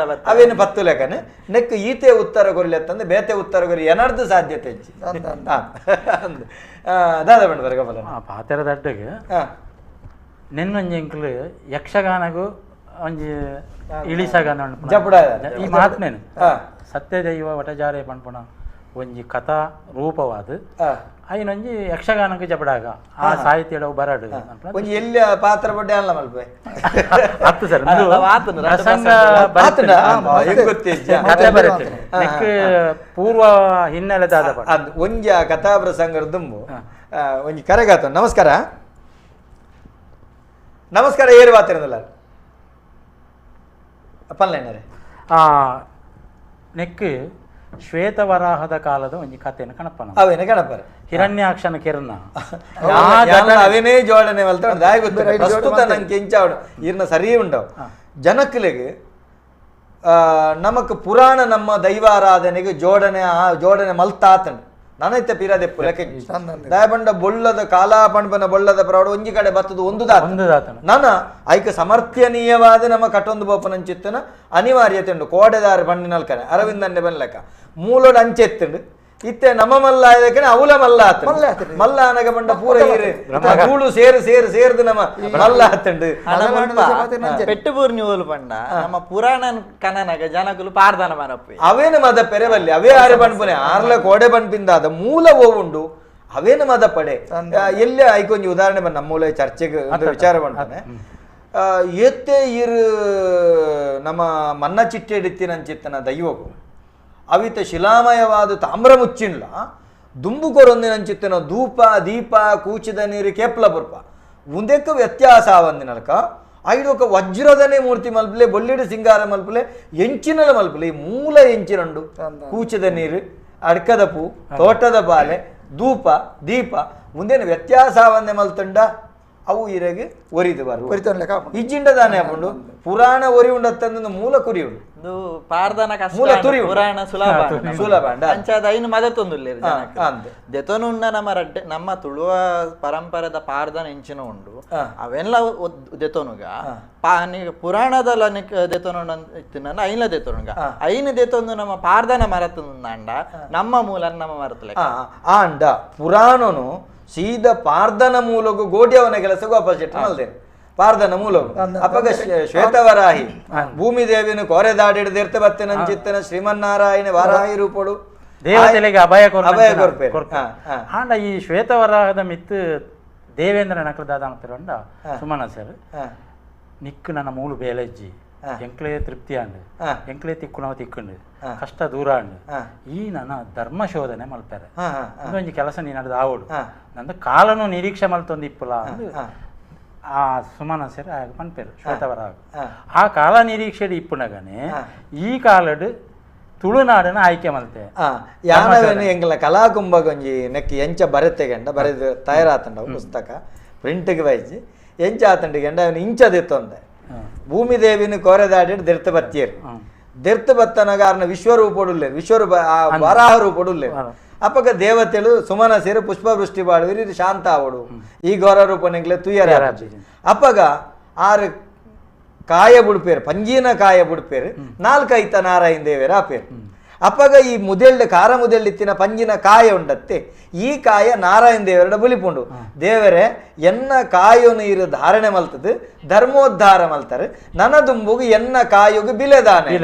ಅವೇನು ಪತ್ತು ಲೆಕ್ಕನೆ ನೆಕ್ ಈತೆ ಉತ್ತರ ಕೊರ್ಲಿ ಅಂತಂದ್ರೆ ಬೇತೆ ಉತ್ತರ ಕೊರಿ ಏನಾರ್ದು ಸಾಧ್ಯತೆ ಹೆಚ್ಚು. ದಾದಾ ಬಂಡ ಬರ್ಗಬಲ್ಲ ಪಾತೆರ ದಡ್ಡಗೆ ನಿನ್ನೊಂಜಿ ಎಂಕ್ಲು ಯಕ್ಷಗಾನಗೂ ಒಂಜಿ ಇಳಿಸಗಾನ ಜಪುಡ ಈ ಮಹಾತ್ಮೇನು ಸತ್ಯದೈವ ವಟಜಾರೆ ಪಣ್ಪುಣ ಒಂಜಿ ಕಥಾ ರೂಪವಾದ ಐನೊಂಜಿ ಯಕ್ಷಗಾನಕ್ಕೆ ಜಪಡಾಗ ಆ ಸಾಹಿತ್ಯಡ ಬರಡು ಒಂಜಿ ಎಲ್ಲಿ ಪಾತ್ರ ಬಡ್ಡೆ ಅಲ್ಲ ಮಲ್ಪೆ ಹತ್ತು ಸರ್ ಪ್ರಸಂಗ ಕಥೆ ಬರುತ್ತೆ ಪೂರ್ವ ಹಿನ್ನೆಲೆದಾದ ಅದು ಒಂಜಿ ಆ ಕಥಾ ಪ್ರಸಂಗದ ದುಂಬು ಒಂಜಿ ಕರೆಗಾತ. ನಮಸ್ಕಾರ ನಮಸ್ಕಾರ ಏರು ಬಾತಿರಲ್ಲ ಪಲ್ಲೇನರೇ ಆ ನೆಕ್ ಶ್ವೇತವರಾಹದ ಕಾಲದ ಒಂಜಿ ಕಥೆಯನ್ನು ಕಣಪ್ಪನ ಅವೇನೆ ಕಣಪ್ಪರ ಹಿರಣ್ಯಾಕ್ಷನ ಕಿರಣ ಅವೇನೇ ಜೋಡಣೆ ಮಲ್ತ ಪ್ರಸ್ತುತ ನಂಗೆ ಎಂಚಾವಡು ಇರ್ನ ಸರಿ ಉಂಡವು ಜನಕ್ಕಲಿಗೆ ನಮಕ್ ಪುರಾಣ ನಮ್ಮ ದೈವಾರಾಧನೆಗೆ ಜೋಡಣೆ ಜೋಡಣೆ ಮಲ್ತಾತಂಡು ನನೈತೆ ಪಿರದೆಪ್ಪು ಲೆಕ್ಕ ದಯಬಂಡ ಬೊಳ್ಳದ ಕಾಲಾಪಣ್ಬನ ಬೊಳ್ಳದ ಪ್ರೌಢ ಒಂಜಿ ಕಡೆ ಬತ್ತದು ಒಂದು ದಾತ ನನ ಐಕ ಸಮರ್ಥ್ಯನೀಯವಾದ ನಮ್ಮ ಕಟೊಂದು ಬೋಪನಂಚಿತ್ತನ ಅನಿವಾರ್ಯತೆ ಉಂಡು ಕೋಡೆದಾರ ಬಣ್ಣಿನಲ್ಕನೆ ಅರವಿಂದನ್ನೆ ಬನ್ಲೆಕ್ಕ ಮೂಲೋಡು ಅಂಚೆತ್ತುಂಡು ಇತ್ತೆ ನಮ್ಮ ಮಲ್ಲ ಆಯ್ದಕ್ಕನೆ ಅವಲ ಮಲ್ಲ ಆತ ಮಲ್ಲ ಅನಗ ಬಂಡ ಪೂರ ಧೂಳು ಸೇರು ಸೇರು ಸೇರ್ದು ನಮ್ಮ ಮಲ್ಲ ಆತಂಡು ಪೆಟ್ಟುಬೂರ್ನಿ ಓಲು ಪಂಡ ನಮ್ಮ ಪುರಾಣ ಕನನಗ ಜನಕುಲು ಪಾರ್ದಾನ ಮನಪ್ಪು ಅವೇನು ಮದ ಪೆರೆವಲ್ಲಿ ಅವೇ ಆರು ಬಣ್ಪುನೆ ಆರ್ಲ ಕೋಡೆ ಬಣ್ಪಿಂದಾದ ಮೂಲ ಓವುಂಡು ಅವೇನು ಮದ ಪಡೆ ಎಲ್ಲೇ ಐಕೊಂಜಿ ಉದಾಹರಣೆ ಬಂದ ನಮ್ಮ ಮೂಲ ಚರ್ಚೆಗೆ ಒಂದು ವಿಚಾರ ಬಂಡ್ತಾನೆ ಏತ್ತೆ ಇರು ನಮ್ಮ ಮನ್ನ ಚಿಟ್ಟೆ ಹಿಡಿತಿನಂಚಿತ್ತನ ದೈವಕು ಅವಿತ ಶಿಲಾಮಯವಾದ ತಾಮ್ರ ಮುಚ್ಚಿಂಡ್ಲ ದುಂಬು ಕೊರೊಂದಿನಂಚಿತ್ತನ ಧೂಪ ದೀಪ ಕೂಚಿದ ನೀರು ಕೇಪ್ಲ ಬುರ್ಪ ಉಂದೆಕ್ಕ ವ್ಯತ್ಯಾಸ ಆವಂದಿನಲ್ಕ ಐಡೊಕ ವಜ್ರದನೆ ಮೂರ್ತಿ ಮಲ್ಪಲೆ ಬೊಳ್ಳಿಡು ಸಿಂಗಾರ ಮಲ್ಪಲೆ ಎಂಚಿನಲ ಮಲ್ಪಲೆ ಈ ಮೂಲ ಎಂಚಿನಂಡು ಕೂಚಿದ ನೀರು ಅಡ್ಕದ ಪೂ ತೋಟದ ಬಾಲೆ ಧೂಪ ದೀಪ ಮುಂದೇನು ವ್ಯತ್ಯಾಸ ಆವಂದೆ ಮಲ್ತಂಡ ಅವು ಇರಗೆ ಒರಿದು ಬರು ಇಜ್ಜಿಂಡ ದಾನೆ ಹಾಕೊಂಡು ಪುರಾಣ ಒರಿ ಉಂಡತ್ತಂದು ಮೂಲ ಕುರಿ ಉಂಡು ಪಾರ್ದನ ಮೂಲ ತುರಿ ಪುರಾಣ ಸುಲಭ ಸುಲಭ ಅಂಚಾದ ಐನು ಮದತೊಂದುಲ್ಲೇರು ದೆತೊನುಂಡ ನಮ್ಮ ರಡ್ಡೆ ನಮ್ಮ ತುಳುವ ಪರಂಪರೆದ ಪಾರ್ದನ ಎಂಚಿನ ಉಂಡು ಅವೆಲ್ಲ ದೆತೊನುಗ ಪುರಾಣದಲ್ಲ ದೆತೊನುಂಡ ಇತ್ತಿನ ಐನ ದೆತೊನುಗ ಐನ ದೆತೊಂದು ನಮ್ಮ ಪಾರ್ದನ ಮರತೊಂದಾಂಡ ನಮ್ಮ ಮೂಲ ನಮ್ಮ ಮರತಲೆ ಆಂಡ ಪುರಾಣನು ಸೀದಾ ಪಾರ್ದನ ಮೂಲಗೂ ಗೋಡ್ಯವನ ಕೆಲಸ ಗೋಪಾಲ್ ಶೆಟ್ಟಿ ಮಲ್ದೇನೆ ಪಾರ್ದನ ಮೂಲಗು ಅಪಗ ಶ್ವೇತವರಾಹಿ ಭೂಮಿ ದೇವಿನ ಕೋರೆದಾಡಿಡ್ದಿರ್ತ ಬತ್ತಿನಂಚಿತ್ತನ ಶ್ರೀಮನ್ನಾರಾಯಣ ವಾರಾಹಿ ರೂಪಡು ದೇವತೆಲೆಗೆ ಅಭಯ ಅಭಯ ಕೊರ್ಪೆ. ಆಂಡ ಈ ಶ್ವೇತವರಾಹದ ಮಿತ್ತು ದೇವೇಂದ್ರ ನಕಲದಾದ ಅಂತಿರಂಡ ಸುಮನ ಸರ್ ನಿಕ್ಕು ನನ್ನ ಮೂಲು ಬೇಲೆಜ್ಜಿ ಎಂಕ್ಲೇ ತೃಪ್ತಿ ಅಂಡ್ ಎಂಕ್ಲೇ ತಿಕ್ಕು ನಾವು ತಿಕ್ಕುಂಡು ಕಷ್ಟ ದೂರ ಅಂಡು ಈ ನನ್ನ ಧರ್ಮ ಶೋಧನೆ ಮಲ್ಪೆರೆ ಒಂಜಿ ಕೆಲಸ ನೀನು ಆವಡು ನಂದು ಕಾಲನು ನಿರೀಕ್ಷೆ ಮಲ್ತೊಂದು ಇಪ್ಪುಲ ಆ ಸುಮನ ಸರ್ ಆಗ ಪನ್ಪೆರು ಶ್ವೇತವರಾಗ ಆ ಕಾಲ ನಿರೀಕ್ಷೆ ಇಪ್ಪುನಗನೆ ಈ ಕಾಲಡು ತುಳುನಾಡನ ಆಯ್ಕೆ ಮಲ್ತೆ ಯಾನವೇನು ಎಂಗಲ ಕಲಾಕುಂಭಗೊಂಜಿ ನೆಕ್ ಎಂಚ ಬರೆತೆ ಗಂಡ ಬರೆದು ತಯಾರಾತಂಡ ಪುಸ್ತಕ ಪ್ರಿಂಟ್ಗೆ ಬೈಜಿ ಎಂಚ ಆತಂಡಿ ಗಂಡ ಅವನು ಇಂಚದಿತ್ತೊಂದೆ ಭೂಮಿದೇವಿನ ಕೋರೆದಾಡಿ ದಿರ್ತ ಬತ್ತಿಯರು ದೆರ್ತು ಬತ್ತನಗ ಆರ್ನ ವಿಶ್ವರೂಪೊಡುಲ್ಲೆ ವಿಶ್ವರೂಪ ವರಾಹ ರೂಪೊಡುಲ್ಲೆ ಅಪಗ ದೇವತೆಲು ಸುಮನ ಸೇರು ಪುಷ್ಪವೃಷ್ಟಿ ಬಾಳುವಿರಿ ಶಾಂತ ಆವಡು ಈ ಘೋರ ರೂಪನೆಂಗ್ಲೆ ತುಯರ ಅಪಗ ಆರು ಕಾಯ ಬುಡ್ಪೇರು ಪಂಜೀನ ಕಾಯ ಬುಡ್ಪೇರು ನಾಲ್ಕೈತ ನಾರಾಯಣ ದೇವೇರ ಆಪೇರು ಅಪಗ ಈ ಮುದೆಳ್ಳು ಖಾರ ಮುದೆಳ್ಳಿತ್ತಿನ ಪಂಜಿನ ಕಾಯ ಉಂಡತ್ತೆ ಈ ಕಾಯ ನಾರಾಯಣ ದೇವರಡ ಬುಲಿಪುಂಡು ದೇವರೇ ಎನ್ನ ಕಾಯೋನು ಇರು ಧಾರಣೆ ಮಲ್ತದು ಧರ್ಮೋದ್ಧಾರ ಮಲ್ತಾರೆ ನನ ದುಂಬುಗು ಎನ್ನ ಕಾಯುಗು ಬಿಲೆದಾನೆ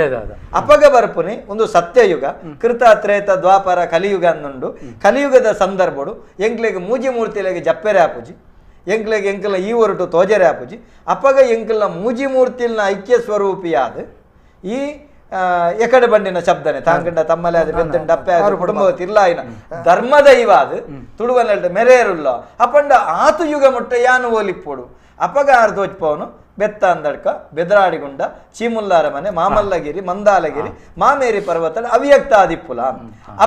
ಅಪಗ ಬರ್ಪುನಿ ಒಂದು ಸತ್ಯಯುಗ ಕೃತ ತ್ರೇತ ದ್ವಾಪರ ಕಲಿಯುಗ ಅನ್ನುಂಡು ಕಲಿಯುಗದ ಸಂದರ್ಭಡು ಎಂಕ್ಲೆಗ್ ಮೂಜಿ ಮೂರ್ತಿಲೆಗೆ ಜಪ್ಪೆರೆ ಆಪುಜಿ ಎಂಕ್ಲೆಗ್ ಎಂಕಲ್ನ ಈ ಒರಟು ತೋಜರೆ ಆಪುಜಿ ಅಪಗ ಎಂಕಲ್ನ ಮೂಜಿ ಮೂರ್ತಿಲ್ನ ಐಕ್ಯ ಸ್ವರೂಪಿಯಾದ ಈ ಎಕಡೆ ಬಂಡಿನ ಶಬ್ದನೆ ತಾಂಗಂಡ ತಮ್ಮಲೆ ಅದು ಬೆತ್ತಂಡ ಡಪ್ಪೆ ಅದು ಕುಟುಂಬ ತಿರ್ಲಾಯಿನ ಧರ್ಮದೈವ ಅದು ತುಳುವನೆಲ್ಟ ಮೆರೆಯರುಲ್ಲ ಅಪಂಡ ಆತು ಯುಗ ಮುಟ್ಟ ಯಾನು ಓಲಿಪ್ಪೋಡು ಅಪಗ ಆರ್ದೋಚ್ಪವನು ಬೆತ್ತ ಅಂದಡ್ಕ ಬೆದರಾಡಿಗುಂಡ ಚೀಮುಲ್ಲಾರ ಮನೆ ಮಾಮಲ್ಲಗಿರಿ ಮಂದಾಲಗಿರಿ ಮಾಮೇರಿ ಪರ್ವತ ಅವ್ಯಕ್ತ ಆದಿಪ್ಪುಲ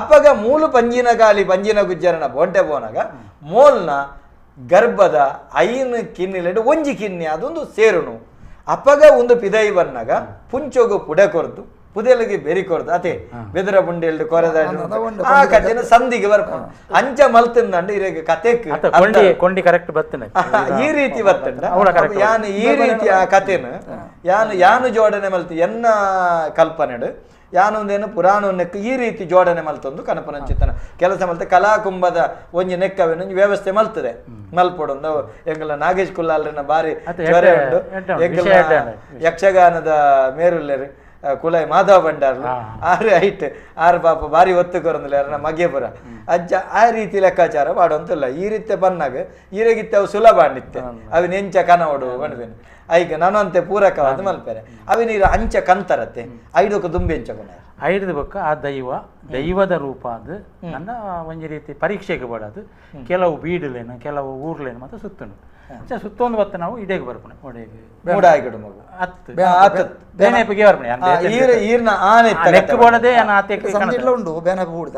ಅಪಗ ಮೂಲು ಪಂಜಿನ ಗಾಲಿ ಪಂಜಿನ ಗುಜ್ಜರನ ಬೋಂಟೆ ಬೋನಗ ಮೋಲ್ನ ಗರ್ಭದ ಐನು ಕಿನ್ನಿಲೆಡು ಒಂಜಿ ಕಿನ್ನಿ ಅದೊಂದು ಸೇರುನು ಅಪಗ ಒಂದು ಪಿದೈ ಬನ್ನಗ ಪುಂಚೊಗು ಪುಡೆ ಕೊರ್ದು ಪುದೆಲಗೆ ಬೆರಿ ಕೊರ್ದು ಅದೇ ಬೆದರ ಬುಂಡೆಲ್ಡು ಕೊರೆದ ಆ ಕಥೆನ ಸಂಧಿಗೆ ಬರ್ಕೊಂಡು ಅಂಚ ಮಲ್ತಿಂದಂಡು ಇರಗೆ ಕತೆಕ್ ಕೊಂಡಿ ಕರೆಕ್ಟ್ ಬರ್ತನೆ ಈ ರೀತಿ ಬರ್ತಂಡ ಯಾನು ಈ ರೀತಿ ಆ ಕಥೆನ ಯಾನು ಯಾನು ಜೋಡಣೆ ಮಲ್ತು ಎನ್ನ ಕಲ್ಪನೆಡು ಯಾನೊಂದೇನು ಪುರಾಣ ನೆಕ್ ಈ ರೀತಿ ಜೋಡಣೆ ಮಲ್ತೊಂದು ಕನಪನಂಚಿತನ ಕೆಲಸ ಮಲ್ತ ಕಲಾಕುಂಭದ ಒಂಜಿ ನೆಕ್ಕವೇನು ವ್ಯವಸ್ಥೆ ಮಲ್ತದೆ ಮಲ್ಪೊಡೊಂದು ಎಂಗಲ ನಾಗೇಶ್ ಕುಲ್ಲಾಲ್ರನ ಬಾರಿ ಜ್ವರ ಉಂಡು ಎಂಗಲ ಯಕ್ಷಗಾನದ ಮೇರುಲ್ಲೇರು ಕುಲಾಯಿ ಮಾಧವ ಭಂಡಾರ್ಲು ಆರು ಐಟ್ ಆರು ಪಾಪ ಬಾರಿ ಒತ್ತು ಕೊರಂದಿಲ್ಲ ಯಾರನ್ನ ಮಗೇಪುರ ಅಜ್ಜ ಆ ರೀತಿ ಲೆಕ್ಕಾಚಾರ ಮಾಡುವಂತಿಲ್ಲ ಈ ರೀತಿ ಬನ್ನಾಗ ಈರೆಗಿತ್ತೆ ಅವು ಸುಲಭ ಅಂಡಿತ್ತೆ ಅವಿನ ಎಂಚ ಕನವಡು ಬಣ್ಬೇನೆ ಐಗ ನಾನಂತೆ ಪೂರಕವಾದ ಮಲ್ಪೆರೆ ಅವಿನೀರು ಅಂಚ ಕಂತರತ್ತೆ ಐದಕ್ಕೆ ದುಂಬಿ ಎಂಚ ಕೊನೆ ಐದು ಬೊಕ್ಕ ಆ ದೈವ ದೈವದ ರೂಪ ಅದು ನನ್ನ ಒಂಜಿ ರೀತಿ ಪರೀಕ್ಷೆಗೆ ಬಡದು ಕೆಲವು ಬೀಡುಲೇನು ಕೆಲವು ಊರ್ಲೇನು ಮತ್ತು ಸುತ್ತುಂಡು ಸುತ್ತೊಂದು ಬತ್ತ ನಾವು ಇಡೆಗೆ ಬರ್ಪಣೆ ಒಡೆಗೆ ಮೂಡಾಯಿಗಿಡು ಹತ್ತು ಬೇನೆಪಿಗೆ ಬರ್ಪಣೆ ನೆಕ್ ಬೋಡದೆ ಸಂದಿಡ್ಲ ಉಂಡು ಬೇನೆಪು ಬೂಡ್ದ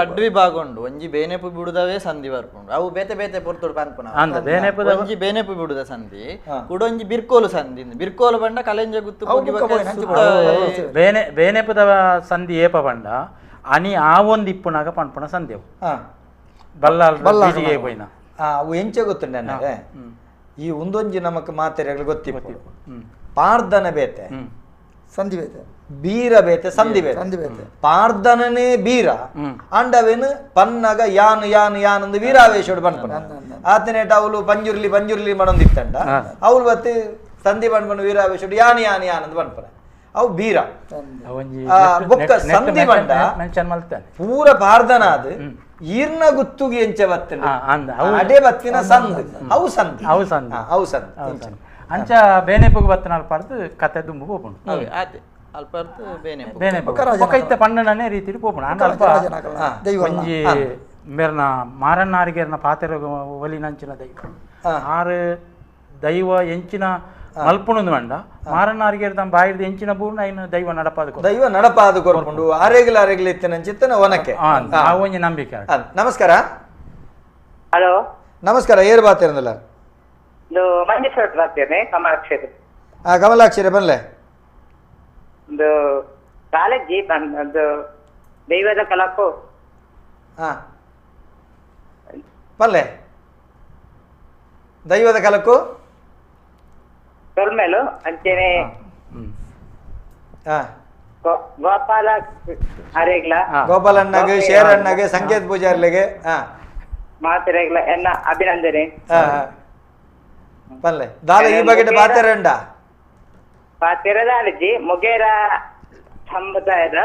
ರಡ್ಡು ವಿಭಾಗ ಉಂಡು ಒಂಜಿ ಬೇನೆಪು ಬಿಡುದವೇ ಸಂಧಿ ಬರ್ಪುಂಡು ಅವು ಬೇತೆ ಬೇತೆ ಪೊರ್ತುಡು ಪನ್ಪುನ ಒಂಜಿ ಬೇನೆಪು ಬಿಡುದ ಸಂಧಿ ಕುಡೊಂಜಿ ಬಿರ್ಕೋಲು ಸಂಧಿ ಬಿರ್ಕೋಲು ಬಂಡ ಕಲೆಂಜ ಗುತ್ತು ಬೇನೆ ಬೇನೆಪುದ ಸಂಧಿ ಏಪ ಬಂಡ ಅನಿ ಆ ಒಂದು ಇಪ್ಪುನಾಗ ಪನ್ಪುನ ಸಂಧಿ ಅವು ಬಲ್ಲಾಲ್ ಬೀದಿಗೆ ಪೋಯಿನ ಅವು ಎಂಚ ಗೊತ್ತುಂಡ ಈ ಒಂದೊಂಜಿ ನಮಕ್ ಮಾತೆರೆಗಳು ಗೊತ್ತಿಪ್ಪು ಪಾರ್ದನ ಬೇತೆ ಸಂಧಿ ಬೇತೆ ಬೀರ ಬೇತೆ ಸಂಧಿ ಬೇತೆ ಸಂಧಿ ಬೇತೆ ಪಾರ್ದನನೇ ಬೀರ ಅಂಡವೇನು ಪನ್ನಗ ಯಾನು ಯಾನು ಯಾನಂದು ವೀರಾವೇಶೋಡು ಪನ್ಪುನ ಆತನೇಟ ಅವಳು ಪಂಜುರ್ಲಿ ಪಂಜುರ್ಲಿ ಮಾಡೊಂದಿತ್ತಂಡ ಅವಳು ಬತ್ತಿ ಸಂಧಿ ಪನ್ಪುನ ವೀರಾವೇಶೋಡು ಯಾನು ಯಾನು ಯಾನಂದು ಪನ್ಪುನ ಅವು ಬೀರ ಬೊಕ್ಕ ಸಂಧಿ ಬಂಡ ಪೂರ ಪಾರ್ದನ ಅದು ಈರ್ನ ಗುತ್ತುಗೆ ಎಂಚ ಬತ್ತಂಡ ಅಡೆ ಬತ್ತಿನ ಸಂಧಿ ಅವು ಸಂಧಿ ಅವು ಸಂಧಿ ಅವು ಸಂಧಿ ಅಂಚ ಬೇನೆಪುಗು ಬತ್ತನ ಅಲ್ಪಾರ್ದು ಕತೆ ದುಂಬು ಪೋಪುಂಡು ಅಲ್ಪಾರ್ದು ಬೇನೆಪು ಬೇನೆಪು ಬೊಕ್ಕ ಇತ್ತ ಪಣ್ಣನೇ ರೀತಿಡ್ ಪೋಪುಂಡು ಆಂಡ ಅಲ್ಪ ಒಂಜಿ ಮೇರ್ನ ಮಾರಣ್ಣಾರಿಗೆರ್ನ ಪಾತೆರ ಒಲಿನಂಚಿನ ದೈವ ಆರು ದೈವ ಎಂಚಿನ ಮಲ್ಪುಣಂದು ಮಂಡ ಮಾರಣ್ಣಾರಿಗೆರ್ ತಮ್ಮ ಬಾಯಿರ್ದು ಎಂಚಿನ ಬೂರ್ಣ ಐನು ದೈವ ನಡಪಾದ ದೈವ ನಡಪಾದ ಕೊರ್ಪುಂಡು ಆರೇಗಿಲ ಆರೇಗಿಲ ಇತ್ತಿನಂಚಿತ್ತನ ಒನಕೆ ಆ ಒಂಜಿ ನಂಬಿಕೆ. ನಮಸ್ಕಾರ. ಹಲೋ ನಮಸ್ಕಾರ. ಏರು ಬಾತಿರಂದಲ್ಲ? ಮಂಜೇಶ್ವರ ಬಾತೇನೆ, ಕಮಲಾಕ್ಷರಿ. ಕಮಲಾಕ್ಷರಿ ಬನ್ಲೆ. ಒಂದು ಕಾಲೇಜಿ ಒಂದು ದೈವದ ಕಲಾಕು. ಬಲ್ಲೆ ದೈವದ ಕಲಕು ಮೇಲು ಅಂಚೆನೆ ಗೋಪಾಲ ಅರೇಗ್ಲ ಗೋಪಾಲಣ್ಣಗೆ ಶೇರಣ್ಣಗೆ ಸಂಕೇತ್ ಪೂಜಾರ್ಲಿಗೆ ಮಾತಿರೇಗ್ಲ ಎನ್ನ ಅಭಿನಂದನೆ. ಪಲ್ಲೆ ದಾಲ ಈ ಬಗೆಟ್ ಪಾತೆರಂಡ ಪಾತೆರದಾಲಜಿ ಮೊಗೇರ ಸಂಪ್ರದಾಯದ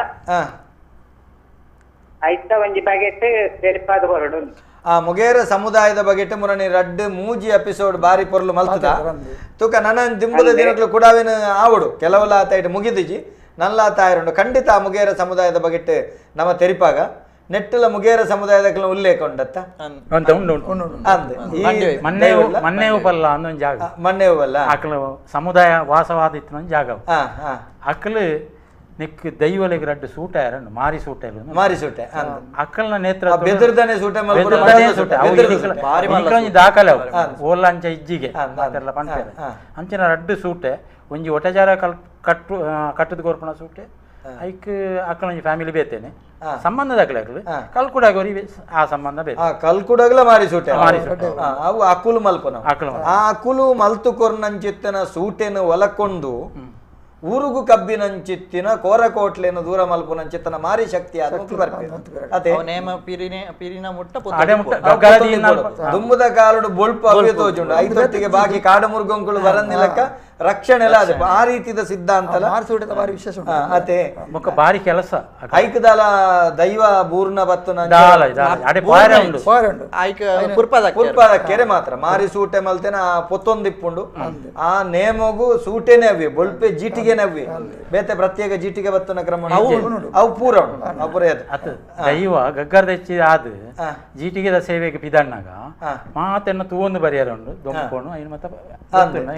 ಐತ ಒಂಜಿ ಬಗೆಟ್ ತೆರಿಪಾದ ಹೊರಡು. ಆ ಮೊಗೇರ ಸಮುದಾಯದ ಬಗೆಟ್ ಮುರಣಿ ರಡ್ಡು ಮೂಜಿ ಎಪಿಸೋಡ್ ಬಾರಿ ಪೊರ್ಲು ಮಲ್ತದ ತೂಕ ನನ್ನ ದಿಂಬುದ ದಿನಗಳು ಕೂಡಾವಿನ ಆವಡು ಕೆಲವಲ ಆತ ಮುಗಿದಿಜಿ ನಲ್ಲ ತಾಯರುಂಡು ಖಂಡಿತ ಆ ಮುಗೇರ ಸಮುದಾಯದ ಬಗೆಟ್ ನಮ್ಮ ತೆರಿಪಾಗ ನೆಟ್ಟಲ ಮುಗೇರ ಸಮುದಾಯದ ಉಲ್ಲೇಖ ಉಂಡತ್ತ ಜಾಗ ಮಣ್ಣೇವಲ್ಲ ಅಕಲು ಸಮುದಾಯ ವಾಸವಾದ ಇತ್ತಿನ ಜಾಗ ಅಕಲು ನಿಕ್ ದೈವಲೆಗ್ ರಡ್ಡು ಸೂಟ ಯಾರನ್ನು ಮಾರಿ ಸೂಟ ಮಾರಿ ಸೂಟೆ ಅಕ್ಕಲ್ನ ನೇತ್ರ ಬೆದರ್ದನೆ ಸೂಟೆ ಸೂಟೆ ದಾಖಲೆ ಓಲಾಂಚ ಇಜ್ಜಿಗೆ ಮಾತೆಲ್ಲ ಪಂಪೇರೆ ಅಂಚಿನ ರಡ್ಡು ಸೂಟೆ ಒಂಜಿ ಒಟಜಾರ ಕಟ್ಟು ಕಟ್ಟದ ಕೊರ್ಪಣ ಸೂಟೆ ಐಕ್ ಅಕ್ಕನ ಫ್ಯಾಮಿಲಿ ಬೇತೇನೆ ಸಂಬಂಧದಾಗಲೇ ಕಲ್ಕುಡಾಗೋರಿ ಆ ಸಂಬಂಧ ಬೇತೆ ಕಲ್ಕುಡಗಲ ಮಾರಿ ಸೂಟೆ ಅವು ಅಕುಲು ಮಲ್ಪನ ಆ ಅಕುಲು ಮಲ್ತು ಕೊರ್ನಂಚಿತ್ತನ ಸೂಟೆನು ಒಲಕೊಂಡು ಊರುಗು ಕಬ್ಬಿನಂಚಿತ್ತಿನ ಕೋರಕೋಟ್ಲೇನು ದೂರ ಮಲ್ಪುನಂಚಿತ್ತನ ಮಾರಿ ಶಕ್ತಿ ದುಂಬುದ ಕಾಲುಡು ಬೊಳ್ಪು ಅವೆ ತೋಜುಂಡು ಐತೊಟ್ಟಿಗೆ ಬಾಕಿ ಕಾಡು ಮುರುಗಂಕುಳು ಬರಂದಿಲಕ್ಕ ರಕ್ಷಣೆ ಎಲ್ಲ ಅದೇ ಆ ರೀತಿದ ಸಿದ್ಧಾಂತ ಅದೇ ಮುಖ ಬಾರಿ ಕೆಲಸ ಐಕದಾಲ ದೈವ ಬೂರ್ಣ ಬತ್ತುನ ಪುರ್ಪದ ಕೆರೆ ಮಾತ್ರ ಮಾರಿ ಸೂಟೆ ಮಲ್ತೇನ ಆ ಪೊತ್ತೊಂದಿಪ್ಪುಂಡು ಆ ನೇಮಗು ಸೂಟೆನೆ ಅವಿ ಬೊಳ್ಪೆ ಜೀಟಿಗೆನೆ ಅವಿ ಬೇತೆ ಪ್ರತ್ಯೇಕ ಜೀಟಿಗೆ ಬತ್ತುನ ಕ್ರಮ ಅವು ಪೂರ ಅವು ಪೂರ ದೈವ ಗಗ್ಗರದ ಹೆಚ್ಚಿ ಆದ್ ಜೀಟಿಗೆದ ಸೇವೆಗೆ ಪಿದಣ್ಣಾಗ ಮಾತೆನ್ನ ತೂವೊಂದು ಬರಿಯರ ಉಂಡು ದೊಂಪೋಣು ಐನು ಮತ್ತ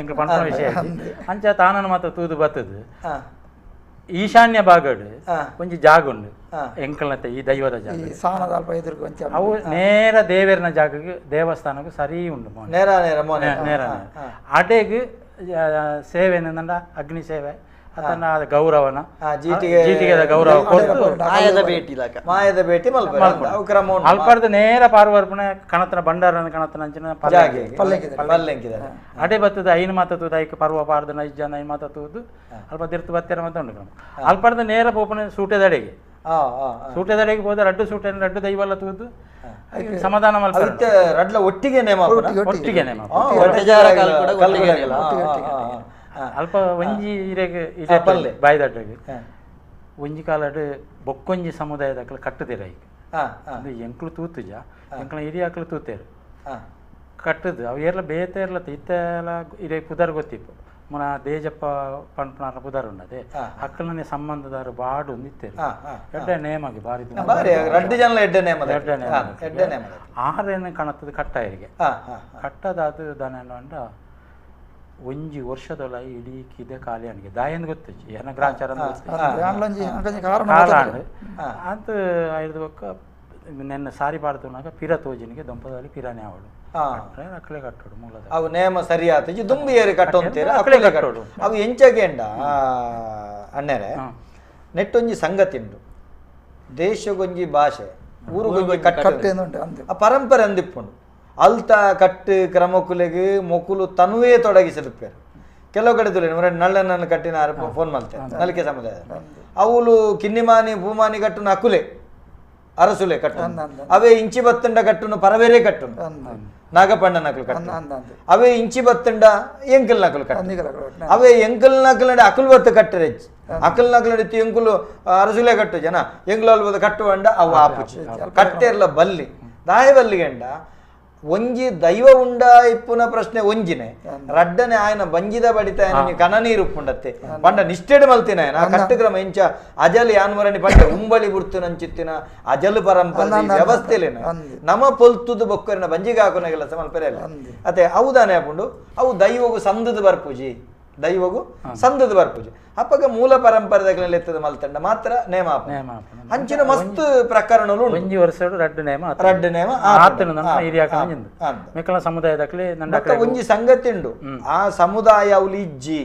ಎಂಕ್ಲು ವಿಷಯ ಅಂಚ ತಾನನ ಮಾತ ತೂದು ಬತ್ತದು ಈಶಾನ್ಯ ಭಾಗಡ್ ಒಂಜಿ ಜಾಗ ಉಂಡು ಎಂಕಲ್ನತೆ ಈ ದೈವದ ಜಾಗ ಅವು ನೇರ ದೇವೇರ್ನ ಜಾಗಕ್ಕೆ ದೇವಸ್ಥಾನಕ್ಕೆ ಸರಿ ಉಂಡು ನೇರ ನೇರ ನೇರ ಅಡೆಗ್ ಸೇವೆ ಏನಂದ ಅಗ್ನಿ ಸೇವೆ ಅದನ್ನ ಗೌರವನ ಜೀಟಿಗೆದ ಗೌರವ ಕೊಟ್ಟು ಮಾಯದ ಭೇಟಿ ಮಾಯದ ಭೇಟಿ ಮಲ್ಪ ಅಲ್ಪರ್ದ ನೇರ ಪಾರ್ವರ್ಪಣೆ ಕಣತನ ಭಂಡಾರನ ಕಣತನ ಅಂಚಿನ ಪಲ್ಲೆಂಕಿದ್ದಾರೆ ಅಡೆ ಬತ್ತದ ಐನು ಮಾತ ತೂದು ಐಕ್ ಪರ್ವ ಪಾರ್ದನ ಇಜ್ಜನ ಐನು ಮಾತ ತೂದು ಅಲ್ಪ ದಿರ್ತು ಬತ್ತೆರ ಮಾತ ಉಂಡು ಕ್ರಮ ಅಲ್ಪರ್ದ ನೇರ ಪೋಪನೆ ಸೂಟೆದಡೆಗೆ ಸೂಟೆದಡೆಗೆ ಹೋದ ರಡ್ಡು ಸೂಟೆ ರಡ್ಡು ದೈವಲ್ಲ ತೂದು ಸಮಾಧಾನ ಮಲ್ಪ ರಡ್ಲ ಒಟ್ಟಿಗೆ ನೇಮ ಒಟ್ಟಿಗೆ ನೇಮ ಅಲ್ಪ ಒಂಜಿ ಇರೆಗ್ ಇರೆ ಬಾಯ್ದಡ್ಡಗೆ ಒಂಜಿ ಕಾಲಡ್ ಬೊಕ್ಕೊಂಜಿ ಸಮುದಾಯದಕ್ಲು ಕಟ್ಟುದಿರ ಈಗ ಅದು ಎಂಕ್ಲು ತೂತುಜ ಎಂಕ್ಲ ಹಿರಿಯಾಕ್ಲು ತೂತೇರು ಕಟ್ಟುದು ಅವು ಏರ್ಲ ಬೇತೆ ಇರ್ಲತ್ತ ಇತ್ತೆಲ್ಲ ಇರೆ ಪುದರ್ ಗೊತ್ತಿಪ್ಪು ಮುನ ದೇಜಪ್ಪ ಪಂಪನಾರ ಪುದರ್ ಉಂಡದೆ ಅಕ್ಕಲನೆ ಸಂಬಂಧದಾರು ಬಾಡು ನಿತ್ತೇರು ಎಡ್ಡೆ ನೇಮಗೆ ಬಾರಿ ರಡ್ಡು ಜನ ಎಡ್ಡೆ ನೇಮ ಎಡ್ಡೆ ನೇಮ ಎಡ್ಡೆ ನೇಮ ಆರೇನು ಕಾಣುತ್ತದೆ ಕಟ್ಟ ಇರಿಗೆ ಕಟ್ಟದಾದ ದನ ಅಂಡ ಒಂಜಿ ವರ್ಷದೊಳ ಇಡೀ ಕಿದೆ ಖಾಲಿ ಅಣಿಗೆ ದಾಯನ್ ಗೊತ್ತಿಚ್ಚಿ ಏನ ಗ್ರಾಚಾರ ಕಾಲ ಅಂತ ಐದು ಬೊಕ್ಕ ನೆನ್ನ ಸಾರಿ ಪಾಡ್ತುನಾಗ ಪಿರ ತೋಜಿನಿಗೆ ದೊಂಪದಲ್ಲಿ ಪಿರಾನೆ ಅವಳು ಅಕ್ಲೆ ಕಟ್ಟೋಡು ಮೂಲದ ಅವು ನೇಮ ಸರಿ ಆತಜಿ ದುಂಬಿ ಏರಿ ಕಟ್ಟೊಂತೀರ ಅಕ್ಲೆ ಕಟ್ಟೋಡು ಅವು ಎಂಚಗೇಂಡ ಅಣ್ಣರೆ ನೆಟ್ಟೊಂಜಿ ಸಂಗತಿಂಡು ದೇಶಗೊಂಜಿ ಭಾಷೆ ಊರುಗೊಂಜಿ ಕಟ್ಟೆ ಆ ಪರಂಪರೆ ಅಂದಿಪ್ಪುಂಡು ಅಲ್ತ ಕಟ್ಟು ಕ್ರಮಕುಲೆಗೆ ಮೊಕುಲು ತನುವೇ ತೊಡಗಿಸಿರುತ್ತಾರೆ ಕೆಲವು ಕಡೆ ತುಲೆ ನಳ್ಳನನ್ನು ಕಟ್ಟಿನ ಫೋನ್ ಮಾಡ್ತಾರೆ ನಲಿಕೆ ಸಮುದಾಯ ಅವಳು ಕಿನ್ನಿಮಾನಿ ಭೂಮಾನಿ ಕಟ್ಟುನ ಅಕುಲೆ ಅರಸುಲೆ ಕಟ್ಟು ಅವೇ ಇಂಚಿ ಬತ್ತಂಡ ಕಟ್ಟುನು ಪರವೇರೆ ಕಟ್ಟುನು ನಾಗಪಣ್ಣ ನಕಲು ಕಟ್ಟು ಅವೇ ಇಂಚಿ ಬತ್ತಂಡ ಎಂಕಲ್ ನಕಲು ಕಟ್ಟು ಅವೇ ಎಂಕಲ್ ನಕಲ್ ನಡೆ ಅಕುಲ್ ಬತ್ತು ಕಟ್ಟರೆಚ್ಚಿ ಅಕಲ್ ನಕಲ್ ನಡಿತು ಎಂಕುಲು ಅರಸುಲೆ ಕಟ್ಟು ಜನ ಎಂಕುಲು ಅಲ್ಬತ್ತು ಕಟ್ಟುವಂಡ ಅವು ಆಪುಚಿ ಕಟ್ಟೆರ್ಲ ಬಲ್ಲಿ ದಾಯ ಬಲ್ಲಿಗಂಡ ಒಂಜಿ ದೈವ ಉಂಡ ಇಪ್ಪುನ ಪ್ರಶ್ನೆ ಒಂಜಿನೆ ರಡ್ಡನೆ ಆಯನ ಬಂಜಿದ ಬಡಿತ ಕನ ನೀರು ಉಪ್ಪುಂಡತ್ತೆ ಪಂಡ ನಿಷ್ಠೆಡ್ ಮಲ್ತಿನ ಆ ಕಟ್ಟುಕ್ರಮ ಇಂಚ ಅಜಲ್ ಯಾನ್ವರಣಿ ಪಂಡ ಉಂಬಳಿ ಬುಡ್ತು ನಂಚಿತ್ತಿನ ಅಜಲ್ ಪರಂಪರೆ ವ್ಯವಸ್ಥೆಲೇನ ನಮ ಪೊಲ್ತುದು ಬೊಕ್ಕರಿನ ಬಂಜಿಗೆ ಹಾಕುನ ಕೆಲಸ ಮಲ್ಪೆರೆ ಅಲ್ಲ ಅತ್ತೆ ಅವುದಾನೆ ಹಾಪುಂಡು ಅವು ದೈವಗು ಸಂದದ ಬರ್ಪೂಜಿ ದೈವಗು ಸಂದದ ಬರ್ಪೂಜಿ ಅಪ್ಪಗ ಮೂಲ ಪರಂಪರೆದ ಎತ್ತದ ಮಲ್ತಂಡ ಮಾತ್ರ ನೇಮ ಅಂಚಿನ ಮಸ್ತ್ ಪ್ರಕರಣಗಳು ಒಂಜಿ ವರ್ಷ ರಡ್ಡು ನೇಮ ರಡ್ಡು ನೇಮ ಮೆಕ್ಕಲ ಸಮುದಾಯದಕ್ಲೆ ಒಂಜಿ ಸಂಗತಿ ಉಂಡು ಆ ಸಮುದಾಯ ಅವಳು ಇಜ್ಜಿ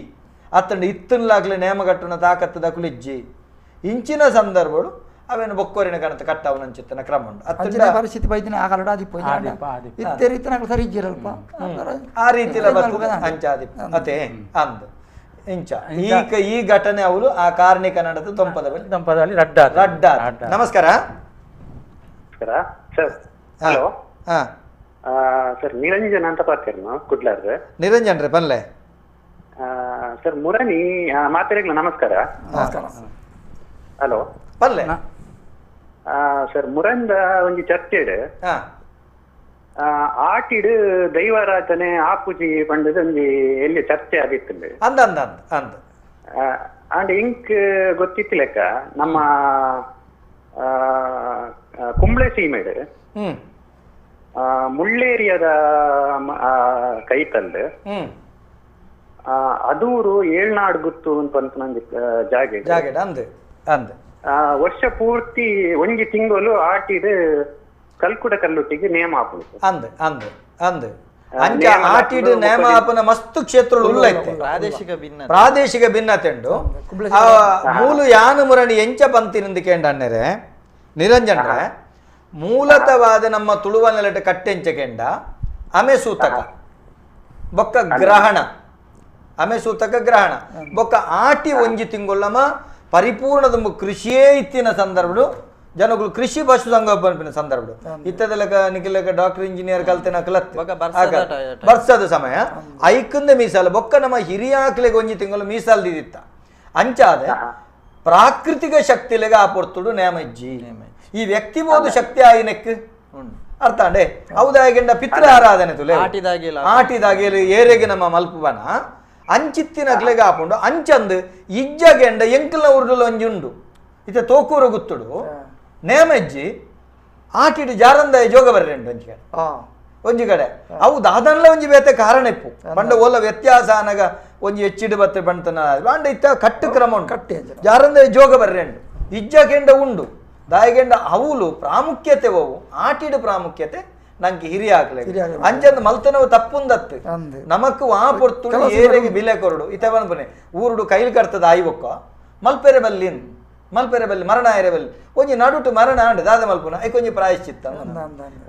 ಅತ್ತಂಡ ಇತ್ತನ್ಲಾಗ್ಲೆ ನೇಮ ಕಟ್ಟುನ ತಾಕತ್ತದಕ್ಲು ಇಜ್ಜಿ ಇಂಚಿನ ಸಂದರ್ಭಗಳು ಅವೇನು ಬೊಕ್ಕೋರಿನ ಕಣತ ಕಟ್ಟವನಂಚಿತ್ತನ ಕ್ರಮ ಉಂಟು ಅತ್ತಿನ ಪರಿಸ್ಥಿತಿ ಬೈದಿನ ಆಗಲಡ ಆದಿಪ್ಪ ಇತ್ತನಾಗ್ಲ ಸರಿ ಇಜ್ಜಿರಲ್ಪ ಆ ರೀತಿಲ ಅಂಚಾದಿ ಅದೇ ಅಂದ್ ಇಂಚ ಈಗ ಈ ಘಟನೆ ಅವಳು ಆ ಕಾರ್ಣಿಕ ನಡೆದ ದೊಂಪದ ಬಳಿ ದೊಂಪದಲ್ಲಿ ರಡ್ಡ ರಡ್ಡ. ನಮಸ್ಕಾರ sir. Hello sir, Niranjan ಅಂತ ಪಾತೇರ್ನು ಕುಡ್ಲಾರ್ದ. ನಿರಂಜನ್ ರೇ ಪನ್ಲೆ ಸರ್. ಮುರಣಿ ಮಾತಾಡಿಗ್ಲ ನಮಸ್ಕಾರ. ನಮಸ್ಕಾರ. Hello ಪನ್ಲೆ sir. ಮುರಂದ ಒಂಜಿ ಚರ್ಚೆಡ್ ಆಟಿಡ್ ದೈವಾರಾಧನೆ ಆಪುಜಿ ಪಂಡದ ಒಂಜಿ ಎಲ್ಲಿ ಚರ್ಚೆ ಆದಿತ್ತು ಅಂದ ಅಂದ ಅಂದ ಅಂದ ಅಂಡ್ ಇಂಕ್ ಗೊತ್ತಿತ್ತು ಲೆಕ್ಕ ನಮ್ಮ ಕುಂಬ್ಳೆ ಸೀಮೆಡ್ ಮುಳ್ಳೇರಿಯಾದ ಕೈತಲ್ಲು ಅದೂರು ಏಳ್ನಾಡು ಗುತ್ತು ಅಂತ ನಂಜಿ ಜಾಗೆ ಜಾಗೆ ಅಂದ್ ಅಂದ್ ವರ್ಷ ಪೂರ್ತಿ ಒಂಜಿ ತಿಂಗಳು ಆಟಿಡ್ ಕಲ್ಕುಡ ಕಲ್ಲುಟ್ಟಿಗೆ ನೇಮ ಹಾಕುದು ಅಂದ್ ಅಂದ್ ಅಂದ್. ಅಂಚ ಆಟಿಡ್ ನೇಮಾಪನ ಮಸ್ತ್ ಕ್ಷೇತ್ರಗಳು ಉಲ್ಲೈತೆ ಪ್ರಾದೇಶಿಕ ಭಿನ್ನ ಪ್ರಾದೇಶಿಕ ಭಿನ್ನತೆ ಉಂಡು. ಆ ಮೂಲು ಯಾನು ಮುರಣಿ ಎಂಚ ಪಂತಿನಿಂದ ಕೇಂಡಣ್ಣರೆ ನಿರಂಜನ್ರೆ ಮೂಲತವಾದ ನಮ್ಮ ತುಳುವ ನೆಲಟ ಕಟ್ಟೆಂಚ ಕೆಂಡ ಅಮೆ ಸೂತಕ ಬೊಕ್ಕ ಗ್ರಹಣ ಅಮೆ ಸೂತಕ ಗ್ರಹಣ ಬೊಕ್ಕ ಆಟಿ ಒಂಜಿ ತಿಂಗೊಳ್ಳಮ ಪರಿಪೂರ್ಣದ ಕೃಷಿಯೇ ಇತ್ತಿನ ಸಂದರ್ಭಡು ಜನಗಳು ಕೃಷಿ ಪಶು ಸಂಗೋಪನ ಸಂದರ್ಭ ಇತ್ತದಲಕ ನಿಖಿಲಕ ಡಾಕ್ಟರ್ ಇಂಜಿನಿಯರ್ ಕಲ್ತಿನ ಕಲತ್ ಬರ್ಸದ ಸಮಯ ಐಕಂದ ಮೀಸಲು ಬೊಕ್ಕ ನಮ್ಮ ಹಿರಿಯಾಕ್ಲೆಗೆ ಒಂಜಿ ತಿಂಗಳು ಮೀಸಲು ದಿದಿತ್ತ ಅಂಚಾದ ಪ್ರಾಕೃತಿಕ ಶಕ್ತಿಲೆಗ ಆ ಪೊರ್ತುಡು ನೇಮಜ್ಜಿ ಈ ವ್ಯಕ್ತಿ ಬೋದು ಶಕ್ತಿ ಆಯಿನೆಕ್ ಅರ್ಥ ಅಂಡೆ ಹೌದಾಗಿಂಡ ಪಿತೃ ಆರಾಧನೆ ತುಲೆ ಆಟಿದಾಗೇಲಿ ಏರೆಗೆ ನಮ್ಮ ಮಲ್ಪುವನ ಅಂಚಿತ್ತಿನ ಅಕ್ಲೆಗೆ ಆಪುಂಡು ಅಂಚಂದು ಇಜ್ಜಗೆಂಡ ಎಂಕಲ್ನ ಉರುಡುಲ ಒಂಜಿ ಉಂಡು ಇತ್ತೆ ತೋಕೂರು ಗುತ್ತುಡು ನೇಮಜ್ಜಿ ಆಟಿಡು ಜಾರಂದಾಯ ಜೋಗ ಬರ್ರೆಂಡು ಒಂಜಿ ಕಡೆ ಒಂಜಿ ಕಡೆ ಅವು ದಾದನ್ಲ ಒಂಜಿ ಬೇತೆ ಕಾರಣ ಇಪ್ಪು ಪಂಡ ಓಲ ವ್ಯತ್ಯಾಸ ಅನಗ ಒಂಜಿ ಹೆಚ್ಚಿಡು ಬತ್ತೆ ಬಂತನ ಅಂಡ ಇತ್ತ ಕಟ್ಟು ಕ್ರಮ ಉಂಟು ಕಟ್ಟಿ ಜಾರಂದಾಯ ಜೋಗ ಬರ್ರೆಂಡು ಇಜ್ಜಗೆಂಡ ಉಂಡು ದಾಯಗೆಂಡ ಅವುಲು ಪ್ರಾಮುಖ್ಯತೆ ಓವು ಆಟಿಡು ಪ್ರಾಮುಖ್ಯತೆ ನಂಗೆ ಹಿರಿಯ ಆಗ್ಲಿ ಅಂಚಂದು ಮಲ್ತನವು ತಪ್ಪುಂದತ್ತು ನಮಕ್ ಆ ಪೊರ್ತುಡು ಏರೆಗೆ ಬಿಲೆ ಕೊರಡು ಇತ್ತ ಬನ್ಪನೆ ಊರುಡು ಕೈಲಿ ಕರ್ತದ ಆಯಿ ಬೊಕ್ಕ ಮಲ್ಪೆರೆ ಬಲ್ಲಿ ಮಲ್ಪೆರೆ ಬಲ್ಲಿ ಮರಣ ಆಯರೆ ಬಲ್ಲಿ ಒಂಜಿ ನಡುಟು ಮರಣ ಆಂಡ್ ದಾದ ಮಲ್ಪುನ ಐಕ್ ಒಂಜಿ ಪ್ರಾಯಶ್ಚಿತ್ತ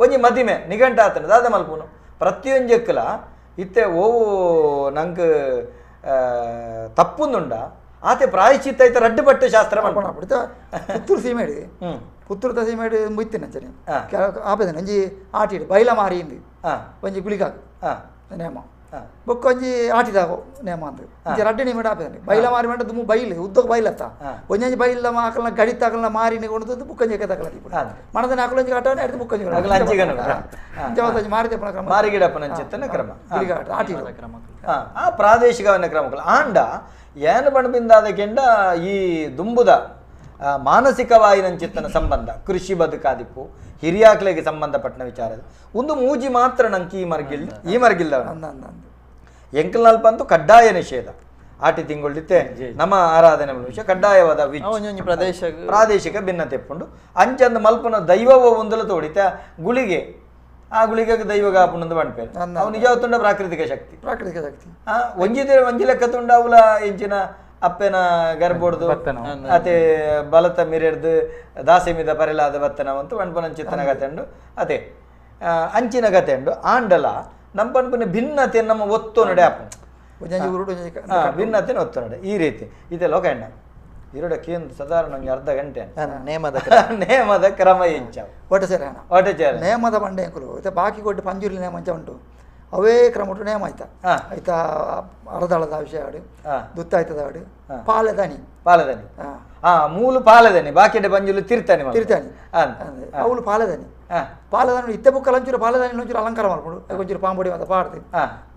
ಒಂಜಿ ಮದಿಮೆ ನಿಘಂಟ ಆತನ ದಾದ ಮಲ್ಪುನು ಪ್ರತಿಯೊಂಜಕ್ಕಲ ಇತ್ತೆ ಓವು ನಂಗೆ ತಪ್ಪುಂದುಂಡ ಆತೆ ಪ್ರಾಯಶ್ಚಿತ್ತ ಐತೆ ರಡ್ಡು ಪಟ್ಟೆ ಶಾಸ್ತ್ರ ಪುತ್ತೂರು ಸೀಮೆಡು ಪುತ್ತೂರು ಸೀಮೆಡು ಮುಯ್ತಿನ ಅಂಚನೆ ಆಪದನೆ ಒಂಜಿ ಆಟಿಡು ಬೈಲ ಮಾರಿಯಿಂದ ಒಂಜಿ ಗುಳಿಗಾಗ ನೇಮ ಬೊಕ್ಕ ಒಂಜಿ ಆಟಿದಾಗ ನೇಮ ಅಂತ ಒಂಜಿ ರಡ್ಡು ನೇಮ ಆಪದನೆ ಬೈಲ ಮಾರಿ ಮಂಡ ದುಮ್ಮು ಬೈಲು ಉದ್ದಕ್ಕೆ ಬೈಲತ್ತ ಒಂಜೊಂಜಿ ಬೈಲ ಆಕಲ್ನ ಗಡಿತಾಕಲ್ನ ಮಾರಿನ ಕೊಂಡು ಬುಕ್ಕಂಜಿ ಕತಾಕಲ ಮಣದನ ಆಕಲೊಂಜಿ ಆಟವನ್ನ ಎಡ್ದು ಬುಕ್ಕಂಜಿ ಮಾರಿ ಕ್ರಮ ಮಾರಿಗಿಡಪ್ಪನ ಅಂಚಿತ್ತನ ಕ್ರಮ ಗುಳಿಗಾಟ ಆಟಿಡ ಕ್ರಮ ಆ ಪ್ರಾದೇಶಿಕವನ್ನ ಕ್ರಮಗಳು ಆಂಡ ಏನು ಬಣ್ಬಿಂದಾದ ಕೆಂಡ ಈ ದುಂಬುದ ಮಾನಸಿಕವಾಯಿನಂಚಿತ್ತನ ಸಂಬಂಧ ಕೃಷಿ ಬದುಕಾದಿಪ್ಪು ಹಿರಿಯಾಕ್ಲೆಗೆ ಸಂಬಂಧಪಟ್ಟನ ವಿಚಾರ ಒಂದು ಮೂಜಿ ಮಾತ್ರ ನಂಗೆ ಈ ಮರ್ಗಿಲ್ ಈ ಮರ್ಗಿಲ್ದ ಎಂಕಲ್ನಲ್ಪ ಅಂತೂ ಕಡ್ಡಾಯ ನಿಷೇಧ ಆಟಿ ತಿಂಗಳಿತ್ತೆ ನಮ್ಮ ಆರಾಧನೆ ವಿಷಯ ಕಡ್ಡಾಯವಾದ ಪ್ರದೇಶ ಪ್ರಾದೇಶಿಕ ಭಿನ್ನತೆ ಪುಂಡು ಅಂಚಂದ ಮಲ್ಪನ ದೈವವ ಒಂದಲ ತೋಡಿತ ಗುಳಿಗೆ ಆ ಗುಳಿಗೆ ದೈವಗ ಆಪುಂಡು ಬಂಡ್ಪೇರು ಅವು ನಿಜ ಪ್ರಾಕೃತಿಕ ಶಕ್ತಿ ಪ್ರಾಕೃತಿಕ ಶಕ್ತಿ ಒಂಜಿದೆ ಒಂಜಿ ಲೆಕ್ಕ ತುಂಡ ಅವಲ ಎಂಚಿನ ಅಪ್ಪೆನ ಗರ್ಭೊಡ್ದು ಅತೆ ಬಲತ ಮಿರೆಡ್ದು ದಾಸೆಮಿದ ಪರೆಲಾದ ಬತ್ತನವಂತು ವಣ್ಪನಂಚಿತ್ತನ ಕತೆ ಉಂಡು ಅದೇ ಅಂಚಿನ ಕತೆ ಉಂಡು ಆಂಡಲ ನಮ್ಮ ಪನ್ಪನ ಭಿನ್ನತೆ ನಮ್ಮ ಒತ್ತು ನಡೆ ಆಪು ಭಿನ್ನತೆ ಒತ್ತು ನಡೆ ಈ ರೀತಿ ಇದೆ ಲೋಕಣ್ಣ ಇರೋಡ ಕೇಂದ್ರ ಸಾಧಾರಣ ಒಂಜಿ ಅರ್ಧ ಗಂಟೆ ನೇಮದ ನೇಮದ ಕ್ರಮ ಎಂಚ ಒಟ್ಟಚೇರ ಒಟ್ಟಚೇರ ನೇಮದ ಬಂಡೆ ಅಂಕುಲು ಇತ್ತೆ ಬಾಕಿ ಕೊಟ್ಟು ಪಂಜುರ್ಲಿ ನೇಮ ಅಂಚ ಉಂಟು ಅವೇ ಕ್ರಮ ಉಂಟು ನೇಮ ಆಯ್ತಾ ಆಯ್ತಾ ಅರ್ಧಳದ ವಿಷಯ ಆಡು ದುತ್ತಾಯ್ತದ ಆಡು ಪಾಲೆದನಿ ಪಾಲೆದನಿ ಮೂಲು ಪಾಲೆದನಿ ಬಾಕಿ ಬಂಜುಲು ತಿರ್ತಾನೆ ತಿರ್ತಾನೆ ಅವಳು ಪಾಲೆದನಿ ಪಾಲೆದನಿ ಇತ್ತೆ ಬುಕ್ಕಲ್ ಒಂಚೂರು ಪಾಲೆದನಿ ಒಂಚೂರು ಅಲಂಕಾರ ಮಾಡ್ಕೊಂಡು ಒಂಚೂರು ಪಾಂಬೊಡಿ ಅಂತ ಪಾಡ್ದು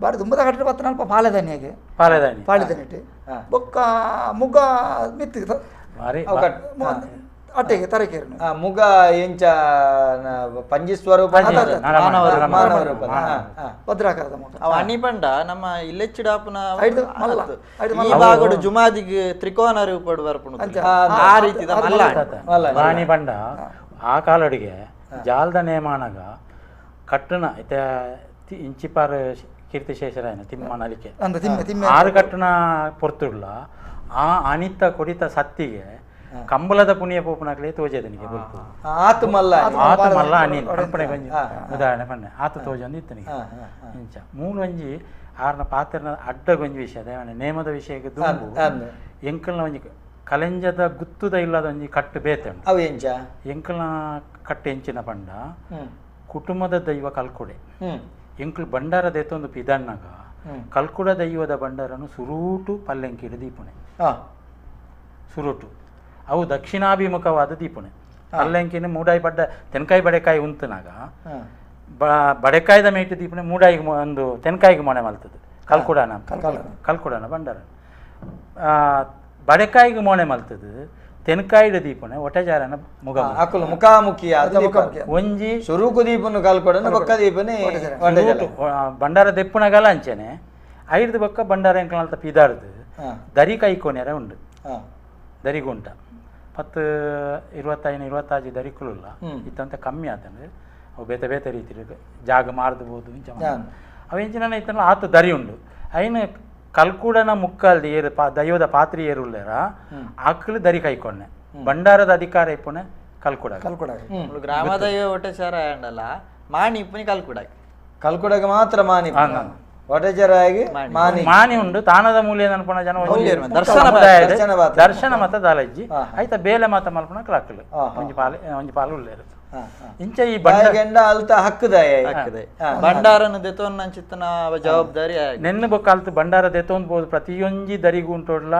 ಬಾರಿ ತುಂಬದ ಕಟ್ಟಡ ಪತ್ತ ನಲ್ಪ ಪಾಲೆದನಿಯಾಗೆ ಪಾಲೆದನಿ ಪಾಲೆದನಿ ಇಟ್ಟು ಬೊಕ್ಕ ಮುಗ ಮಿತ್ತು ಅಟ್ಟೆಗೆ ತರಕೇರಿ ಮುಗ ಎಂಚ ಪಂಜಿ ಸ್ವರೂಪ ಮಾನವ ರೂಪ ಭದ್ರಾಕಾರದ ಮುಗ ಅವ ಅಣಿಪಂಡ ನಮ್ಮ ಇಲ್ಲೆಚ್ಚಿಡಾಪುನ ಈ ಭಾಗಡು ಜುಮಾದಿಗೆ ತ್ರಿಕೋನ ರೂಪಡು ಬರ್ಪುಂಡು ಆ ರೀತಿದ ಮಲ್ಲ ವಾಣಿ ಪಂಡ ಆ ಕಾಲಡಿಗೆ ಜಾಲ್ದ ನೇಮಾನಗ ಕಟ್ಟಣ ಇತ್ತೆ ಇಂಚಿಪಾರ್ ಕೀರ್ತಿಶೇಷರಾಯನ ತಿಮ್ಮನಲಿಕೆ ಆರು ಕಟ್ಟಣ ಪೊರ್ತುಡ್ಲ ಆ ಅನಿತ ಕೊಡಿತ ಸತ್ತಿಗೆ ಕಂಬಳದ ಪುಣ್ಯ ಪೋಪುನಕ್ಲೆ ತೋಜೆದನಿಗೆ ಬೊಲ್ಪು ಆತು ಮಲ್ಲ ಆತು ಮಲ್ಲ ಅನಿ ಪನ್ಪಣೆ ಒಂಜಿ ಉದಾಹರಣೆ ಪನ್ನೆ ಆತು ತೋಜೊಂದು ಇತ್ತನಿಗೆ ಇಂಚ ಮೂಲು ಒಂಜಿ ಆರ್ನ ಪಾತ್ರನ ಅಡ್ಡಗೊಂಜಿ ವಿಷಯ ದೇವನೆ ನೇಮದ ವಿಷಯಕ್ಕೆ ದುಂಬು ಎಂಕಲ್ನ ಒಂಜಿ ಕಲೆಂಜದ ಗುತ್ತುದ ಇಲ್ಲದ ಒಂಜಿ ಕಟ್ಟು ಬೇತೆ ಉಂಟು ಅವು ಎಂಚ ಎಂಕಲ್ನ ಕಟ್ಟು ಎಂಚಿನ ಪಂಡ ಕುಟುಂಬದ ದೈವ ಕಲ್ಕೊಡೆ ಎಂಕಲ್ ಭಂಡಾರ ದೇತೊಂದು ಪಿದಣ್ಣಗ ಕಲ್ಕುಡ ದೈವದ ಭಂಡಾರನು ಸುರೂಟು ಪಲ್ಲೆಂಕಿಡು ದೀಪುಣೆ ಸುರುಟು ಅವು ದಕ್ಷಿಣಾಭಿಮುಖವಾದ ದೀಪುಣೆ ಪಲ್ಲೆಂಕಿನ ಮೂಡಾಯಿ ಪಡ್ಡ ತೆನ್ಕಾಯಿ ಬಡೆಕಾಯಿ ಉಂತನಾಗ ಬಡೆಕಾಯ್ದ ಮೇಟು ದೀಪುಣೆ ಮೂಡಾಯಿಗೆ ಒಂದು ತೆನ್ಕಾಯಿಗೆ ಮೊಣೆ ಮಲ್ತದೆ ಕಲ್ಕುಡಾನ ಕಲ್ಕುಡಾನ ಭಂಡಾರ ಬಡೆಕಾಯಿಗೆ ಮೊಣೆ ಮಲ್ತದೆ ತೆನ್ಕಾಯಿದ ದೀಪನೆ ಒಟಜಾರನ ಮುಗ ಮುಖಾಮುಖಿ ಒಂಜಿ ಸುರುಕು ದೀಪನು ಕಲ್ಕೊಡನ ಬೊಕ್ಕ ದೀಪನೆ ಭಂಡಾರ ದೆಪ್ಪುನಗಲ ಅಂಚನೆ ಐದು ಬೊಕ್ಕ ಭಂಡಾರ ಎಂಕಲ್ತ ಪಿದಾರ್ದು ದರಿ ಕೈಕೋನೆರ ಉಂಡು ದರಿಗುಂಟ 10 25 26 ದರಿಕುಲುಲ್ಲ ಇತ್ತಂತ ಕಮ್ಮಿ ಆತಂದ್ರೆ ಅವು ಬೇತೆ ಬೇತೆ ರೀತಿ ಜಾಗ ಮಾರ್ದಬಹುದು ಇಂಚ ಅವು ಎಂಚಿನ ಇತ್ತಲ್ಲ ಆತು ದರಿ ಉಂಡು ಐನು ಕಲ್ಕೂಡನ ಮುಕ್ಕಲ್ದಿ ಏರು ದೈವದ ಪಾತ್ರಿ ಏರುಲ್ಲೇರ ಆಕಳು ದರಿ ಕೈಕೊಂಡೆ ಭಂಡಾರದ ಅಧಿಕಾರ ಇಪ್ಪುನೆ ಕಲ್ಕುಡ ಕಲ್ಕುಡ ಗ್ರಾಮ ದೈವ ಒಟೆಚಾರ ಆಂಡಲ್ಲ ಮಾಣಿ ಇಪ್ಪುನಿ ಕಲ್ಕುಡ ಕಲ್ಕುಡಗ ಮಾತ್ರ ಮಾಣಿ ಒಟೆಚಾರಾಗಿ ಮಾಣಿ ಮಾಣಿ ಉಂಡು ತಾನದ ಮೂಲೆ ಅನ್ಪುನ ಜನ ದರ್ಶನ ದರ್ಶನ ಮತ ದಾಲಜ್ಜಿ ಆಯ್ತಾ ಬೇಲೆ ಮಾತ ಮಲ್ಪುನ ಕ್ಲಾಕಲು ಒಂಜಿ ಪಾಲು ಒಂಜಿ ಪಾಲು ಉಲ್ಲೇರು ಇಂಚ ಈ ಬಂಡ ಅಲ್ತ ಹಕ್ಕುದಾಯ ಭಂಡಾರನ ದೆತೋನ್ ಚಿತ್ತನ ಜವಾಬ್ದಾರಿ ನೆನ್ನ ಬೊಕ್ಕ ಅಲ್ತು ಭಂಡಾರ ದೆತೋನ್ ಬೋದು ಪ್ರತಿಯೊಂಜಿ ದರಿಗು ಉಂಟೋಡ್ಲ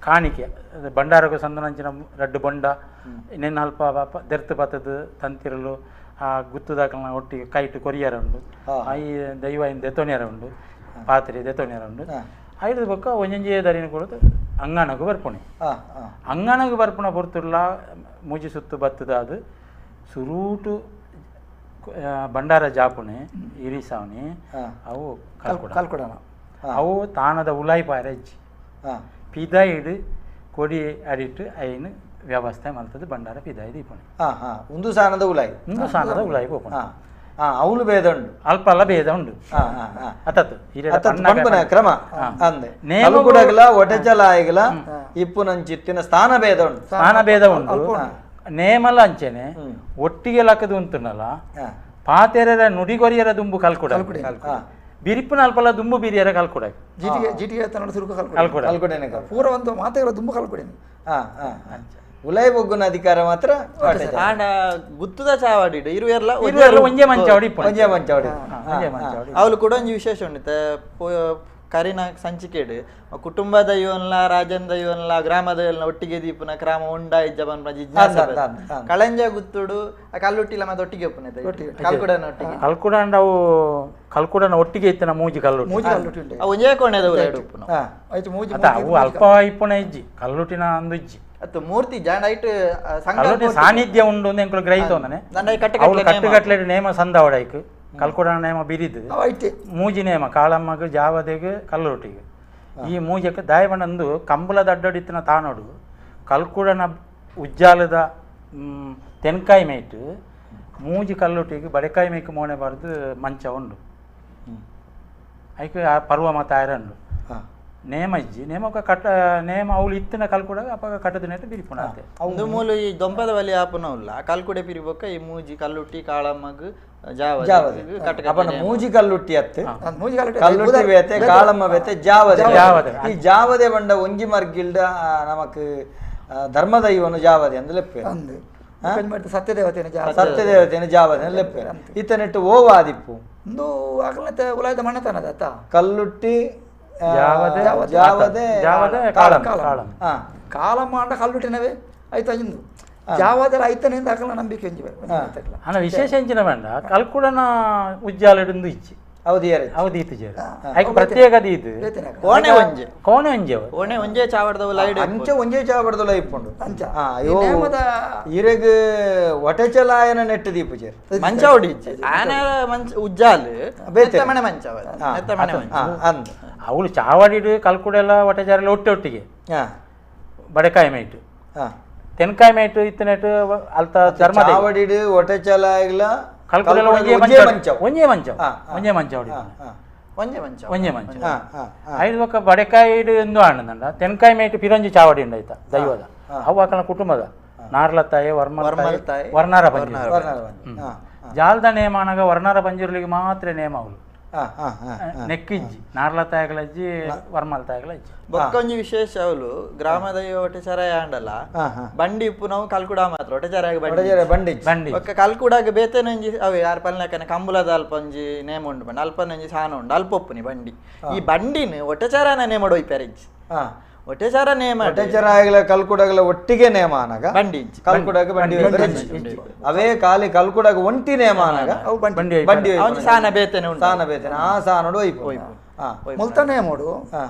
ಕಾಣಿಕೆ ಭಂಡಾರಗು ಸಂದನಂಚಿನ ರಡ್ಡು ಬೊಂಡ ನೆನ್ನ ಅಲ್ಪ ದೆರ್ತು ಪತ್ತದ ತಂತಿರಲು ಆ ಗುತ್ತುದಾಕಲ್ನ ಒಟ್ಟಿಗೆ ಕೈಟು ಕೊರಿಯರ ಉಂಡು I ದೈವ ದೆತೋನಿಯರ ಉಂಡು ಪಾತ್ರೆ ದೆತೋನಿಯರ ಉಂಡು ಐದು ಬೊಕ್ಕ ಒಂಜೊಂಜೇ ದರಿನ ಕೊಡೋದು ಅಂಗಣಗು ಬರ್ಪುಣೆ ಅಂಗಣಗು ಬರ್ಪುಣ ಪೊರ್ತುಲ್ಲ ಮೂಜಿ ಸುತ್ತು ಬತ್ತದ ಅದು ಸುರೂಟು ಭಂಡಾರ ಜಾಪುಣೆ ಇರಿಸಾವಣಿ ಅವು ಕಲ್ಕೊಡಣ ಅವು ತಾನದ ಉಲಾಯಿ ಪಾರಜ್ಜಿ ಪಿದಾಯಿಡು ಕೊಡಿ ಅಡಿಟ್ಟು ಐನು ವ್ಯವಸ್ಥೆ ಮಲ್ತದ ಭಂಡಾರ ಪಿದಾಯಿ ದೀಪಣೆ ಒಂದು ಸಾನದ ಉಲಾಯಿ ಒಂದು ಸಾನದ ಉಲಾಯಿ ಪೋಪಣೆ ಅವಳು ಭೇದ ಉಂಡು ಅಲ್ಪ ಅಲ್ಲ ಭೇದ ಉಂಡು ಅತತ್ತು ಕ್ರಮ ಅಂದೆ ಕಲ್ಕುಡಗಲ ಒಟೆಚಲಾಯಿಗಲ ಇಪ್ಪುನಂಚಿತ್ತಿನ ಸ್ಥಾನ ಭೇದ ಉಂಡು ಸ್ಥಾನ ಭೇದ ಉಂಡು ನೇಮಲ ಅಂಚೆನೆ ಒಟ್ಟಿಗೆ ಲಕ್ಕದು ಉಂಟುನಲ್ಲ ಪಾತೆರ ನುಡಿಗೊರಿಯರ ದುಂಬು ಕಲ್ಕುಡ ಬಿರಿಪುನ ಅಲ್ಪಲ್ಲ ದುಂಬು ಬಿರಿಯರ ಕಲ್ಕುಡ ಜಿಟಿಗೆ ಕಲ್ಕುಡ ಪೂರ ಒಂದು ಮಾತೆರ ದುಂಬು ಕಲ್ಕುಡಿ ಉಲೈ ಬೊಗ್ಗುನ ಅಧಿಕಾರ ಮಾತ್ರ ಆಂಡ ಗುತ್ತುದ ಚಾವಾಡಿ ಇರುವೆರ್ಲ ಒಂಜೆ ಮಂಚಾವಡಿ ಒಂಜೆ ಮಂಚಾವಡಿ ಅವಳು ಕೂಡ ಒಂಜಿ ವಿಶೇಷ ಉಂಡಿತ ಕರಿನ ಸಂಚಿಕೆಡು ಕುಟುಂಬ ದೈವನ್ಲ ರಾಜನ್ ದೈವನ್ಲ ಗ್ರಾಮ ದೈವನ್ಲ ಒಟ್ಟಿಗೆ ದೀಪನ ಕ್ರಮ ಉಂಡ ಇಜ್ಜ ಪನ್ಪುನ ಜಿಜ್ಞಾಸೆ ಕಳಂಜ ಗುತ್ತುಡು ಕಲ್ಲುಟ್ಟಿಲ ಮತ್ತೆ ಒಟ್ಟಿಗೆ ಒಪ್ಪುನೆ ಕಲ್ಕುಡನ ಒಟ್ಟಿಗೆ ಕಲ್ಕುಡ ಅವು ಕಲ್ಕುಡನ ಒಟ್ಟಿಗೆ ಇತ್ತಿನ ಮೂಜಿ ಕಲ್ಲುಟ್ಟಿ ಒಂಜೇ ಕೋಣೆದ ಉಪ್ಪುನ ಅವು ಅಲ್ಪ ಇಪ್ಪುನ ಇಜ್ಜಿ ಕಲ್ಲುಟ್ಟಿನ ಅಂದು ಇಜ್ಜಿ ಅತ್ತು ಮೂರ್ತಿ ಜಾಂಡ ಐಟ್ ಕಲ್ಲುಟ್ಟಿ ಸಾನ್ನಿಧ್ಯ ಉಂಡು ಎಂಕುಲು ಗ್ರಹಿತ ಒಂದನೆ ಕಟ್ಟುಕಟ್ಲೆ ನೇಮ ಸಂದವಡೈಕ್ ಕಲ್ಕುಡನ ನೇಮ ಬಿರಿದು ಮೂಜಿ ನೇಮ ಕಾಳಮ್ಮಗ ಜಾವದೆಗ್ ಕಲ್ಲುರೊಟ್ಟಿಗೆ ಈ ಮೂಜಕ್ಕೆ ದಾಯಬಣ್ಣಂದು ಕಂಬಳದ ಅಡ್ಡಡಿತ್ತಿನ ತಾನೋಡು ಕಲ್ಕುಡನ ಉಜ್ಜಾಲದ ತೆನ್ಕಾಯಿ ಮೇಟು ಮೂಜಿ ಕಲ್ಲುಟ್ಟಿಗೆ ಬಡೆಕಾಯಿ ಮೇಕ್ ಮೋನೆ ಬಾರ್ದು ಮಂಚ ಉಂಡು ಐಕ್ ಆ ಪರ್ವ ಮಾತ ಆಯರಂಡು ನೇಮ ಇಜ್ಜಿ ನೇಮಕ ಕಟ್ಟ ನೇಮ ಅವಳು ಇತ್ತಿನ ಕಲ್ಕುಡಾಗ ಅಪ್ಪ ಕಟ್ಟದ ನೆಟ್ಟು ಬಿರಿಪುಣ ಅಂತೆ ಒಂದು ಮೂಲು ಈ ದೊಂಪದ ಬಲಿ ಆಪುನ ಉಲ್ಲ ಕಲ್ಕುಡೆ ಪಿರಿಬೊಕ್ಕ ಈ ಮೂಜಿ ಕಲ್ಲುಟ್ಟಿ ಕಾಳಮ್ಮಗ್ ಜಾವದೆ ಮೂಜಿ ಕಲ್ಲುಟ್ಟಿ ಅತ್ತು ಕಲ್ಲುಟ್ಟಿ ಬೇತೆ ಕಾಳಮ್ಮ ಬೇತೆ ಜಾವದೆ ಜಾವದೆ ಈ ಜಾವದೆ ಬಂಡ ಒಂಜಿ ಮರ್ಗಿಲ್ಡ ನಮಕ್ ಧರ್ಮದೈವನು ಜಾವದೆ ಅಂದ್ ಲೆಪ್ಪೆ ಸತ್ಯದೇವತೆನ ಸತ್ಯದೇವತೆನ ಜಾವದೆ ಲೆಪ್ಪೆ ಇತ್ತನೆಟ್ಟು ಓವಾದಿಪ್ಪು ಒಂದು ಅಕಲತೆ ಉಲಾಯದ ಮಣ್ಣತನದ ಅತ್ತ ಕಲ್ಲುಟ್ಟಿ ಜಾವದೆ ಜಾವದೆ ಜಾವದೆ ಕಾಳಮ್ಮ ಕಾಳಮ್ಮ ಅಂಡ ಕಲ್ಲುಟ್ಟಿನವೇ ಆಯ್ತು ಅಂದು ಜಾವದೆಲ್ಲ ಐತನಿಂದ ಅಕಲ ನಂಬಿಕೆ ಒಂಜಿ ಅಣ್ಣ ವಿಶೇಷ ಎಂಚಿನ ಬೇಡ ಕಲ್ಕುಡನ ಉಜ್ಜಾಲಡುಂದು ಇಚ್ಚಿ ಹೌದು ಇತ್ತು ಜೇರು ಐಕ್ ಪ್ರತ್ಯೇಕ ಇದು ಕೋಣೆ ಒಂಜೆ ಕೋಣೆ ಒಂಜೆ ಕೋಣೆ ಒಂಜೆ ಚಾವಡ್ದ ಲೈಡ್ ಅಂಚ ಒಂಜೆ ಚಾವಡ್ದ ಲೈಪುಂಡು ಅಂಚ ಇರೆಗ್ ಒಟೆಚಲಾಯನ ನೆಟ್ಟು ದೀಪು ಜೇರು ಮಂಚ ಹೊಡಿ ಆನ ಮಂಚ ಉಜ್ಜಾಲ್ ಬೇತೆ ಮನೆ ಮಂಚ ಮನೆ ಅಂದ ಅವಳು ಚಾವಡಿಡು ಕಲ್ಕುಡೆಲ್ಲ ಒಟೆಚಾರೆಲ್ಲ ಒಟ್ಟೆ ಒಟ್ಟಿಗೆ ಬಡೆಕಾಯಿ ಮೇಟು ತೆನ್ಕಾಯಿ ಮೇಟು ಇತ್ತನೆಟ್ಟು ಅಲ್ತ ಧರ್ಮ ಚಾವಡಿಡು ಒಟೆಚಲಾಯಗ್ಲ ಕಲ್ಕುಡೆಲ್ಲ ಒಂಜೇ ಮಂಚ ಒಂಜೇ ಮಂಚ ಒಂಜೇ ಮಂಚ ಹೊಡಿ ಒಂಜೇ ಮಂಚ ಒಂಜೇ ಮಂಚ ಐದು ಬೊಕ್ಕ ಬಡೆಕಾಯಿಡು ಎಂದು ಆಂಡಂಡ ತೆನ್ಕಾಯಿ ಮೇಟು ಪಿರಂಜಿ ಚಾವಡಿ ಉಂಡು ಆಯ್ತಾ ದೈವದ ಅವು ಆಕನ ಕುಟುಂಬದ ನಾರ್ಲತ್ತಾಯಿ ವರ್ಮಲ್ತಾಯಿ ವರ್ಣಾರ ಪಂಜುರ್ಲಿ ಜಾಲ್ದ ನೇಮ ಅನಗ ವರ್ಣಾರ ಪಂಜುರ್ಲಿಗೆ ಮಾತ್ರ ನೇಮ ಅವಳು ನೆಕ್ಕಿಜ್ಜಿ ನಾರ್ಲತ್ತಾಯಗಳಜ್ಜಿ ವರ್ಮಲ್ತಾಯಗಳಜ್ಜಿ ಬೊಕ್ಕ ಒಂಜಿ ವಿಶೇಷ ಅವಳು ಗ್ರಾಮ ದೈವ ಒಟೆಚರಾಯ ಆಂಡಲ್ಲ ಬಂಡಿ ಉಪ್ಪು ನಾವು ಕಲ್ಕುಡ ಮಾತ್ರ ಒಟೆಚರಾಯ ಬಂಡಿ ಬಂಡಿ ಬೊಕ್ಕ ಕಲ್ಕುಡಾಗ ಬೇತೇನೊಂಜಿ ಅವೆ ಯಾರು ಪಲ್ನಕನೆ ಕಂಬುಲದ ಅಲ್ಪ ಒಂಜಿ ನೇಮ ಉಂಡು ಬಂಡ ಅಲ್ಪನೊಂಜಿ ಸಾನ ಉಂಡು ಅಲ್ಪ ಉಪ್ಪುನಿ ಬಂಡಿ ಈ ಬಂಡಿನ ಒಟೆಚಾರನ ನೇಮ ಒಯ್ಪೆರೆಜ್ಜಿ ಒಟೆಚಾರ ನೇಮ ಒಟೆಚರಾಯಗಳ ಕಲ್ಕುಡಗಳ ಒಟ್ಟಿಗೆ ನೇಮ ಅನಗ ಬಂಡಿ ಕಲ್ಕುಡಗ ಬಂಡಿ ಅವೇ ಖಾಲಿ ಕಲ್ಕುಡಗ ಒಂಟಿ ನೇಮ ಅನಗ ಬಂಡಿ ಬಂಡಿ ಸಾನ ಬೇತೇನೆ ಉಂಡು ಸಾನ ಬೇತೇನೆ ಆ ಸಾನಡು ಒಯ್ಪು ಮುಲ್ತ ನೇಮೋಡು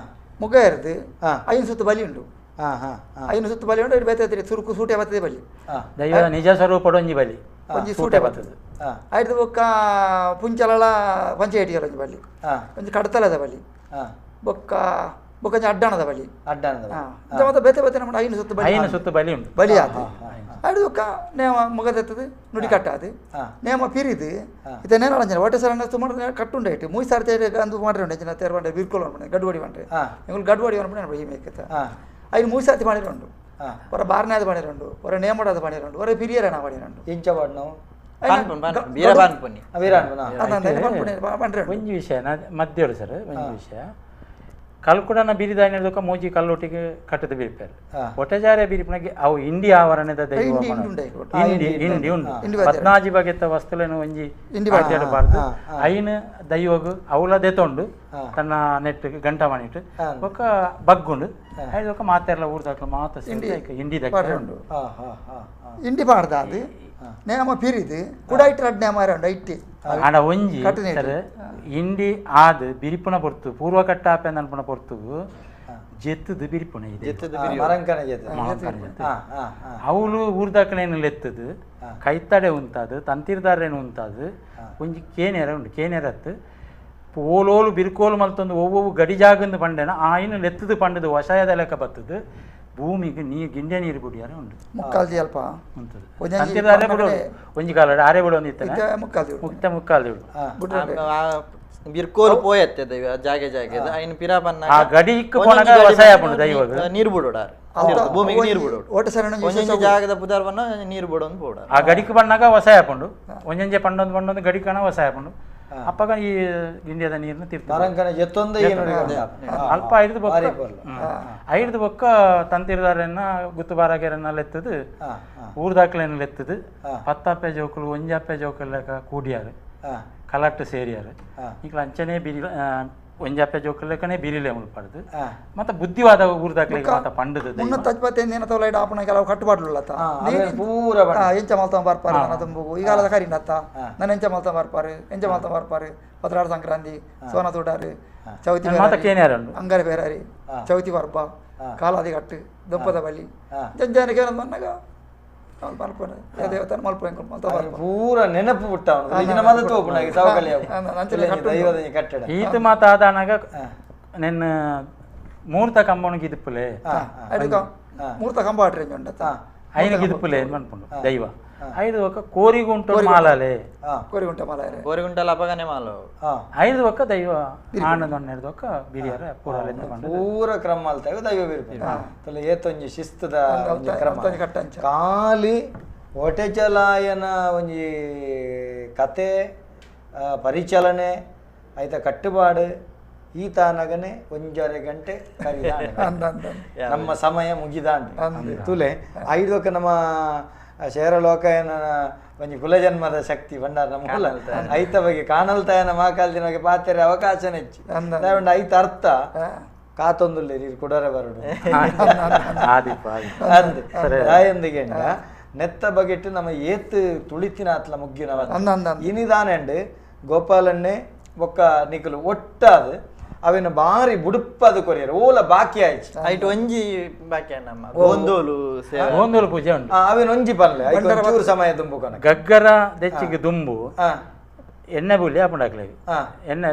ಮುಗ ಇರ್ದು ಐನು ಸುತ್ತು ಬಲಿ ಉಂಡು ಐನು ಸುತ್ತು ಬಲಿ ಉಂಡು ಬೇತೆ ಸುರುಕು ಸೂಟೆ ಬರ್ತದೆ ಬಲಿ ದೈವದ ನಿಜ ಸ್ವರೂಪಡು ಒಂಜಿ ಬಲಿ ಒಂಜಿ ಸೂಟೆ ಬರ್ತದೆ ಐದು ಬೊಕ್ಕ ಪುಂಚಲಳ ಪಂಚೇಟಿಯರ ಒಂಜಿ ಬಲಿ ಒಂಜಿ ಕಡತಲದ ಬಲಿ ಬೊಕ್ಕ ಬೊಕ್ಕ ಅಡ್ಡಾಣದ ಬಲಿ ಅಡ್ಡಾಣದ ಮತ್ತೆ ಬೇತೆ ಬೇತೆ ನಮ್ಮ ಐನು ಸುತ್ತು ಬಲಿ ಐನು ಸುತ್ತು ಬಲಿ ಉಂಟು ಬಲಿ ಆತು ಐದು ಬೊಕ್ಕ ನೇಮ ಮುಗದೆತ್ತದು ನುಡಿ ಕಟ್ಟಾದು ನೇಮ ಪಿರಿದು ಇತ್ತೆ ನೇರ ಅಂಚನೆ ಒಟ್ಟೆ ಸರ ಸುಮಾರು ಕಟ್ಟುಂಡ ಇಟ್ಟು ಮೂಯಿ ಸಾರಿ ತೇರು ಅಂದು ಮಾಡ್ರೆ ಉಂಟು ಅಂಚಿನ ತೇರು ಬಂಡೆ ಬಿರ್ಕೊಲ್ ಅನ್ಪಣೆ ಗಡ್ವಡಿ ಬಂಡ್ರೆ ಎಂಗುಲು ಗಡ್ವಡಿ ಅನ್ಪಣೆ ಈ ಮೇಕತ್ತ ಐನು ಮೂಯಿ ಸಾತಿ ಮಾಡಿರ ಉಂಟು ಹೊರ ಬಾರ್ನಾದ ಮಾಡಿರ ಉಂಟು ಹೊರ ನೇಮಡಾದ ಮಾಡಿರ ಉಂಟು ಹೊರ ಪಿರಿಯರಣ ಮಾಡಿರ ಉಂಟು ಇಂಚ ನಾವು ಒಂಜಿ ವಿಷಯ ಮಧ್ಯೋಡು ಸರ್ ಒಂಜಿ ವಿಷಯ ಕಲ್ಕುಡನ ಬಿರಿದಾಯಿನದೊಕ್ಕ ಮೂಜಿ ಕಲ್ಲೊಟ್ಟಿಗೆ ಕಟ್ಟದ ಬಿರಿಪಾರು ಒಟಜಾರೆ ಬಿರಿಪನಗೆ ಅವು ಇಂಡಿ ಆವರಣದ ದೈವ ಇಂಡಿ ಇಂಡಿ ಉಂಟು ಪದ್ನಾಜಿ ಬಗೆತ ವಸ್ತುలను ಒಂಜಿ ಬಾರ್ದು ಐನ್ ದೈವಗ್ ಅವಲ ದೆತೊಂಡು ತನ್ನ ನೆಟ್ ಗಂಟ ಮಾಡಿಟ್ಟು ಬೊಕ್ಕ ಬಗ್ಗುಂಡು ಐದೊಕ್ಕ ಮಾತೆರ್ಲ ಊರ್ದಾಕ್ಲ ಮಾತ ಇಂಡಿ ಉಂಡು ಇಂಡಿ ಪಾಡ್ದ ಅದು ನೇಮ ಪಿರಿದು ಕುಡ ಇಟ್ಟು ರಡ್ ನೇಮ ಉಂಡು ಇಟ್ಟಿ ಆಡ ಒಂಜಿ ಸರ್ ಇಂಡಿ ಆದ್ ಬಿರಿಪುನ ಪೊರ್ತು ಪೂರ್ವ ಕಟ್ಟಾಪೆ ಅನ್ಪುನ ಪೊರ್ತು ಜೆತ್ತದು ಬಿರಿಪುನ ಇದೆ ಅವಳು ಊರ್ದಾಕಲೇನು ಲೆತ್ತದು ಕೈತಡೆ ಉಂತಾದು ತಂತಿರ್ದಾರೇನು ಉಂತಾದು ಒಂಜಿ ಕೇನೆರ ಉಂಟು ಕೇನೆರತ್ತು ಓಲೋಲು ಬಿರ್ಕೋಲು ಮಲ್ತೊಂದು ಒವ್ವೊವು ಗಡಿ ಜಾಗಂದು ಪಂಡೆನ ಆಯಿನ ಲೆತ್ತದು ಪಂಡದು ವಶಾಯದ ಲೆಕ್ಕ ಬತ್ತದು ಭೂಮಿಗೆ ನೀರು ಗಿಂಡೆ ನೀರು ಕುಡಿಯಾರ ಉಂಟು ಮುಕ್ಕಾಲ್ದಿ ಅಲ್ಪ ಉಂಟು ಬಿಡೋದು ಒಂಜಿ ಕಾಲ ಆರೆ ಬಿಡೋದು ಇತ್ತನೆ ಮುಕ್ತ ಮುಕ್ಕಾಲ್ದಿ ಬಿರ್ಕೋಲು ಪೋಯತ್ತೆ ದೈವ ಜಾಗೆ ಜಾಗೆ ಐನು ಪಿರಾ ಪನ್ನ ಆ ಗಡಿ ಇಕ್ಕು ಪೋನಾಗ ವಸಾಯ ಆಪುಂಡು ದೈವಗ್ ನೀರು ಬಿಡೋಡಾರು ಭೂಮಿಗೆ ನೀರು ಬಿಡೋಡು ಒಂಜೊಂಜಿ ಜಾಗದ ಪುದಾರ್ ಬನ್ನ ನೀರು ಬಿಡೋದು ಪೋಡ ಆ ಗಡಿಕ್ ಬಣ್ಣಾಗ ವಸಾಯ ಆಪುಂಡು ಒಂಜೊಂಜೆ ಪಂಡೊಂದು ಪಂಡೊಂದು ಗಡಿಕಣ ವಸಾಯ ಆಪುಂಡು ಅಪ್ಪಗ ಈ ಇಂಡಿಯಾದ ನೀರನ್ನು ತೀರ್ಥ ಅಲ್ಪ ಐದು ಬೊಕ್ಕ ಐದು ಬೊಕ್ಕ ತಂತಿರ್ದಾರನ್ನ ಗುತ್ತು ಬಾರಾಗೆರನ್ನೆಲ್ಲ ಎತ್ತದು ಊರ್ದಾಕ್ಲೇನೆಲ್ಲ ಎತ್ತದು ಪತ್ತಪ್ಪೆ ಜೋಕುಲು ಒಂಜಪ್ಪೆ ಜೋಕುಲು ಲೆಕ್ಕ ಕೂಡಿಯಾರು ಕಲಾಟ್ಟು ಸೇರಿಯಾರು ಈಗ ಅಂಚನೆ ಬಿರಿ ಒಂಜಪ್ಪೆ ಜೋಕುಲು ಲೆಕ್ಕನೆ ಬಿರಿಲೆ ಮುಲ್ಪಾಡ್ದು ಮತ್ತೆ ಬುದ್ಧಿವಾದ ಊರ್ದಾಕ್ಲಿಗೆ ಮಾತ ಪಂಡದು ಮುನ್ನೂತ್ತ ಆಪುನ ಕೆಲವು ಕಟ್ಟುಪಾಡುಲತ್ತ ಪೂರ ಎಂಚ ಮಲ್ತ ಬರ್ಪಾರು ನನ್ನ ತುಂಬುಗು ಈ ಕಾಲದ ಕರಿಂಡತ್ತ ನನ್ನ ಎಂಚ ಮಲ್ತ ಬರ್ಪಾರು ಎಂಚ ಮಲ್ತ ಬರ್ಪಾರು ಪತ್ರಾಡ ಸಂಕ್ರಾಂತಿ ಸೋನ ತೋಟಾರು ಚೌತಿ ಅಂಗಾರ ಬೇರಾರಿ ಚೌತಿ ಪರ್ಬ ಕಾಲಾದಿ ಕಟ್ಟು ದೊಪ್ಪದ ಬಲಿ ಜಂಜಾನಕ್ಕೆ ಬಂದಾಗ ದೇವತಾನ ಪೂರ ನೆನಪು ಬಿಟ್ಟ ಈತ ಮಾತಾದನಾಗ ನಿನ್ನ ಮೂರ್ತ ಕಂಬಣ ಗಿದುಪುಲೆ ಮೂರ್ತ ಕಂಬ ಆಟ್ರೆ ಐನ ಗಿದುಪುಲೆ ಅನ್ಪುಂಡು ದೈವ ಐದು ಒಕ್ಕ ಕೋರಿಗುಂಟು ಮಾಲಾಲೆ ಕೋರಿಗುಂಟ ಮಾಲಾರೆ ಕೋರಿಗುಂಟಲ ಅಪಗನೆ ಮಾಲು ಐದು ಒಕ್ಕ ದೈವ ಆನಂದ ಒಕ್ಕ ಬಿರಿಯಾರ ಪೂರ ಪೂರ ಕ್ರಮ ಅಲ್ತಾಗ ದೈವ ಬಿರ್ಪು ಏತೊಂಜಿ ಶಿಸ್ತದ ಕ್ರಮ ಖಾಲಿ ಒಟೆಚಲಾಯನ ಒಂಜಿ ಕತೆ ಪರಿಚಲನೆ ಆಯ್ತ ಕಟ್ಟುಪಾಡು ಈ ತಾನಗನೆ ಒಂಜರೆ ಗಂಟೆ ನಮ್ಮ ಸಮಯ ಮುಗಿದಾಂಡ್ ತುಲೆ ಐದೊಕ್ಕ ನಮ್ಮ ಶೇರಲೋಕಯನ ಒಂಜಿ ಕುಲಜನ್ಮದ ಶಕ್ತಿ ಭಂಡಾರ ನಮ್ಮ ಐತ ಬಗ್ಗೆ ಕಾಣಲ್ತಾಯನ ಮಾಕಾಲ್ದಿನ ಬಗ್ಗೆ ಪಾತ್ರೆ ಅವಕಾಶ ನೆಚ್ಚಿ ಐತ ಅರ್ಥ ಕಾತೊಂದುಲ್ಲೆ ನೀರು ಕುಡರೆ ಬರಡು ಅಂದ್ ನೆತ್ತ ಬಗೆಟ್ಟು ನಮ್ಮ ಏತ್ ತುಳಿತಿನ ಆತ್ಲ ಮುಗ್ಗಿನ ಇನಿದಾನೆಂಡು ಗೋಪಾಲನ್ನೇ ಬೊಕ್ಕ ನಿಕುಲು ಒಟ್ಟಾದ ಅವಿನ ಬಾರಿ ಬುಡುಪದ ಕೊರಿಯರ್ ಓಲ ಬಾಕಿ ಆಯ್ತು ಐಟ್ ಒಂಜಿ ಬಾಕಿ ನಮ್ಮ ಗೋಂದೋಲು ಗೋಂದೋಲು ಪೂಜೆ ಉಂಟು ಅವಿನ ಒಂಜಿ ಪಲ್ಲೆ ಚೂರು ಸಮಯ ದುಂಬು ಗಗ್ಗರ ದೆಚ್ಚಿಗೆ ದುಂಬು ಎಣ್ಣೆ ಬುಲಿ ಆಪುಂಡು ಅಕ್ಲೆಗ್ ಎಣ್ಣೆ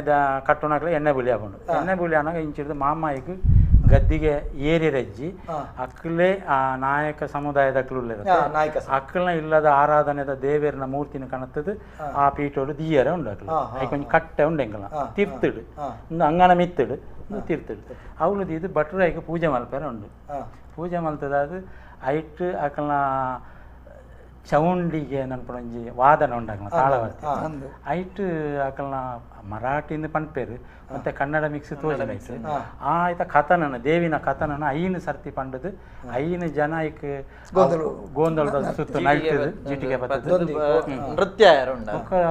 ಕಟ್ಟುನಕ್ಲೆ ಎಣ್ಣೆ ಬುಲಿ ಆಪುಂಡು ಎಣ್ಣೆ ಬುಲಿ ಅನಾಗ ಇಂಚಿಡ್ದು ಮಾಮಾಯಿಗ್ ಗದ್ದಿಗೆ ಏರಿ ರಜ್ಜಿ ಅಕ್ಲೆ ಆ ನಾಯಕ ಸಮುದಾಯದ ಅಕ್ಲು ಅಕ್ಕಲ್ನ ಇಲ್ಲದ ಆರಾಧನೆದ ದೇವೇರ್ನ ಮೂರ್ತಿನ ಕಣತ್ತದು ಆ ಪೀಠೋಡು ದೀಯರ ಉಂಡು ಅಕ್ಲು ಐಕೊಂಜಿ ಕಟ್ಟೆ ಉಂಡು ಎಂಕಲ್ನ ತೀರ್ಥಡು ಒಂದು ಅಂಗನ ಮಿತ್ತಡು ತೀರ್ಥಡು ಅವಳು ದೀದು ಭಟ್ರು ಪೂಜೆ ಮಲ್ಪೆರ ಉಂಡು ಪೂಜೆ ಮಲ್ತದ ಅದು ಐಟ್ ಅಕ್ಕಲ್ನ ಚೌಂಡಿಗೆ ನನ್ಪುಣಂಜಿ ವಾದನ ಉಂಡಾಗಲ ತಾಳವರ್ತಿ ಐಟ್ ಅಕಲ್ನ ಮರಾಠಿಂದ ಪನ್ಪೇರು ಮತ್ತೆ ಕನ್ನಡ ಮಿಕ್ಸ್ ತೋಜಿ ಆ ಆಯ್ತ ಕಥನನ ದೇವಿನ ಕಥನನ ಐನು ಸರ್ತಿ ಪಂಡದು ಐನು ಜನ ಐಕ್ ಗೋಂದಳದ ಸುತ್ತ ನೈತದು ಜಿಟಿಗೆ ಬರ್ತದೆ ನೃತ್ಯ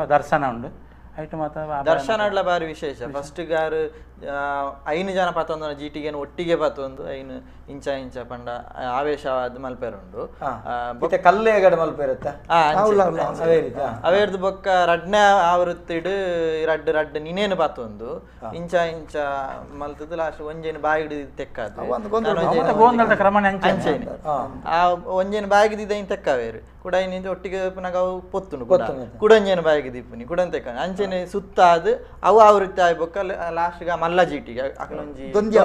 ದರ್ಶನ ಉಂಡು ಐಟ್ ಮಾತ ದರ್ಶನ ಬಾರಿ ವಿಶೇಷ ಫಸ್ಟ್ ಗಾರು ಐನು ಜನ ಪತ್ತೊಂದು ಜೀಟಿಗೆ ಒಟ್ಟಿಗೆ ಪತ್ತೊಂದು ಐನು ಇಂಚ ಇಂಚ ಪಂಡ ಆವೇಶವಾದ ಮಲ್ಪೇರುಂಡು ಕಲ್ಲೇ ಗಡ ಮಲ್ಪೇರತ್ತ ಅವೇರ್ದು ಬೊಕ್ಕ ರಡ್ನೆ ಆವೃತ್ತಿಡು ರಡ್ಡು ರಡ್ಡು ನಿನೇನು ಪತ್ತೊಂದು ಇಂಚ ಇಂಚ ಮಲ್ತದ್ದು ಲಾಸ್ಟ್ ಒಂಜೇನು ಬಾಯಿಗೆ ತೆಕ್ಕಾದು ಆ ಒಂಜೇನು ಬಾಯಿಗೆ ದಿದ ತೆಕ್ಕವೇರು ಕೂಡ ಐನಿಂದ ಒಟ್ಟಿಗೆ ಪುನಗ ಅವು ಪೊತ್ತುಂಡು ಕುಡಂಜೇನು ಬಾಯಿಗೆ ದೀಪುನಿ ಕುಡನ್ ತೆಕ್ಕ ಅಂಚೆನೆ ಸುತ್ತಾದು ಅವು ಆವೃತ್ತಿ ಆಯ್ ಬೊಕ್ಕ ಲಾಸ್ಟ್ಗೆ ಮಲ್ಲ ಜೀಟಿಗೆ ಅಕಲೊಂಜಿ ದೊಂದಿ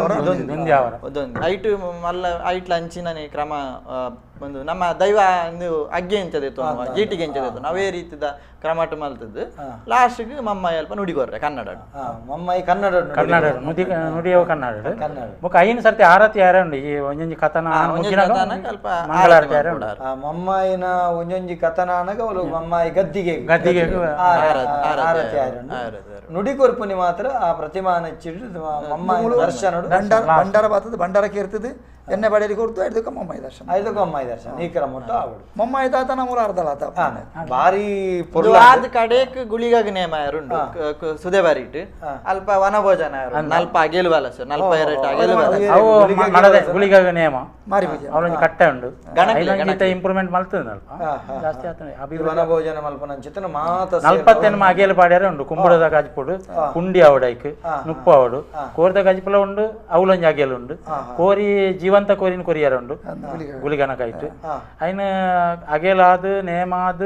ಐಟ್ ಮಲ್ಲ ಐಟ್ಲ ಅಂಚಿನನೆ ಕ್ರಮ ಒಂದು ನಮ್ಮ ದೈವ ಒಂದು ಅಗ್ಗೆ ಎಂಚದೆತ್ತು ಜೀಟಿಗೆ ಎಂಚದೆತ್ತು ಅವೇ ರೀತಿದ ಕ್ರಮಟ ಮಲ್ತದ್ದು ಲಾಸ್ಟ್ಗೆ ಮಮ್ಮಾಯಿ ಅಲ್ಪ ನುಡಿಗೊರ್ರೆ ಕನ್ನಡ ಮಮ್ಮಾಯಿ ಕನ್ನಡ ಕನ್ನಡ ನುಡಿ ನುಡಿಯವ ಕನ್ನಡ ಬೊಕ್ಕ ಐನು ಸರ್ತಿ ಆರತಿ ಯಾರ ಉಂಡು ಈ ಒಂಜೊಂಜಿ ಕಥನ ಮಂಗಳಾರತಿ ಯಾರ ಉಂಡು ಮಮ್ಮಾಯಿನ ಒಂಜೊಂಜಿ ಕಥನ ಅನಗ ಅವಳು ಮಮ್ಮಾಯಿ ಗದ್ದಿಗೆ ಗದ್ದಿಗೆ ಆರತಿ ಯಾರ ನುಡಿ ಕೊರ್ಪುನಿ ಮಾತ್ರ ಆ ಪ್ರತಿಮಾನ ಮಮ್ಮಾಯಿ ದರ್ಶನ ಭಂಡಾರ ಬಾತದ ಭಂಡಾರಕ್ಕೆ ಇರ್ತದೆ ಎಣ್ಣೆ ಬಡೆಯಲ್ಲಿ ಕೊಡ್ತು ಐದಕ್ಕೆ ಮಮ್ಮಾಯಿ ದರ್ಶನ ಐದಕ್ಕೆ ಮಮ್ಮಾಯಿ ದರ್ಶನ ಈ ಕ್ರಮ ಆವಡು ಮಮ್ಮಾಯಿ ತಾತನ ಮೂಲ ಅರ್ಧಲ ಆತ ಭಾರಿ ಆದ ಕಡೆಕ್ ಗುಳಿಗಾಗ ನೇಮ ಉಂಡು ಸುದೆ ಬಾರಿಟ್ ಅಲ್ಪ ವನಭೋಜನ ನಲ್ಪ ಅಗೇಲು ಬಾಲಸ ನಲ್ಪ ಎರಡು ಅಗೇಲು ಬಾಲಸ ಗುಳಿಗಾಗ ನೇಮ ಮಾರಿ ಪೂಜೆ ಅವಳೊಂದು ಕಟ್ಟೆ ಉಂಡು ಗೀತ ಇಂಪ್ರೂವ್ಮೆಂಟ್ ಮಲ್ತದೆ ಅಲ್ಪ ಜಾಸ್ತಿ ಆತದೆ ವನಭೋಜನ ಮಲ್ಪನ ಮಾತ ನಲ್ಪತ್ತೆನ್ಮ ಅಗೇಲು ಪಾಡ್ಯಾರ ಉಂಡು ಕುಂಬಳದ ಕಾಜಿಪೊಡು ಕುಂಡಿ ಆವಡೈಕ್ ನುಪ್ಪು ಆವಡು ಕೋರಿದ ಕಾಜಿಪುಲ ಉಂಡು ಅವಳೊಂಜಿ ಅಗೇಲು ಉಂಡು ಕೋರಿ ಜೀವಂತ ಕೋರಿನ ಕೊರಿಯರ ಉಂಡು ಗುಳಿಗನಕಾಯ್ತು ಅಯ್ನ ಅಗೇಲಾದ ನೇಮಾದ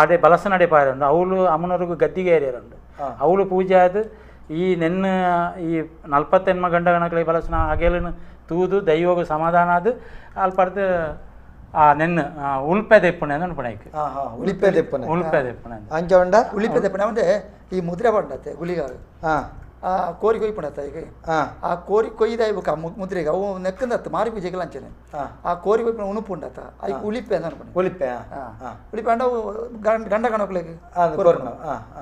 ಆಡೆ ಬಲಸನಡೆ ಪಾರುಂಡು ಅವಳು ಅಮ್ಮನವ್ರಿಗೂ ಗದ್ದಿಗೆ ಏರಿಯರುಂಡು ಅವಳು ಪೂಜೆ ಆದ ಈ ನೆನ್ನ ಈ ನಲ್ಪತ್ತೆನ್ಮ ಗಂಡ ಗಣಕಲೆ ಬಲಸನ ಅಗೇಲನ್ನು ತೂದು ದೈವಗ ಸಮಾಧಾನ ಆದ ಅಲ್ಪರ್ದು ಆ ನೆನ್ನ ಉಲ್ಪೆ ದೆಪ್ಪುಣೆ ಅಂದ್ರೆ ಪಣೈಕ್ ಉಳಿಪೆ ದೆಪ್ಪುಣೆ ಉಲ್ಪೆ ದೆಪ್ಪುಣೆ ಅಂಚ ಉಂಡ ಉಳಿಪೆ ದೆಪ್ಪುಣೆ ಅಂದ್ರೆ ಈ ಮುದ್ರೆ ಪಂಡತ್ತೆ ಗುಳಿಗಾರು ಆ ಕೋರಿ ಕೊಯ್ ಪಣತ್ತ ಈಗ ಆ ಕೋರಿ ಕೊಯ್ದ ಬೊಕ್ಕ ಮುದ್ರೆಗೆ ಅವು ನೆಕ್ಕಂದತ್ತು ಮಾರಿ ಪೂಜೆಗೆ ಅಂಚನೆ ಆ ಕೋರಿ ಕೊಯ್ಪುಣ ಉಣುಪು ಉಂಡತ್ತ ಐಕ್ ಉಳಿಪೆ ಅಂತ ಅನ್ಪಣೆ ಉಳಿಪೆ ಉಳಿಪೆ ಅಂಡ ಅವು ಗಂಡ ಗಣಕುಲೆಗ್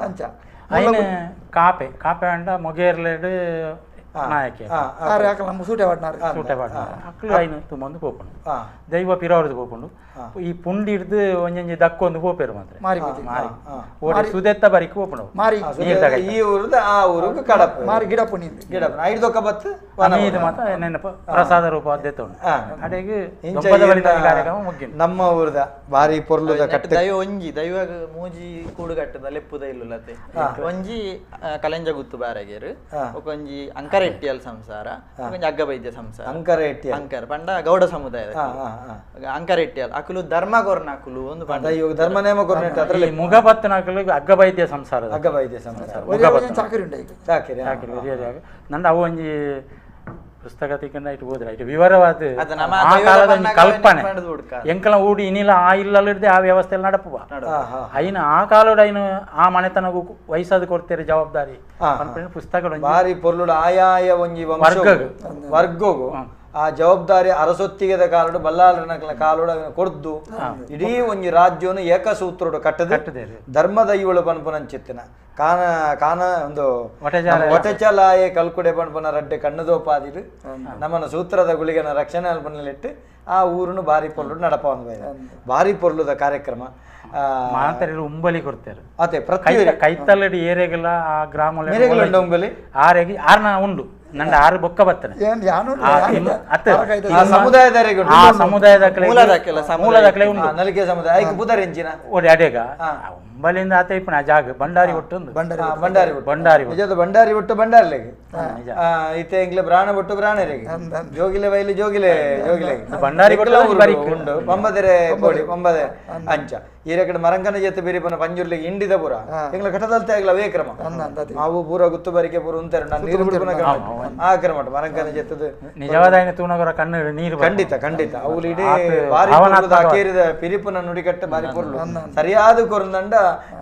ಅಂಚ ಐನ ಕಾಪೆ ಕಾಪೆ ಅಂಡ ಮೊಗೇರ್ಲೆಡ್ ನಾಯಕೆ ಸೂಟೆ ಪಾಡ್ನಾರು ಸೂಟೆ ಪಾಡ್ನಾರು ಅಕ್ಲು ಐನು ತುಂಬೊಂದು ಪೋಪುಂಡು ದೈವ ಪಿರವರ್ದು ಪೋಪುಂಡು ಈ ಪುಂಡಿ ಹಿಡ್ದು ಒಂಜೊಂಜಿ ದಕ್ಕೊಂದು ಪೋಪೇರು ಮಾತ್ರ ಮಾರಿ ಪೂಜೆ ಮಾರಿ ಓಡಿ ಸುದೆತ್ತ ಬರಿಕ್ ಪೋಪುಂಡು ಮಾರಿ ಈ ಊರುದ ಆ ಊರುಗು ಕಡಪ ಮಾರಿ ಗಿಡ ಪುಣಿ ಗಿಡ ಐದು ಬತ್ತು ಇದು ಮಾತ್ರ ನೆನಪು ಪ್ರಸಾದ ರೂಪ ದೆತ್ತುಂಡು ಅಡೆಗೆ ಕಾರ್ಯಕ್ರಮ ಮುಗ್ಗಿನ ನಮ್ಮ ಊರದ ಭಾರಿ ಪೊರ್ಲುದ ಕಟ್ಟೆ ದೈವ ಒಂಜಿ ದೈವ ಮೂಜಿ ಕೂಡು ಕಟ್ಟದ ಲೆಪ್ಪುದ ಇಲ್ಲುಲತೆ ಒಂಜಿ ಕಲೆಂಜ ಗುತ್ತು ಬಾರಗೇರು ಒಂಜಿ ಅಂಕರೆಟ್ಟಿಯಲ್ ಸಂಸಾರ ಒಂಜಿ ಅಗ್ಗಬೈದ್ಯ ಸಂಸಾರ ಅಂಕರೆಟ್ಟಿ ಅಂಕರ್ ಪಂಡ ಗೌಡ ಸಮುದಾಯದ ಅಂಕರೆಟ್ಟಿಯಲ್ ಅಕುಲು ಧರ್ಮ ಕೊರ್ನಕುಲು ಒಂದು ಪಂಡ ಧರ್ಮ ನೇಮ ಕೊರ್ನೆಟ್ ಅದರಲ್ಲಿ ಮುಗ ಪತ್ತನಕಲು ಅಗ್ಗಬೈದ್ಯ ಸಂಸಾರ ಅಗ್ಗಬೈದ್ಯ ಸಂಸಾರ ಚಾಕರಿ ಉಂಟು ಈಗ ಚಾಕರಿ ಚಾಕರಿ ನಂದು ಅವು ಒಂಜಿ ಪುಸ್ತಕ ತಿಕ್ಕಂಡ ಇಟ್ಟು ಹೋದ್ರೆ ಇಟ್ಟು ವಿವರವಾದ ಆ ಕಾಲದ ಒಂಜಿ ಕಲ್ಪನೆ ಎಂಕಲ ಊಡಿ ಇನಿಲ ಆ ಇಲ್ಲಲ್ಲಿಡ್ದೆ ಆ ವ್ಯವಸ್ಥೆಯಲ್ಲಿ ನಡಪುವ ಐನ ಆ ಕಾಲೋಡು ಐನು ಆ ಮನೆತನಗೂ ವಯಸ್ಸಾದ ಕೊಡ್ತೀರಿ ಜವಾಬ್ದಾರಿ ಪುಸ್ತಕಗಳು ಭಾರಿ ಪೊರ್ಲುಡು ಆಯಾಯ ಒಂಜಿ ವರ್ಗಗು ಆ ಜವಾಬ್ದಾರಿ ಅರಸೊತ್ತಿಗೆದ ಕಾಲೋಡು ಬಲ್ಲಾಳನ ಕಾಲೋಡು ಅವನ ಕೊಡ್ದು ಇಡೀ ಒಂಜಿ ರಾಜ್ಯವನ್ನು ಏಕಸೂತ್ರಡು ಕಟ್ಟದೆ ಧರ್ಮದ ಇವಳು ಪನ್ಪುನಂಚಿತ್ತಿನ ಕಾನ ಕಾನ ಒಂದು ಒಟಚಲಾಯೆ ಕಲ್ಕುಡೆ ಪನ್ಪುನ ರಡ್ಡೆ ಕಣ್ಣುದೋಪಾದಿರು ನಮ್ಮನ ಸೂತ್ರದ ಗುಳಿಗನ ರಕ್ಷಣೆ ಅಲ್ಪನಲ್ಲಿಟ್ಟು ಆ ಊರನ್ನು ಭಾರಿ ಪೊರ್ಲು ನಡಪ ಭಾರಿ ಪೊರ್ಲುದ ಕಾರ್ಯಕ್ರಮ ಮಾತರಿ ಉಂಬಲಿ ಕೊಡ್ತಾರೆ ಅದೇ ಪ್ರತಿ ಕೈತಲ್ಲಡಿ ಏರಿಯಾಗೆಲ್ಲ ಆ ಗ್ರಾಮ ಉಂಬಲಿ ಆರೆಗೆ ಆರ್ನ ಉಂಡು ನನ್ನ ಆರು ಬೊಕ್ಕ ಬರ್ತನೆ ಸಮುದಾಯದ ಮೂಲದ ನಲಿಕೆ ಸಮುದಾಯ ಬುಧರೆಂಚಿನ ಓಡಿ ಅಡೇಗ ಉಂಬಲಿಂದ ಆತ ಇಪ್ಪಣ ಆ ಜಾಗ ಬಂಡಾರಿ ಒಟ್ಟು ಬಂಡಾರಿ ಬಂಡಾರಿ ನಿಜದ ಬಂಡಾರಿ ಒಟ್ಟು ಬಂಡಾರ್ಲೆಗೆ ಇತ್ತೆ ಎಂಗ್ಲೆ ಬ್ರಾಣ ಒಟ್ಟು ಬ್ರಾಣರಿಗೆ ಜೋಗಿಲೆ ಬೈಲಿ ಜೋಗಿಲೆ ಜೋಗಿಲೆ ಬಂಡಾರಿ ಉಂಡು ಪಂಬದೆರೆ ಕೋಡಿ ಪಂಬದೆ ಅಂಚ ಈ ಕಡೆ ಮರಂಕನ ಜೊತೆ ಬೇರೆ ಪಂಜುರ್ಲಿಗೆ ಇಂಡಿದ ಪೂರ ಎಂಗ್ಲ ಕಟದಲ್ತೆ ಆಗ್ಲ ಅವೇ ಕ್ರಮ ಅವು ಪೂರ ಗುತ್ತು ಬರಿಕೆ ಪೂರ ಉಂತಾರೆ ನಾನು ನೀರು ಬಿಡ್ಪುನ ಆ ಕ್ರಮ ಮರಂಕನ ಜೊತೆದು ನಿಜವಾದ ತೂನಗರ ಕಣ್ಣು ನೀರು ಖಂಡಿತ ಖಂಡಿತ ಅವು ಇಡೀ ಬಾರಿ ಅಕೇರಿದ ಪಿರಿಪುನ ನುಡಿಕಟ್ಟೆ ಬಾರಿ ಪೊರ್ಲು ಸರಿಯಾದ ಕೊರಂದಂಡ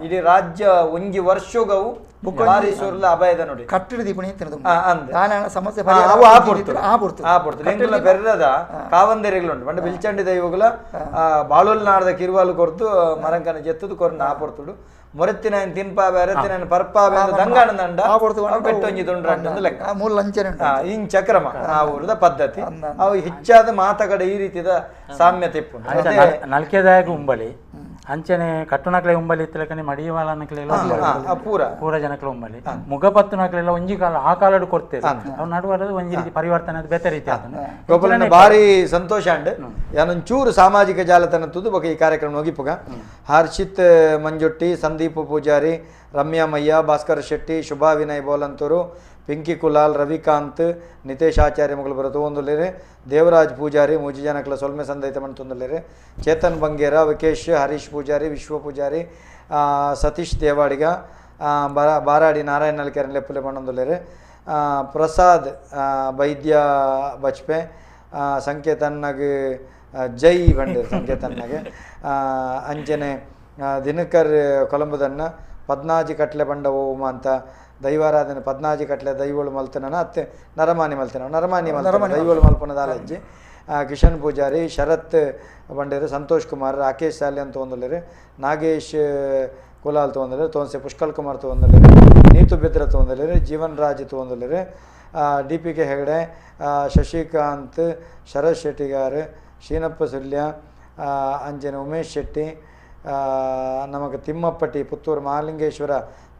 ಇಡೀ ರಾಜ್ಯ ಒಂಜಿ ವರ್ಷಗವು ಬಾರಿ ಸೊರ್ಲ ಅಭಯದ ನೋಡಿ ಕಟ್ಟಡ ದೀಪಣಿ ಸಮಸ್ಯೆ ಎಂಕುಲ ಬೆರ್ರದ ಕಾವಂದೆರೆಗಳುಂಟು ಪಂಡ ಬಿಲ್ಚಂಡಿ ದೈವಗುಲ ಬಾಳೋಲ್ ನಾಡದ ಕಿರುವಾಲು ಕೊರ್ತು ಮರಂಕನ ಜೆತ್ತದು ಕೊರ್ನ ಆ ಪೊರ್ತುಡು ಮೊರೆತ್ತಿನ ತಿನ್ಪಾ ಅರೆತ್ತಿನ ಪರ್ಪಾ ದಂಗಾನಂದ ಪೆಟ್ಟೊಂಜಿ ತುಂಡ್ರಂದು ಲೆಕ್ಕ ಇಂಚ ಕ್ರಮ ಆ ಊರದ ಪದ್ಧತಿ ಅವು ಹೆಚ್ಚಾದ ಮಾತ ಕಡೆ ಈ ರೀತಿಯ ಸಾಮ್ಯತೆ ಇಪ್ಪುಂಡು ನಲ್ಕೆದಾಯಗ ಉಂಬಲಿ ಅಂಚನೆ ಕಟ್ಟುನಕ್ಲೆ ಉಂಬಲಿ ಇತ್ತಲಕನೆ ಮಡಿವಾಳನಕ್ಲೆಲ್ಲ ಪೂರ ಪೂರ ಜನಕ್ಲೆ ಉಂಬಲಿ ಮುಗಪತ್ತುನಕ್ಲೆಲ್ಲ ಒಂಜಿ ಕಾಲ ಆ ಕಾಲಡು ಕೊಡ್ತೇವೆ ಅವು ನಡುವರದ ಒಂಜಿ ರೀತಿ ಪರಿವರ್ತನೆ ಅದು ಬೇತೆ ರೀತಿ ಆತನ ಗೋಪಾಲಣ್ಣ ಭಾರಿ ಸಂತೋಷ ಅಂಡ್ ಯಾನೊಂಚೂರು ಸಾಮಾಜಿಕ ಜಾಲತಾಣ ತುದು ಬೊಕ ಈ ಕಾರ್ಯಕ್ರಮ ಹೋಗಿಪುಗ ಹರ್ಷಿತ್ ಮಂಜೊಟ್ಟಿ, ಸಂದೀಪ್ ಪೂಜಾರಿ, ರಮ್ಯಾ ಮಯ್ಯ, ಭಾಸ್ಕರ್ ಶೆಟ್ಟಿ, ಶುಭಾ ವಿನಯ್ ಬೋಲಂತೂರು, ಪಿಂಕಿ ಕುಲಾಲ್, ರವಿಕಾಂತ್, ನಿತೇಶ್ ಆಚಾರ್ಯ ಮಗಳು ಬರತೊಂದುಲ್ಲೇರೆ, ದೇವರಾಜ್ ಪೂಜಾರಿ ಮೂಜಿ ಜನಕ್ಲ ಸೊಲ್ಮೆ ಸಂದೈತ ಮಂತೊಂದುಲ್ಲೇರೆ, ಚೇತನ್ ಬಂಗೇರ, ವಿಕೇಶ್, ಹರೀಶ್ ಪೂಜಾರಿ, ವಿಶ್ವ ಪೂಜಾರಿ, ಸತೀಶ್ ದೇವಾಡಿಗ, ಬಾರಾಡಿ ನಾರಾಯಣ ನಲ್ಕೆರನ್ ಲೆಪ್ಪುಲೆ ಪಣ್ಣೊಂದುಲ್ಲೇರೆ, Prasad Vaidya Bajpe ಸಂಕೇತನ್ನಗ್ ಜೈ ಬಂಡೇರು ಸಂಕೇತನ್ನಗೆ ಅಂಚನೆ ದಿನಕರ್ ಕೊಲಂಬುದನ್ನ ಪದ್ನಾಜಿ ಕಟ್ಲೆ ಬಂಡ ಓಮ ಅಂತ ದೈವಾರಾಧನೆ ಪದ್ನಾಜಿ ಕಟ್ಲೆ ದೈವಳು ಮಲ್ತನ ಅತ್ತೆ ನರಮಾನಿ ಮಲ್ತನ ನರಮಾನಿ ಮಲ್ತನ ದೈವಳು ಮಲ್ಪನದ ಅಜ್ಜಿ ಕಿಶನ್ ಪೂಜಾರಿ ಶರತ್ ಬಂಡೇರು ಸಂತೋಷ್ ಕುಮಾರ್ ರಾಕೇಶ್ ಸಾಲಿ ಅಂತ ಒಂದುಲ್ಲೇರು ನಾಗೇಶ್ ಕುಲಾಲ್ ತೊಂದಲೇರು ತೋನ್ಸೆ ಪುಷ್ಕಲ್ ಕುಮಾರ್ ತೊಂದಲೇರು ನೀತು ಬೆದ್ರ ತೊಂದಲೇರು ಜೀವನ್ Raj ತೊಂದಲೇರು D P K Hegde Shashikant Sharath Shettigar Sheenappa Sullia ಅಂಜನ ಉಮೇಶ್ ಶೆಟ್ಟಿ ನಮಗೆ ತಿಮ್ಮಪ್ಪಟಿ ಪುತ್ತೂರು ಮಹಾಲಿಂಗೇಶ್ವರ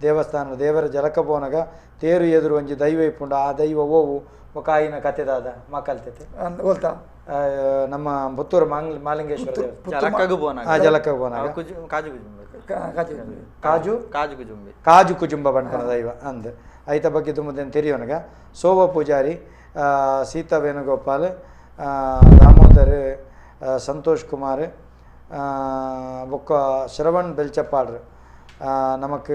ದೇವಸ್ಥಾನ ದೇವರ ಜಲಕಬೋನಗ ತೇರು ಎದುರು ಒಂಜಿ ದೈವ ಇಪ್ಪುಂಡು ಆ ದೈವ ಓವು ಒಕಾಯಿನ ಕತೆದಾದ ಮಕ್ಕಲ್ತೈತೆ ಓಲ್ತಾ ನಮ್ಮ ಪುತ್ತೂರು ಮಾಲಿಂಗೇಶ್ವರ ಜಲಕಬೋನಗ ಕಾಜು ಕಾಜು ಕಾಜು ಕುಜುಂಬ ಬಣ್ಕನ ದೈವ ಅಂದ್ ಐತ ಬಗ್ಗೆ ತುಂಬುದೇನು ತೆರಿಯೋನಗ ಸೋವ ಪೂಜಾರಿ ಸೀತಾ ವೇಣುಗೋಪಾಲ್ ದಾಮೋದರ್ ಸಂತೋಷ್ ಕುಮಾರ್ ಬೊಕ್ಕ ಶ್ರವಣ್ ಬೆಲ್ಚಪ್ಪಾಡ್ರು ನಮಕ್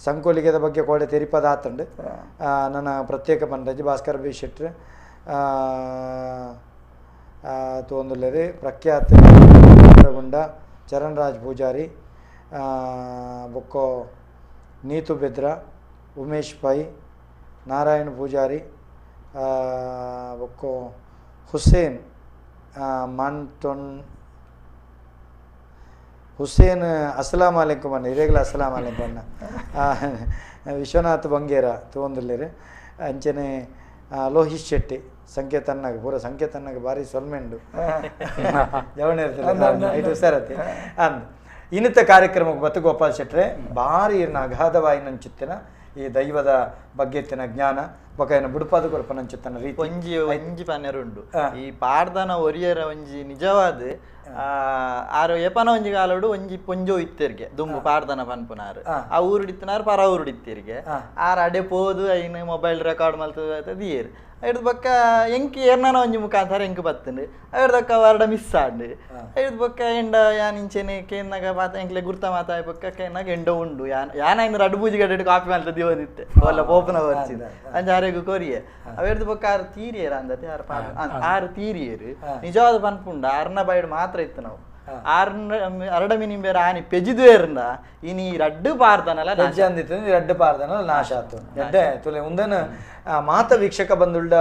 ಸಂಕೋಲಿಗೆದ ಬಗ್ಗೆ ಕೋಡೆ ತೆರಿಪದ ಆತಂಡು ನನ್ನ ಪ್ರತ್ಯೇಕ ಪಂಡಜಿ ಭಾಸ್ಕರ್ ಬಿ ಶೆಟ್ರು ತೋಂದುಲ್ಲೇರು ಪ್ರಖ್ಯಾತ ಗುಂಡ ಚರಣ್ ರಾಜ್ ಪೂಜಾರಿ ಬೊಕ್ಕೋ ನೀತು ಬೆದ್ರ ಉಮೇಶ್ ಪೈ ನಾರಾಯಣ್ ಪೂಜಾರಿ ಬೊಕ್ಕೋ ಹುಸೇನ್ ಮಾಂಟೊನ್ ಹುಸೇನ್ ಅಸ್ಲಾಂ ಅಲೈಕುಮ್ ಅಣ್ಣ ಇರೇಗಲ ಅಸ್ಲಾಂ ಅಲೈಕುಮ್ ಅಣ್ಣ ವಿಶ್ವನಾಥ್ ಬಂಗೇರ ತೋಂದುಲ್ಲೇರು ಅಂಚನೆ ಲೋಹಿತ್ ಶೆಟ್ಟಿ ಸಂಕೇತನ್ನಾಗ ಪೂರ ಸಂಕೇತನ್ನಾಗ ಭಾರಿ ಸೊಲ್ಮೆಂಡು ಜವಣ ಇರ್ತದೆ ಐಟು ಸರತಿ ಅಂದ್ ಇನ್ನಿತ ಕಾರ್ಯಕ್ರಮಕ್ಕೆ ಬತ್ತು ಗೋಪಾಲ್ ಶೆಟ್ರೆ ಭಾರಿ ಇರ್ನ ಅಗಾಧವಾಯಿನಂಚುತ್ತಿನ ಈ ದೈವದ ಬಗ್ಗೆ ತಿನ್ನ ಜ್ಞಾನ ಬೊಕ ಬುಡುಪಾದ ಕೊರಪನಂಚುತ್ತನ ರೀತಿ ಒಂಜಿ ಒಂಜಿ ಪನ್ನೆರುಂಡು ಈ ಪಾಡ್ದನ ಒರಿಯರ ಒಂಜಿ ನಿಜವಾದ ಆರು ಏಪನ ಒಂಜಿ ಕಾಲೋಡು ಒಂಜಿ ಪೊಂಜೋ ಇತ್ತೆರ್ಗೆ ದುಂಬು ಪಾಡ್ದನ ಪನ್ಪುನಾರು ಆ ಊರುಡಿತ್ತನಾರು ಪರ ಊರುಡಿತ್ತೆರ್ಗೆ ಆರ್ ಅಡೆ ಪೋದು ಐನು ಮೊಬೈಲ್ ರೆಕಾರ್ಡ್ ಮಲ್ತದ ದಿಯೇರು ಐಡ್ದು ಬೊಕ್ಕ ಎಂಕ್ ಏರ್ನಾನ ಒಂಜಿ ಮುಖಾಂತರ ಎಂಕ್ ಬತ್ತುಂಡು ಐಡ್ದಕ್ಕ ವಾರ್ಡ ಮಿಸ್ ಆಂಡ್ ಐಡ್ದು ಬೊಕ್ಕ ಎಂಡ ಯಾನ್ ಇಂಚೆನೆ ಕೇನ್ನಾಗ ಮಾತ ಎಂಕ್ಲೆ ಗುರ್ತ ಮಾತಾಯ್ ಬೊಕ್ಕ ಕೇನ್ನಾಗ ಎಂಡೋ ಉಂಡು ಯಾನ್ ಯಾನ ಇಂದ್ರ ಅಡ್ಬೂಜಿ ಗಡ್ಡೆ ಕಾಪಿ ಮಲ್ತ ದಿವನಿತ್ತೆ ಒಲ್ಲ ಪೋಪುನ ಬರ್ಚಿದ ಅಂಚ ಆರೆಗು ಕೊರಿಯೆ ಅವೆಡ್ದು ಬೊಕ್ಕ ಆರು ತೀರಿಯೇರು ಅಂದತೆ ಆರು ಆರು ತೀರಿಯೇರು ನಿಜವಾದ ಪನ್ಪುಂಡು ಆರ್ನ ಬೈಡ್ ಮಾತ್ರ ಇತ್ತು ನಾವು ಆರ್ನ ಅರಡ ಮಿನಿಂ ಬೇರೆ ಆನಿ ಪೆಜಿದುವೇರ್ನ ಇನಿ ರಡ್ಡು ಪಾರ್ದನಲ್ಲ ಅಂದಿತ್ತು ರಡ್ಡು ಪಾರ್ದನಲ್ಲ ನಾಶ ಆತು ಎಡ್ಡೆ ತುಲೆ ಉಂದನ ಮಾತ ವೀಕ್ಷಕ ಬಂದುಳ್ಳ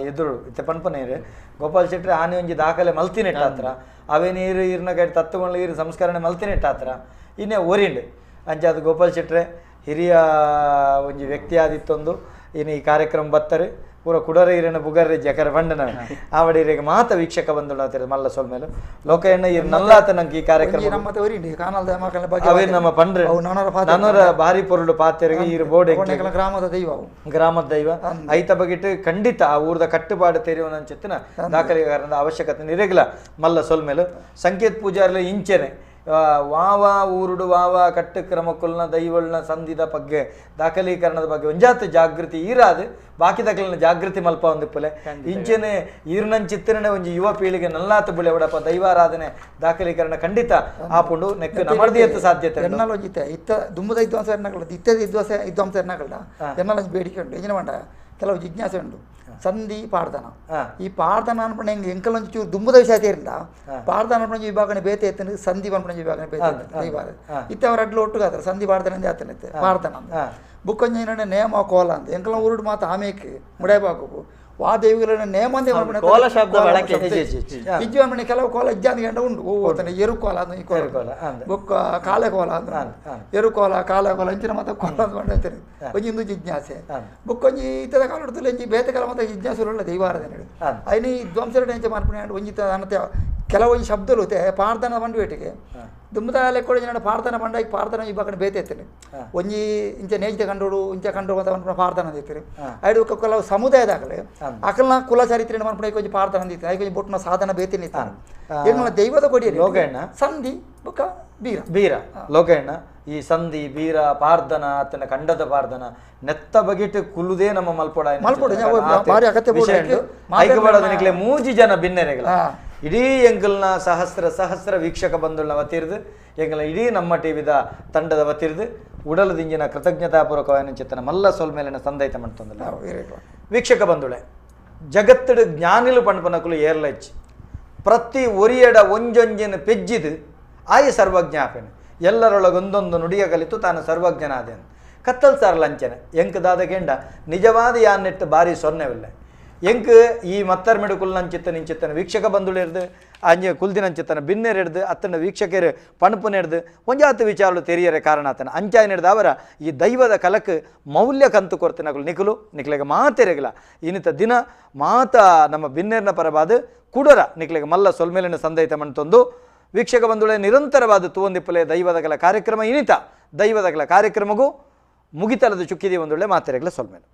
ಎದುರು ಇತ್ತೆ ಪನ್ಪನೇರು ಗೋಪಾಲ್ ಶೆಟ್ಟಿ ಆನೆ ಒಂಜಿ ದಾಖಲೆ ಮಲ್ತಿನೆಟ್ಟಾತ್ರ ಅವೇ ನೀರು ಈರ್ನ ಕೈ ತತ್ತುಗೊಂಡು ಈರು ಸಂಸ್ಕರಣೆ ಮಲ್ತಿನೆಟ್ಟಾತ್ರ ಇನ್ನೇ ಒರಿಂಡ್ ಅಂಚ ಅದು ಗೋಪಾಲ್ ಶೆಟ್ರೆ ಹಿರಿಯ ಒಂಜಿ ವ್ಯಕ್ತಿ ಆದಿತ್ತೊಂದು ಇನ್ನು ಈ ಕಾರ್ಯಕ್ರಮ ಬತ್ತಾರೆ ಪೂರ ಕುಡರ ಈರನ ಬುಗರ್ರೆ ಜಕರ ಬಂಡನ ಆವಡಿ ಈರಿಗೆ ಮಾತ ವೀಕ್ಷಕ ಬಂದುಳ್ಳ ಮಲ್ಲ ಸೊಲ್ಮೇಲು ಲೋಕ ಎಣ್ಣ ಈರ್ ನಲ್ಲಾತ ನಂಗೆ ಈ ಕಾರ್ಯಕ್ರಮ ಅವೇ ನಮ್ಮ ಪಂಡ್ರೆ ನಾನೂರ ಭಾರಿ ಪೊರುಳು ಪಾತೆರಿಗೆ ಈರು ಬೋರ್ಡ್ ಗ್ರಾಮದ ದೈವ ಗ್ರಾಮದ ದೈವ ಐತ ಬಗಿಟ್ಟು ಖಂಡಿತ ಆ ಊರದ ಕಟ್ಟುಪಾಡು ತೆರೆಯುವನಂಚಿತ್ತಿನ ದಾಖಲೆಗಾರನ ಅವಶ್ಯಕತೆ ನಿರಗಿಲ ಮಲ್ಲ ಸೊಲ್ಮೇಲು ಸಂಕೇತ್ ಪೂಜಾರ್ಲೆ ಇಂಚೆನೆ ವಾವಾ ಊರುಡು ವಾವಾ ಕಟ್ಟು ಕ್ರಮಕ್ಕುಲ್ನ ದೈವಳ್ನ ಸಂಧಿದ ಬಗ್ಗೆ ದಾಖಲೀಕರಣದ ಬಗ್ಗೆ ಒಂಜಾತ ಜಾಗೃತಿ ಈರಾದು ಬಾಕಿ ದಾಖಲಿನ ಜಾಗೃತಿ ಮಲ್ಪ ಒಂದಿಪ್ಪಲೆ ಇಂಚೆನೆ ಈರ್ನಂಚಿತ್ತನೆ ಒಂಜಿ ಯುವ ಪೀಳಿಗೆ ನಲ್ಲಾತ ಬುಳೆ ಒಡಪ ದೈವಾರಾಧನೆ ದಾಖಲೀಕರಣ ಖಂಡಿತ ಆಪುಂಡು ನೆಕ್ ನಮರ್ದಿಯತ್ತ ಸಾಧ್ಯತೆ ಎನ್ನಲೊಂಜಿತ್ತೆ ಇತ್ತ ದುಂಬುದ ವಿದ್ವಾಂಸ ಎನ್ನಕಲ್ಡ ಇತ್ತದ ವಿದ್ವಾಂಸ ವಿದ್ವಾಂಸ ಎನ್ನಕಲ್ಡ ಎನ್ನಲೊಂಜಿ ಬೇಡಿಕೆ ಉಂಟು ಎಂಜಿನ ಮಂಡ ಕೆಲವು ಜಿಜ್ಞಾಸೆ ಉಂಟು ಸಂಧಿ ಪಾಡ್ದನ ಈ ಪಾಡ್ದನ ಅನ್ಪಣ ಹೆಂಗೆ ಎಂಕಲೊಂಜಿ ಚೂರು ದುಂಬುದ ವಿಷಯ ತೇರಿಂದ ಪಾಡ್ದನ ಅನ್ಪಣ ವಿಭಾಗನೆ ಬೇತೆ ಎತ್ತನ ಸಂಧಿ ಪನ್ಪಣ ವಿಭಾಗನೆ ಬೇತೆ ದೈವ ಇತ್ತ ಅವರ ಅಡ್ಲು ಒಟ್ಟುಗಾತಾರೆ ಸಂಧಿ ಪಾಡ್ದನ ಆತನ ಪಾಡ್ದನ ಬುಕ್ಕೊಂಜಿ ಏನಂದ್ರೆ ನೇಮ ಕೋಲ ಅಂತ ಎಂಕಲ ಊರುಡು ಮಾತ ಆಮೇಕ್ ಮುಡೇಬಾಕು ವಾ ದೇವಿಗಳ ನೇಮ ಕೋಲ ಶಬ್ದ ಬಳಕೆ ಇಜ್ಜು ಕೆಲವು ಕೋಲ ಇಜ್ಜಾದ ಗಂಡ ಉಂಡು ಓ ಎರು ಕೋಲ ಅಂದ್ರೆ ಈ ಕೋಲ ಬೊಕ್ಕ ಕಾಲೆ ಕೋಲ ಅಂದ್ರೆ ಎರು ಕೋಲ ಕಾಲೆ ಕೋಲ ಇಂಚಿನ ಮಾತ ಕೋಲ ಅಂತ ಹೇಳ್ತಾರೆ ಒಂಜಿ ಇಂದು ಜಿಜ್ಞಾಸೆ ಬೊಕ್ಕೊಂಜಿ ಇತ್ತದ ಕಾಲ ಉಡ್ತಲ್ಲ ಇಂಚಿ ಬೇತೆ ಕಾಲ ಮಾತ ಜಿಜ್ಞಾಸೆ ಉಳ್ಳ ದೈವಾರಾಧನೆ ಐನಿ ವಿದ್ವಾಂಸರ ಎಂಚ ಮಾರ್ಪಣೆ ಒಂಜಿ ಅನತೆ ಕೆಲವೊಂದು ಶಬ್ದಲು ಪಾಡ್ದನ ಬಂಡು ಬೇಟಿಗೆ ದುಂಬದ ಲೆಕ್ಕೊಡ ಜನ ಪಾಡ್ದನ ಬಂಡಾಗಿ ಪಾಡ್ದನ ವಿಭಾಗನೆ ಬೇತೆ ಎತ್ತನೆ ಒಂಜಿ ಇಂಚ ನೇಜಿದ ಕಂಡೋಡು ಇಂಚ ಕಂಡೋಡು ಅಂತ ಪನ್ಪುನ ಪಾಡ್ದನ ಅಂದಿತ್ತಾರೆ ಐಡು ಕೆಲವು ಸಮುದಾಯದಾಗಲೇ ಅಕಲ್ನ ಕುಲ ಚರಿತ್ರೆ ಮನ್ಪುನ ಒಂಜಿ ಪಾಡ್ದನ ಅಂದಿತ್ತು ಐಕೊಂಜಿ ಬೊಟ್ಟುನ ಸಾಧನ ಬೇತೆ ಇತ್ತಾನೆ ಎಂಗಳ ದೈವದ ಕೊಡಿ ಲೋಕಣ್ಣ ಸಂಧಿ ಬೊಕ್ಕ ಬೀರ ಬೀರ ಲೋಕಣ್ಣ ಈ ಸಂಧಿ ಬೀರ ಪಾರ್ದನ ಆತನ ಕಂಡದ ಪಾರ್ದನ ನೆತ್ತ ಬಗೆಟ್ ಕುಲ್ಲುದೇ ನಮ್ಮ ಮಲ್ಪೊಡ ಮಲ್ಪೊಡ ಭಾರಿ ಅಗತ್ಯ ಐಕಬಾಡದ ಮೂಜಿ ಜನ ಬಿನ್ನೆರೆಗಳ ಇಡೀ ಎಂಕಲ್ನ ಸಹಸ್ರ ಸಹಸ್ರ ವೀಕ್ಷಕ ಬಂಧುಗಳನ್ನ ವತಿರ್ದು ಎಂಕಲ್ನ ಇಡೀ ನಮ್ಮ ಟಿವಿದ ತಂಡದ ವತಿರ್ದು ಉಡಲು ದಿಂಜಿನ ಕೃತಜ್ಞತಾಪೂರ್ವಕವಾಯಿನ ಚಿತ್ತನ ಮಲ್ಲ ಸೊಲ್ಮೇಲಿನ ಸಂದೈತ ಮಂತೊಂದುಲ್ಲ. ವೀಕ್ಷಕ ಬಂಧುಳೆ, ಜಗತ್ತಡು ಜ್ಞಾನಿಲು ಪಣ್ಪನಕುಲು ಏರ್ಲಚ್ಚಿ ಪ್ರತಿ ಒರಿಯಡ ಒಂಜೊಂಜಿನ ಪೆಜ್ಜಿದು ಆಯಿ ಸರ್ವಜ್ಞಾಪನೆ ಎಲ್ಲರೊಳಗೊಂದೊಂದು ನುಡಿಯ ಕಲಿತು ತಾನು ಸರ್ವಜ್ಞನಾದೆ. ಕತ್ತಲ್ ಸಾರ್ ಲಂಚನೆ ಎಂಕ್ ದಾದ ಕೇಂಡ ನಿಜವಾದ ಯಾನ್ನೆಟ್ಟು ಬಾರಿ ಸೊನ್ನೆವಿಲ್ಲ. ಎಂಕ್ ಈ ಮತ್ತರ್ಮೆಡು ಕುಲ್ನಂಚಿತ್ತ ನಿಂಚಿತ್ತನ ವೀಕ್ಷಕ ಬಂಧುಳಿರ್ದು ಅಂಜೆ ಕುಲ್ದಿನಂಚಿತ್ತನ ಬಿನ್ನೆರೆಡ್ದು ಅತ್ತನ ವೀಕ್ಷಕರು ಪಣಪುನೆಡ್ದು ಒಂಜಾತ ವಿಚಾರಲು ತೆರಿಯರೆ ಕಾರಣ ಆತನ ಅಂಚಾಯಿನೆಡ್ದು ಅವರ ಈ ದೈವದ ಕಲಕ್ ಮೌಲ್ಯ ಕಂತು ಕೊರ್ತಿನಕುಲು ನಿಕುಲು ನಿಕ್ಲೆಗ ಮಾತೆರೆಗಲ ಇನ್ನಿತ ದಿನ ಮಾತ ನಮ್ಮ ಬಿನ್ನೆರ್ನ ಪರವಾದ ಕುಡರ ನಿಕ್ಲೆಗ ಮಲ್ಲ ಸೊಲ್ಮೇಲಿನ ಸಂದೈತ ಮಣ್ತೊಂದು ವೀಕ್ಷಕ ಬಂಧುಳೆ ನಿರಂತರವಾದ ತೂವಂದಿಪ್ಪಲೆ ದೈವದ ಕಲ ಕಾರ್ಯಕ್ರಮ ಇನಿತ ದೈವದ ಕಲ ಕಾರ್ಯಕ್ರಮಗೂ ಮುಗಿತಲದ ಚುಕ್ಕಿದಿ ಒಂದೊಳ್ಳೆ ಮಾತೆರೆಗಲ ಸೊಲ್ಮೇಲೆ.